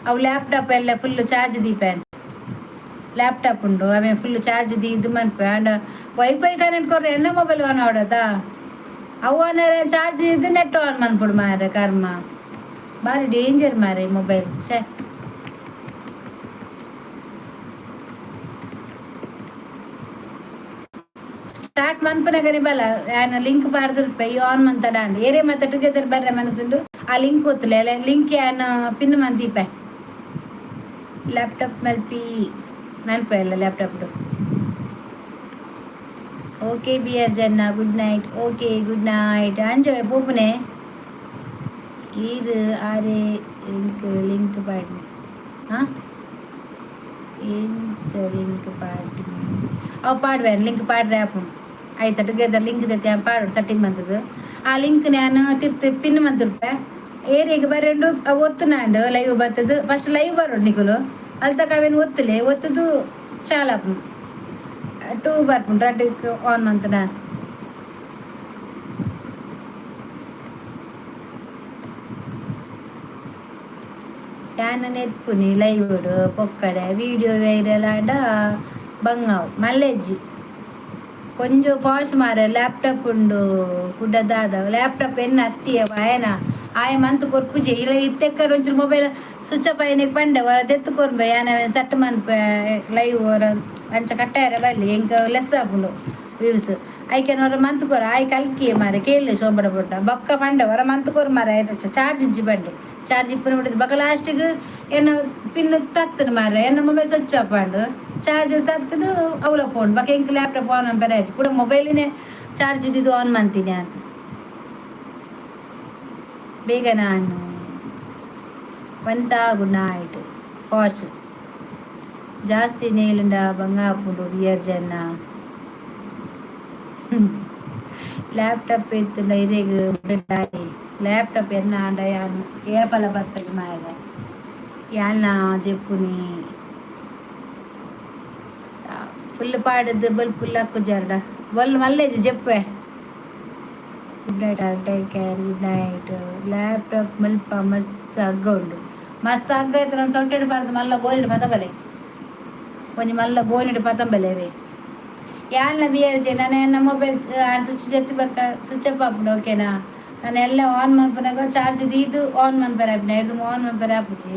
ಅವು ಲ್ಯಾಪ್ಟಾಪ್ ಎಲ್ಲ ಫುಲ್ ಚಾರ್ಜ್ ದೀಪೆ. ಲ್ಯಾಪ್ಟಾಪ್ ಉಂಡು, ಆಮೇಲೆ ಫುಲ್ ಚಾರ್ಜ್ ಇದು ಮನ್ಪೆ. ಆಂಡ ವೈಫೈ ಕನೆಕ್ಟ್ ಕೊರ್ರೆ ಎನ್ನ ಮೊಬೈಲ್ ಆನ್ ಆವಡತ. ಅವು ಆನರೆ ಚಾರ್ಜ್ ಇದು ನೆಟ್ ಆನ್ ಮನ್ಪುಡು ಮಾರೆ. ಕರ್ಮ, ಬಾರಿ ಡೇಂಜರ್ ಮಾರೆ ಮೊಬೈಲ್. ಶೇ, ಸ್ಟಾರ್ಟ್ ಮನ್ಪುನಗನೆ ಬಲ. ಯಾನ ಲಿಂಕ್ ಪಾಡ್ದುಲ್ಪೆ, ಈ ಆನ್ ಮಂತಡ ಅಂದ್. ಏರೇ ಮತ್ತೆ ಟುಗೆದರ್ ಬರ್ರೆ ಮನಸ್ಸುಂಡು, ಆ ಲಿಂಕ್ ಒತ್ತುಲೆ. ಲಿಂಕ್ ಯಾನ್ ಪಿನ್ ಮಂತೀಪೆ. ಲ್ಯಾಪ್ಟಾಪ್ ಮಲ್ಪಿ ಮನ್ಪೆ ಅಲ್ಲ laptop. Okay B R Janna, good night. Okay, good night. ಅಂಜವೆ ಪೋಪುನೆ ಈರ್ ಆರೆ ಲಿಂಕ್ ಲಿಂಕ್ ಪಾಡ್ನಿ. ಹಾಂ, ಎಂಚ ಲಿಂಕ್ ಪಾಡ್ನಿ? ಅವು ಪಾಡುವೆ, ಲಿಂಕ್ ಪಾಡ್ರೆ ಆಪುಂಡು. ಆಯ್ತಾ? ಟುಗೆದರ್ ಲಿಂಕ್ ದೆತ್ತಿ ಪಾಡು ಸೆಟ್ಟಿಂಗ್ ಬಂತದ್ದು. ಆ ಲಿಂಕ್ ನಾನು ತಿರ್ತು ಪಿನ್ ಮಂತುಲ್ಪೆ. ಏರಿಯಾಗ ಬರಂಡು ಅವು ಒತ್ತುನಾಂಡು ಲೈವ್ ಬತ್ತದು. ಫಸ್ಟ್ ಲೈವ್ ಬರೋಡು ನಿಕುಲು. ಅಲ್ತಕ ಅವೇನು ಒತ್ತುಲೆ, ಒತ್ತುದು ಚಾಲಾಪುಂಡು. ಟೂ ಬರ್ಪುಂಡು, ರಡ್ಡ್ ಆನ್ ಮಂತುನ. ಯಾನ್ ನೆರ್ಪುನಿ ಲೈವ್ಡ್ ಪೊಕ್ಕಡೆ. ವಿಡಿಯೋ ವೈರಲ್ ಆಂಡ ಬಂಗಾವು ಮಲ್ಲೆಜ್ಜಿ. ಕೊಂಚ ಫಾಸ್ಟ್ ಮಾರೆ. ಲ್ಯಾಪ್ಟಾಪ್ ಉಂಡು ಕುಡ್ಡ ದಾದ ಲ್ಯಾಪ್ಟಾಪ್ ಎನ್ನ ಅತ್ತಿಯ ಆಯನ ಆಯ ಮಂತ್ ಕೊರ್ಪುಜೆ ಇಲ್ಲ. ಇತ್ತೆಕ್ಕ ಒಂಚೂರು mobile switch off ಆಯ್ನೆಗ್ ಪಂಡೆ ಹೊರ ದೆತ್ತು ಕೊರ್ಬೆ. ಯಾನ ಸೆಟ್ ಮನ್ಪೆ ಲೈವ್ ಹೊರ ಅಂಚ ಕಟ್ಟಾಯರ ಬಲ್ಲಿ, ಎಂಕ್ ಲೆಸ್ ಆಪುಂಡು ವ್ಯೂಸ್. ಐಕೆನ್ ಹೊರ ಮಂತ್ ಕೊರ ಆಯ್ ಕಲ್ಕಿ ಮಾರೆ. ಕೇಳಿ ಶೋಭಡ ಪುಟ್ಟ ಬೊಕ್ಕ ಪಂಡೆ ಹೊರ ಮಂತ್ ಕೊರು ಮಾರೆ, ಚಾರ್ಜ್ ಇಜ್ಜಿ ಪಂಡೆ. ಚಾರ್ಜ್ ಇಪ್ಪುನ ಬಿಡುದು. ಬೊಕ್ಕ ಲಾಸ್ಟಿಗೆ ಎನ್ನ ಪಿನ್ ತತ್ತನ ಮಾರೆ, ಎನ್ನ mobile switch off and charge ತತ್ತದು ಅವಲ ಫೋನ್. ಬೊಕ್ಕ ಎಂಕ್ ಲ್ಯಾಪ್ಟಾಪ್ ಆನ್ ಮನ್ಪೆರೆ ಆಯ್ತು ಕೂಡ. ಮೊಬೈಲಿನೇ ಚಾರ್ಜ್ ಇದ್ದಿದ್ದು ಆನ್ ಮಾಡ್ತೀನಿ ನಾನು ಬೇಗ. ನಾನು ವನಿತಾ, good night. Fast ಜಾಸ್ತಿ ನೇಲುಂಡ ಬಂಗಾಪುಂಡು ಬಿಯರ್ ಜನ. ಲ್ಯಾಪ್ಟಾಪ್ ಇತ್ತುಂಡ ಇರೆಗ್ ಲ್ಯಾಪ್ಟಾಪ್ ಎನ್ನ ಆಂಡ ಯಾನ್ ಏಪಲ ಬರ್ತದೆ ಮಾರೆ. ಯಾನ್ನ ಜೆಪ್ಪುನಿ ಫುಲ್ ಪಾಡದ್ದು ಬೊಲ್ ಫುಲ್ ಹಾಕುಜಾರ್ಡ ಬೊಲ್ ಮಲ್ಲೇಜ್ ಜೆಪ್ಪೆ. Good night all, take care, good night. Laptop ಮಲ್ಪ ಮಸ್ತ್ ಹಗ್ಗ ಉಂಡು. ಮಸ್ತ್ ಹಗ್ಗ ಇತ್ತು ಒಂದು ತೊಟ್ಟೆಡು ಪಾಡ್ದು ಮಲ್ಲ ಗೋಲಿಡ್ ಪತಬಲೆ, ಒಂಜಿ ಮಲ್ಲ ಗೋಲಿಡ್ ಪತಂಬಲೆವೆ. ಯಾನ್ನ ಬಿ ಆರ್ ಜೆ ನಾನು ಎನ್ನ ಮೊಬೈಲ್ ಸ್ವಿಚ್ ಜತ್ತಿ ಬಕ್ಕ ಸ್ವಿಚ್ ಆಫ್ ಆಪುಂಡು, ಓಕೆನಾ? ನಾನು ಎಲ್ಲ ಆನ್ ಮನ್ಪುನಗ ಚಾರ್ಜ್ ದೀದು ಆನ್ ಮನ್ಪೆರೆ ಆಪಿನ ಹಿಡ್ದು ಆನ್ ಮನ್ಪೆರೆ ಆಪುಜಿ.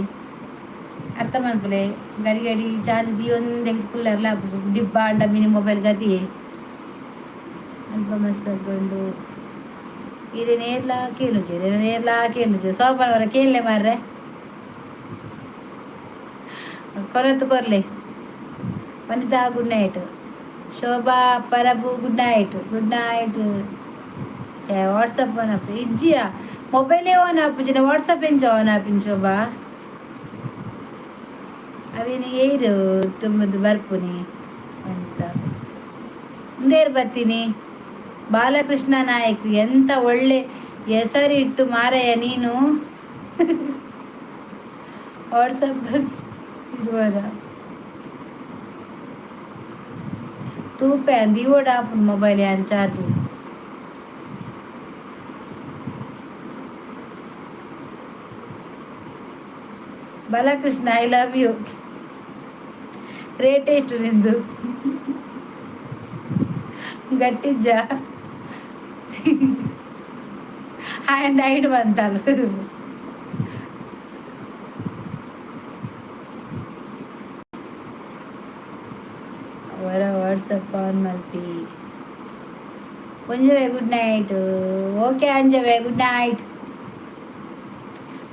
ಅರ್ಥ ಮನ್ಪುಲೆ. ಗಡಿ ಗಡಿ ಚಾರ್ಜ್ ದೀಯೊಂದು ಕುಲ್ಲರ್ಲ ಆಪುಜಿ. ಡಿಬ್ಬ ಅಂಡ ಮಿನಿ ಮೊಬೈಲ್ ಗತಿಯೇ ಅಲ್ಪ ಮಸ್ತ್ ಉಂಡು. ಇದು ನೇರ್ಲ ಕೇನುಜೆ, ನೇರ್ಲ ಕೇನುಜೆ. ಸೋಪನವರ ಕೇಳಲೆ ಮಾರ್ರೆ, ಕೊರತು ಕೊರ್ಲೆ. ವನಿತಾ, good night. Shobha ಪರಬು, good night, good night. WhatsApp on ಆಪುಜಿ ಇಜ್ಜಿಯಾ? ಮೊಬೈಲೇ ಆನ್ ಆಪುಜಿನ, ವಾಟ್ಸಪ್ ಎಂಚ ಆನ್ ಆಪಿನ ಶೋಭಾ? ಅವೇನು ಏರು ತುಂಬದು ಬರ್ಪುನಿ ಅಂತ ಮುಂದೇರು ಬರ್ತೀನಿ. ಬಾಲಕೃಷ್ಣ ನಾಯಕ್, ಎಂತ ಒಳ್ಳೆ ಹೆಸರಿಟ್ಟು ಮಾರಯ್ಯ ನೀನು. ವಾಟ್ಸಪ್ ಇರುವರ ತೂಪೆ ಅಂದ್ ಇವಡ್ ಆಪುಂಡು ಮೊಬೈಲ್ ಯಾನ್ charge. Balakrishna, I love you. Rate ಎಷ್ಟು ನಿಂದು? ಗಟ್ಟಿಜ್ಜ ಆಯ್ ನೈಟ್ ಬಂತಲ್ಲ. ಅವರ ವಾಟ್ಸಪ್ ಆನ್ ಮಲ್ಪಿ. ಒಂಜವೆ, good night. Okay ಅಂಜವೆ, good night.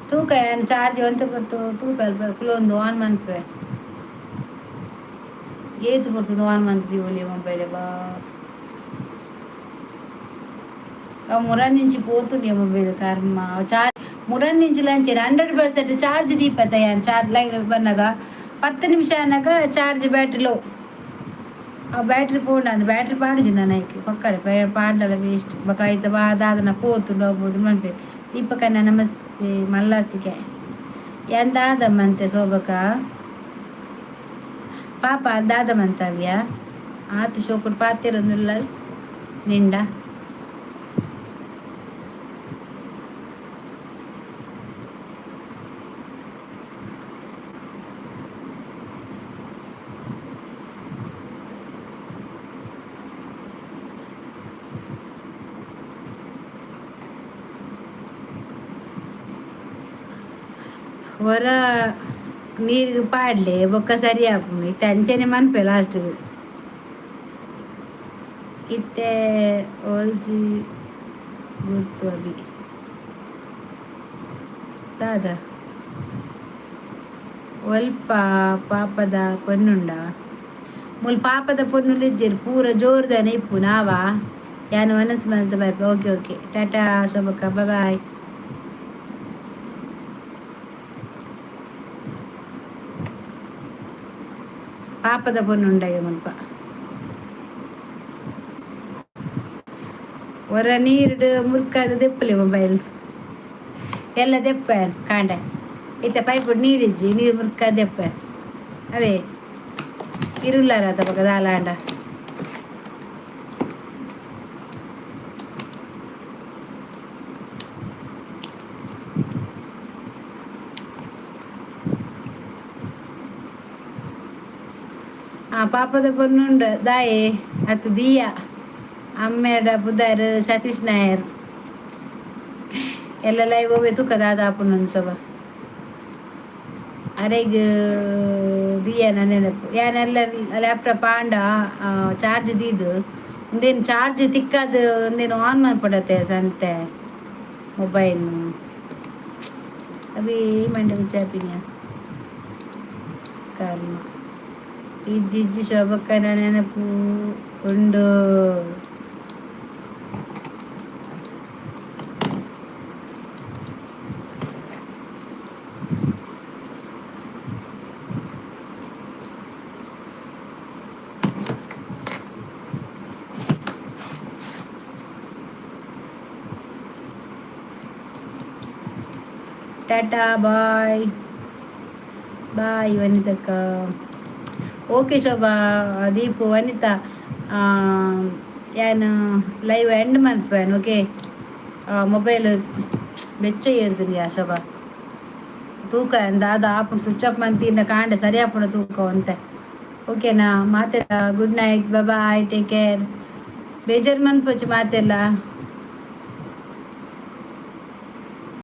ತೂಕ ಏನು ಚಾರ್ಜ್ ಒಂತೆ ಪೊರ್ತು ತೂಕ ಕುಲೊಂದು ಆನ್ ಮನ್ಪುವೆ. ಏತ್ ಪೊರ್ತುದು ಆನ್ ಮಂತ್ ದೀವೊಲಿ ಮೊಬೈಲ್ ಬಾ. ಅವು ಮುರಂದಿಂಚಿ ಪೋತುಂಡು ಮೊಬೈಲ್ ಕರ್ಮ. ಚಾರ್ಜ್ ಮುರಂದಿಂಚಿಲ ಅಂಚೆನೆ 100% ಚಾರ್ಜ್ ದೀಪತ್ತ ಯಾನ್. ಚಾರ್ಜ್ ಲೈಟ್ ಬನ್ನಗ 10 ನಿಮಿಷ ಆನಗ charge battery low. ಆ ಬ್ಯಾಟ್ರಿ ಪೋಂಡ ಅಂದ್ ಬ್ಯಾಟ್ರಿ ಪಾಡುಜಿ ನಾನು ಐಕ್ ಪಕ್ಕಡೆ ಪಾಡ್ಲಲ ವೇಸ್ಟ್. ಬೊಕ ಐತ ಬಾ ದಾದನ ಪೋತುಂಡು ಹೋಗ್ಬೋದು ಮನ್ಪೆ. ದೀಪಕಣ್ಣ ನಮಸ್ತೆ. ಮಲ್ಲಾಸ್ತಿಕೆ ಯಾನ್ ದಾದ ಮಂತೆ ಸೋಬಕ ಪಾಪ ದಾದ ಮಂತಾಲ್ಯ ಆತ್ ಶೋಕುಡು ಪಾತೆರೊಂದುಲ್ಲ ನಿಂಡ. ಒರ ನೀರಿಗೆ ಪಾಡ್ಲೆ ಬೊಕ್ಕ ಸರಿ ಆಪುಂಡು. ಇತ್ತೆ ಅಂಚೆನೆ ಮನ್ಪೆ ಲಾಸ್ಟ್ಗ್. ಇತ್ತೆ ಓಲ್ಸಿ ಗುರ್ತು ಅಭಿ ದಾದ ಒಲ್ಪ ಪಾಪದ ಪೊನ್ನುಂಡ. ಮೂಲು ಪಾಪದ ಪೊನ್ನುಲು ಇಜ್ಜೆರ್, ಪೂರ ಜೋರುದನೆ ಇಪ್ಪು ನಾವ ಯಾನ್ ವನಸ್ ಮಲ್ತ್ ಬರ್ಪೆ. ಓಕೆ ಓಕೆ, ಟಾಟಾ ಶೋಭಕ್ಕ, ಬಾಯ್. ಪಾಪದ ಪೊನ್ನುಂಡಗೆ ಮುಲ್ಪ ಒರ ನೀರ್ಡ್ ಮುರ್ಕಾದ್ ದೆಪ್ಪಲೆ ಮೊಬೈಲ್ ಎಲ್ಲ ದೆಪ್ಪ ಕಾಂಡೆ. ಇತ್ತೆ ಪೈಪ್ ನೀರಿಜ್ಜಿ, ನೀರು ಮುರ್ಕಾದ್ ದೆಪ್ಪ. ಅವೇ ಇರುಲ್ಲಾರ ಬೊಕ ದಾಲ ಆಂಡ. ಆ ಪಾಪದ ಪೊನ್ನುಂಡು ದಾಯೆ ಅತ್ ದಿಯಾ. ಅಮ್ಮೆಡ ಪುದರ್ ಸತೀಶ್ ನಾಯರ್. ಎಲ್ಲ ಲೈವ್ ಒವ್ವೆ ತೂಕ ದಾದ ಆಪುಂಡು ಶೋಭಾ. ಅರೆಗ್ ದಿಯನ ನೆನಪು. ಯಾನೆಲ್ಲ ಲ್ಯಾಪ್ಟಾಪ್ ಆಂಡ ಚಾರ್ಜ್ ದೀದು, ಉಂದೇನು ಚಾರ್ಜ್ ತಿಕ್ಕಾದ್ ಉಂದೇನು ಆನ್ ಮಲ್ಪಡತೆ ಸಂತೆ ಮೊಬೈಲ್. ಅವಿ ಮಂಡೆ ವಿಚಾಪಿನ ಕರ್ಮ. ಇಜ್ಜಿ ಇಜ್ಜಿ ಶೋಭಕ್ಕನ ನೆನಪು ಉಂಡು. ಟಾಟಾ, ಬಾಯ್ ಬಾಯ್ ವನಿತಕ್ಕ. ಓಕೆ ಶೋಭಾ, ದೀಪು, ವನಿತಾ, ಯಾನ್ ಲೈವ್ ಎಂಡ್ ಮನ್ಪುವೆನ್. ಓಕೆ, ಮೊಬೈಲ್ ಬೆಚ್ಚ ಏರ್ದುಂಡು ಯಾ ಶೋಭಾ. ತೂಕ ದಾದ ಆಪುಂಡು. ಸ್ವಿಚ್ ಆಫ್ ಮಂತಿಂಡ ಕಾಂಡೆ ಸರಿ ಆಪುಂಡು ತೂಕ ಒಂತೆ. ಓಕೆನಾ ಮಾತೆಲ್ಲ? Good night, bye, take care. ಬೇಜಾರು ಮನ್ಪೊಚ್ಚಿ ಮಾತೆಲ್ಲ.